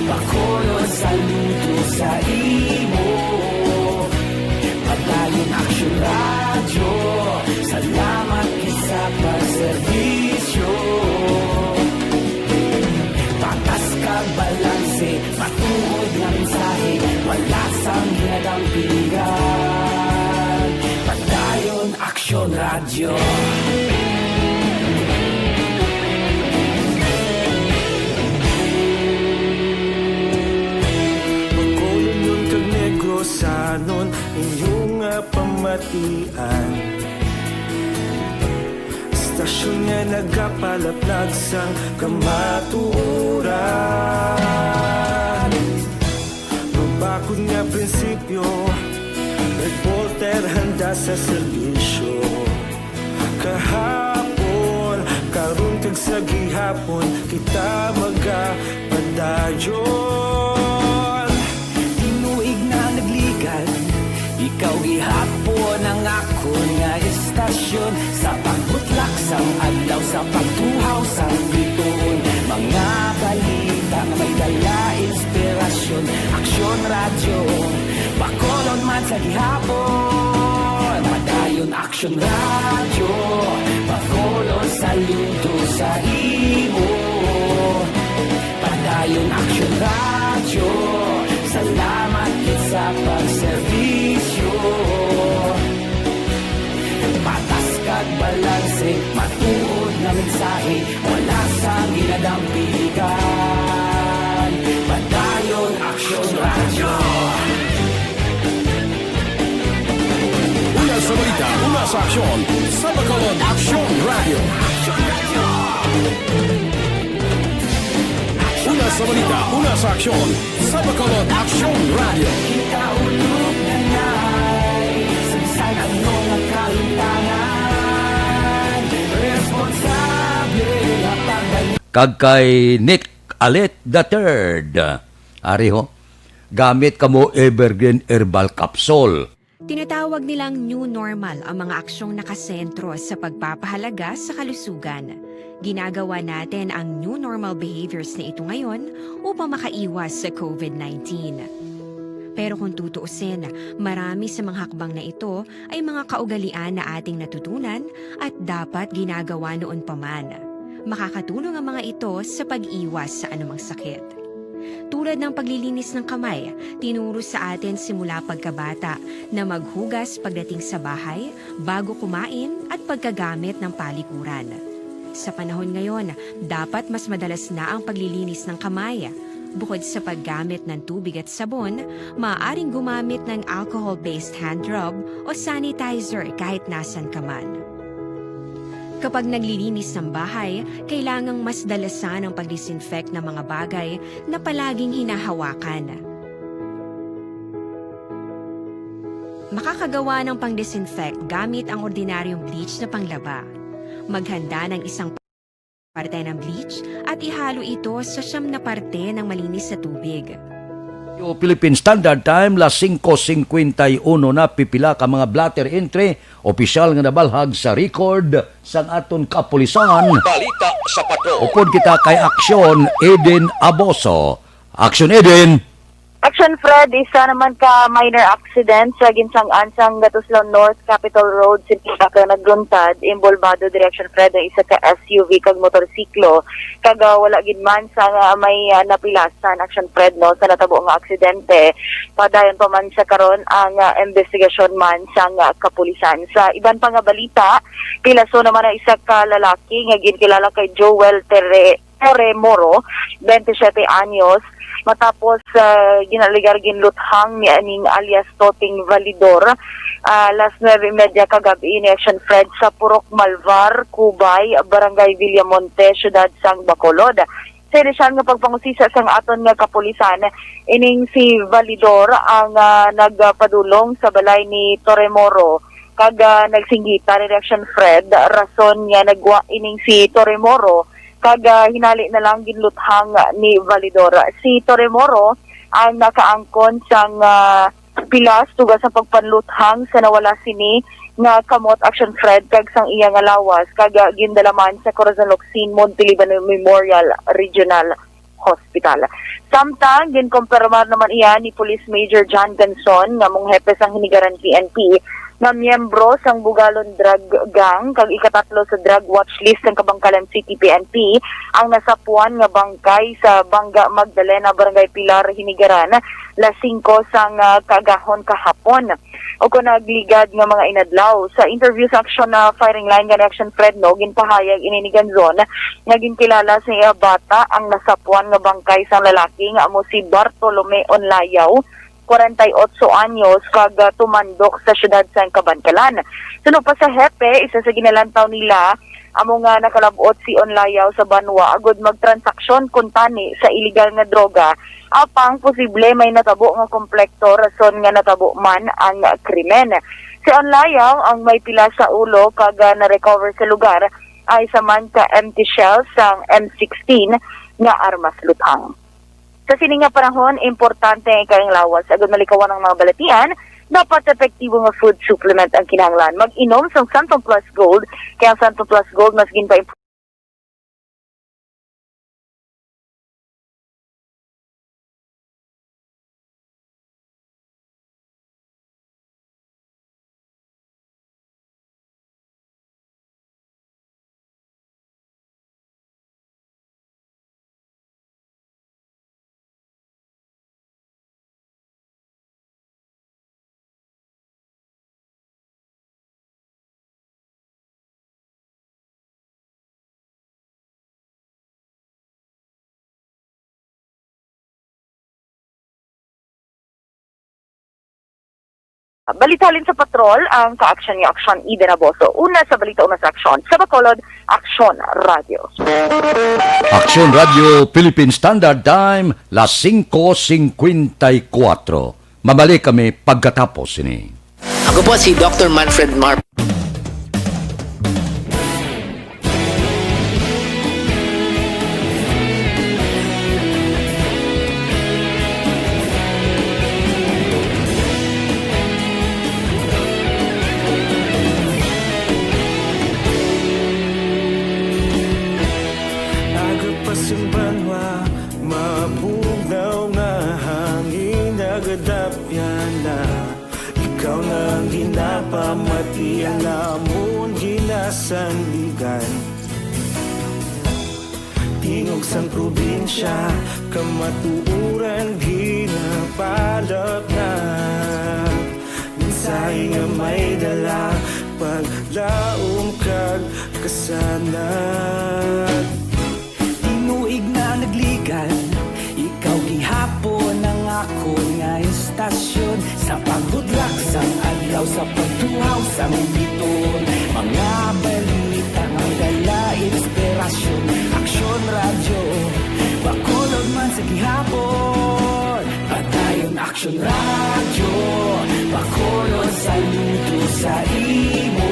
Bacolod, saludo sa imo. Padayon Aksyon Radyo, salamat gid sa pagserbisyo. Patas kag balanse, matuod nga mensahe, wala sang ginadampigan. Padayon Aksyon Radyo. Bacolodnon kag Negrosanon, inyo nga pamatian. Istasyon nga nagapalaplag sang kamatuoran. Mabakod nga prinsipyo, reporter handa sa serbisyo. Kahapon, karon kag sa gihapon, kita magapadayon. Tinuig na nagligan, ikaw gihapon ang akon nga istasyon. Sa pagbutlak sang adlaw, sa pagtuhaw sang bituon, mga balita nga may dala inspirasyon. Aksyon Radyo, Bacolod man sa gihapon. Padayon Aksyon Radyo, Bacolod, saludo sa imo. Padayon Aksyon Radyo, salamat gid sa pagserbisyo. Patas kag balanse, matuod nga mensahe, wala sang ginadampigan. Padayon Aksyon Radyo. Una sa balita, una sa aksyon, sa Bacolod Aksyon Radyo. Una sa balita, una sa aksyon, sa Bacolod Aksyon Radyo. Kita ulog na nay, sa bisan ano nga kahimtangan, responsable nga pagdal- Kag kay Nick Alet the third. Ari ho, gamit kamo Evergreen Herbal Capsule. Tinatawag nilang new normal ang mga aksyong nakasentro sa pagpapahalaga sa kalusugan. Ginagawa natin ang new normal behaviors na ito ngayon upang makaiwas sa covid nineteen. Pero kung tutuusin, marami sa mga hakbang na ito ay mga kaugalian na ating natutunan at dapat ginagawa noon pa man. Makakatulong ang mga ito sa pag-iwas sa anumang sakit. Tulad ng paglilinis ng kamay, tinuro sa atin simula pagkabata na maghugas pagdating sa bahay, bago kumain, at pagkagamit ng palikuran. Sa panahon ngayon, dapat mas madalas na ang paglilinis ng kamay. Bukod sa paggamit ng tubig at sabon, maaaring gumamit ng alcohol-based hand rub o sanitizer kahit nasan ka man. Kapag naglilinis ng bahay, kailangang mas dalasan ang pag-disinfect ng mga bagay na palaging hinahawakan. Makakagawa ng pang-disinfect gamit ang ordinaryong bleach na panglaba. Maghanda ng isang parte ng bleach at ihalo ito sa siyam na parte ng malinis na tubig. Philippine Standard Time, las singko singkwenta y uno na, pipila ka mga blotter entry, opisyal nga nabalhag sa record sang aton kapulisan. Balita sa Patrol. Upod kita kay Aksyon Eden Aboso. Aksyon Eden. Action Fred, isa naman ka minor accident sa ginsang-an sang Gatuslon North Capitol Road, Sipilaca, nagluntad, inbolbado diri Action Fred ang isa ka S U V kag motorsiklo, kag, ah, wala gid man sang, ah, may, ah, napilasan Action Fred, no, sa natabo nga aksidente. Padayon pa man sa karon ang, ah, investigasyon man sang, ah, kapulisan. Sa iban pa nga balita, pilaso naman ang isa ka lalaki nga ginkilala kay Joel Tere-, Teremoro, twenty-seven anyos, matapos, ah, ginaligar ginluthang ni aning alias Toting Validor, ah, las nuebe y media kagab-i ni Action Fred sa Purok Malvar, Cubay, Barangay Villamonte, Siyudad sang Bacolod. Sa inisyal nga pagpangusisa sang aton nga kapulisan, ining si Validor ang, ah, nagpadulong sa balay ni Torremoro kag, ah, nagsinggita ni Action Fred, rason nga nagwa ining si Torremoro kag, ah, hinali na lang ginluthang ni Validor. Si Torremoro ang nakaangkon sang, ah, pilas tubtob sa pagpanluthang sa nawala sini nga kamot, Action Fred, kag sang iya nga lawas, kag, ah, gindala man sa Corazon Locsin Montiliban Memorial Regional Hospital. Samtang ginkumpirmar naman iya ni Police Major John Ganson nga mong hepe sang Hinigaran P N P nga miyembro sang Bugalon Drug Gang kag ikatatlo sa drug watch list sang Kabankalan City P N P ang nasapuan nga bangkay sa Bangga Magdalena, Barangay Pilar, Hinigaran, las singko sang, ah, kaagahon kahapon. Ukon nagligad nga mga inadlaw. Sa interview sa Action, ah, Firing Line nga ni Action Fred, no, ginpahayag ini ni Ganzon nga ginkilala sa iya bata ang nasapuan nga bangkay sang lalaki nga amo si Bartolome Onlayaw, kwarenta y otso anyos, kag, ah, tumandok sa siyudad sang Kabankalan. Suno pa sa hepe, isa sa ginalantaw nila amo nga nakalab-ot si Onlayaw sa banwa agud magtransaksyon kuntani sa iligal nga droga, apang posible may natabo nga komplekto rason nga natabo man ang krimen. Si Onlayaw ang may pila sa ulo kag, ah, na-recover sa lugar ang isa man ka empty shell sang M sixteen nga armas luthang. Sa sini nga panahon, importante ang ikaayong lawas. Agud malikawan ang mga balatian, dapat epektibo nga food supplement ang kinahanglan. Mag-inom sang Santon Plus Gold, kay ang Santon Plus Gold mas ginpa Balitalin sa patrol ang ka-action ni Action Eden Aboso. Una sa balita, una sa aksyon. Sa Bacolod, Action Radio. Action Radio Philippine Standard Time, las singko singkwenta y kuwatro. Mabalik kami pagkatapos sini. Ako po si Doctor Manfred Mar. Aga pa sing banwa, mabugnaw nga hangin nagadapyan na. Ikaw na ang ginapamati, ang amon ginasandigan. Tingog sang probinsya, kamatuoran ginapalapnap. Mensahe nga may dala, paglaom kag kasanag. Tinuig na nagligan, ikaw gihapon ang akon nga istasyon. Sa pagudlak sang adlaw, sa pagtuhaw sang biton, mga balita nga dala inspirasyon. Aksyon Radyo, Bacolod man sa gihapon. Padayon Aksyon Radyo, Bacolod, saludo sa imo.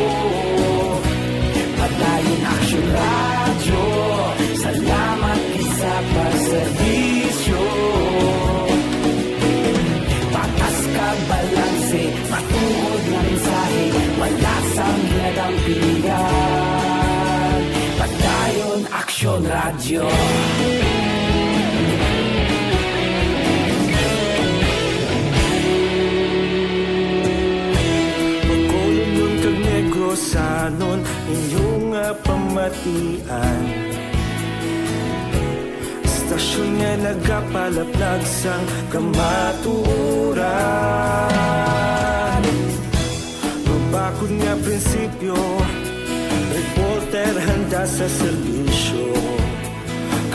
Padayon Aksyon Radyo, salamat gid sa pagserbisyo. Palaplag sang kamatuoran. Mabakod nga prinsipyo, reporter handa sa serbisyo.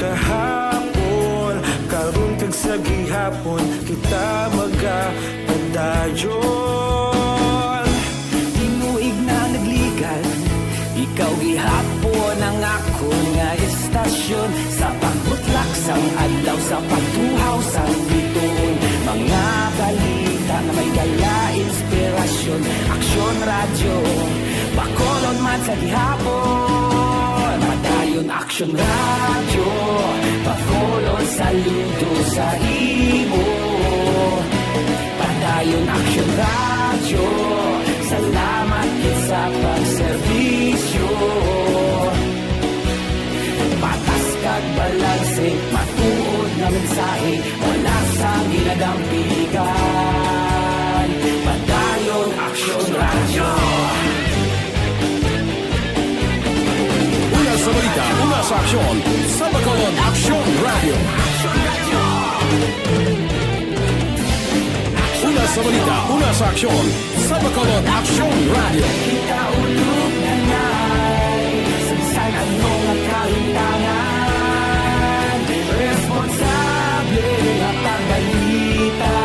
Kahapon, karon kag sa gihapon, kita magapadayon. Tinuig na nagligad, ikaw gihapon ang akon nga estasyon. Sa pagbutlak sang adlaw, sa pagtuhaw sang bituon, mga balita nga may dala inspirasyon. Aksyon Radyo, Bacolod man sa gihapon. Padayon Aksyon Radyo, Bacolod saludo sa imo. Padayon Aksyon Radyo, salamat gid sa pagserbisyo. Patas kag balanse, matuod nga mensahe, wala sang ginadampigan. Padayon Aksyon Radyo. Una sa balita, una sa aksyon, sa Bacolod Aksyon Radyo. Una sa balita, una sa aksyon, sa Bacolod Aksyon Radyo. Kita ulog na ngay, sa bisan ano nga kahintangan, responsable nga pagbalita.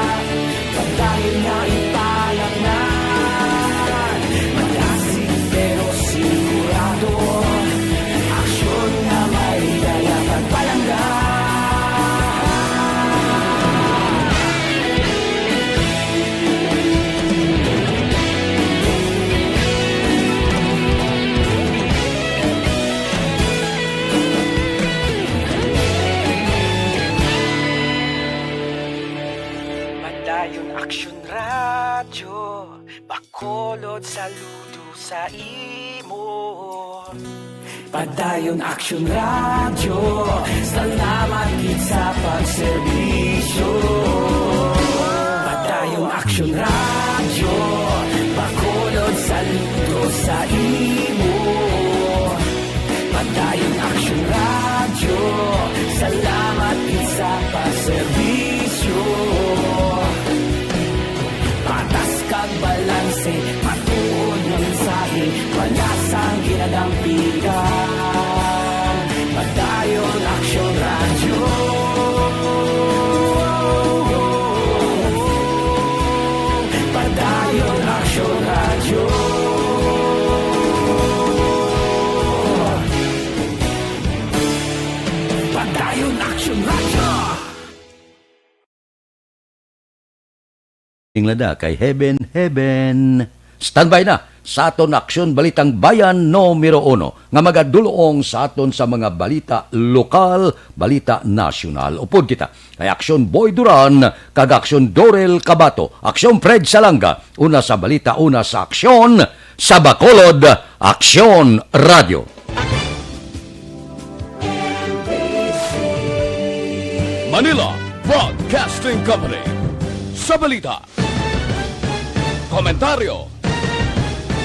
Padayon nga ipalatnan, malasig pero sigurado. Aksyon nga may dala pagpalangga. Padayon Aksyon Radyo, Bacolod saludo sa imo. Padayon Aksyon Radyo, salamat gid sa pagserbisyo. Padayon Aksyon Radyo, Bacolod saludo sa imo. Padayon Aksyon Radyo, salamat gid sa pagserbisyo. Patas kag balanse, matuod nga mensahe, wala sang ginadampigan. Padayon Aksyon Radyo. Padayon Aksyon Radyo. Padayon Aksyon Radyo. Inglada kay Heaven, Heaven. Standby na sa aton Aksyon Balitang Bayan numero uno nga magadulong sa aton sa mga balita lokal, balita nasyonal. Upod kita kay Aksyon Boy Duran kag Aksyon Dorel Cabato, Aksyon Fred Salanga, una sa balita, una sa aksyon, sa Bacolod, Aksyon Radio. Manila Broadcasting Company. Sa balita, komentaryo,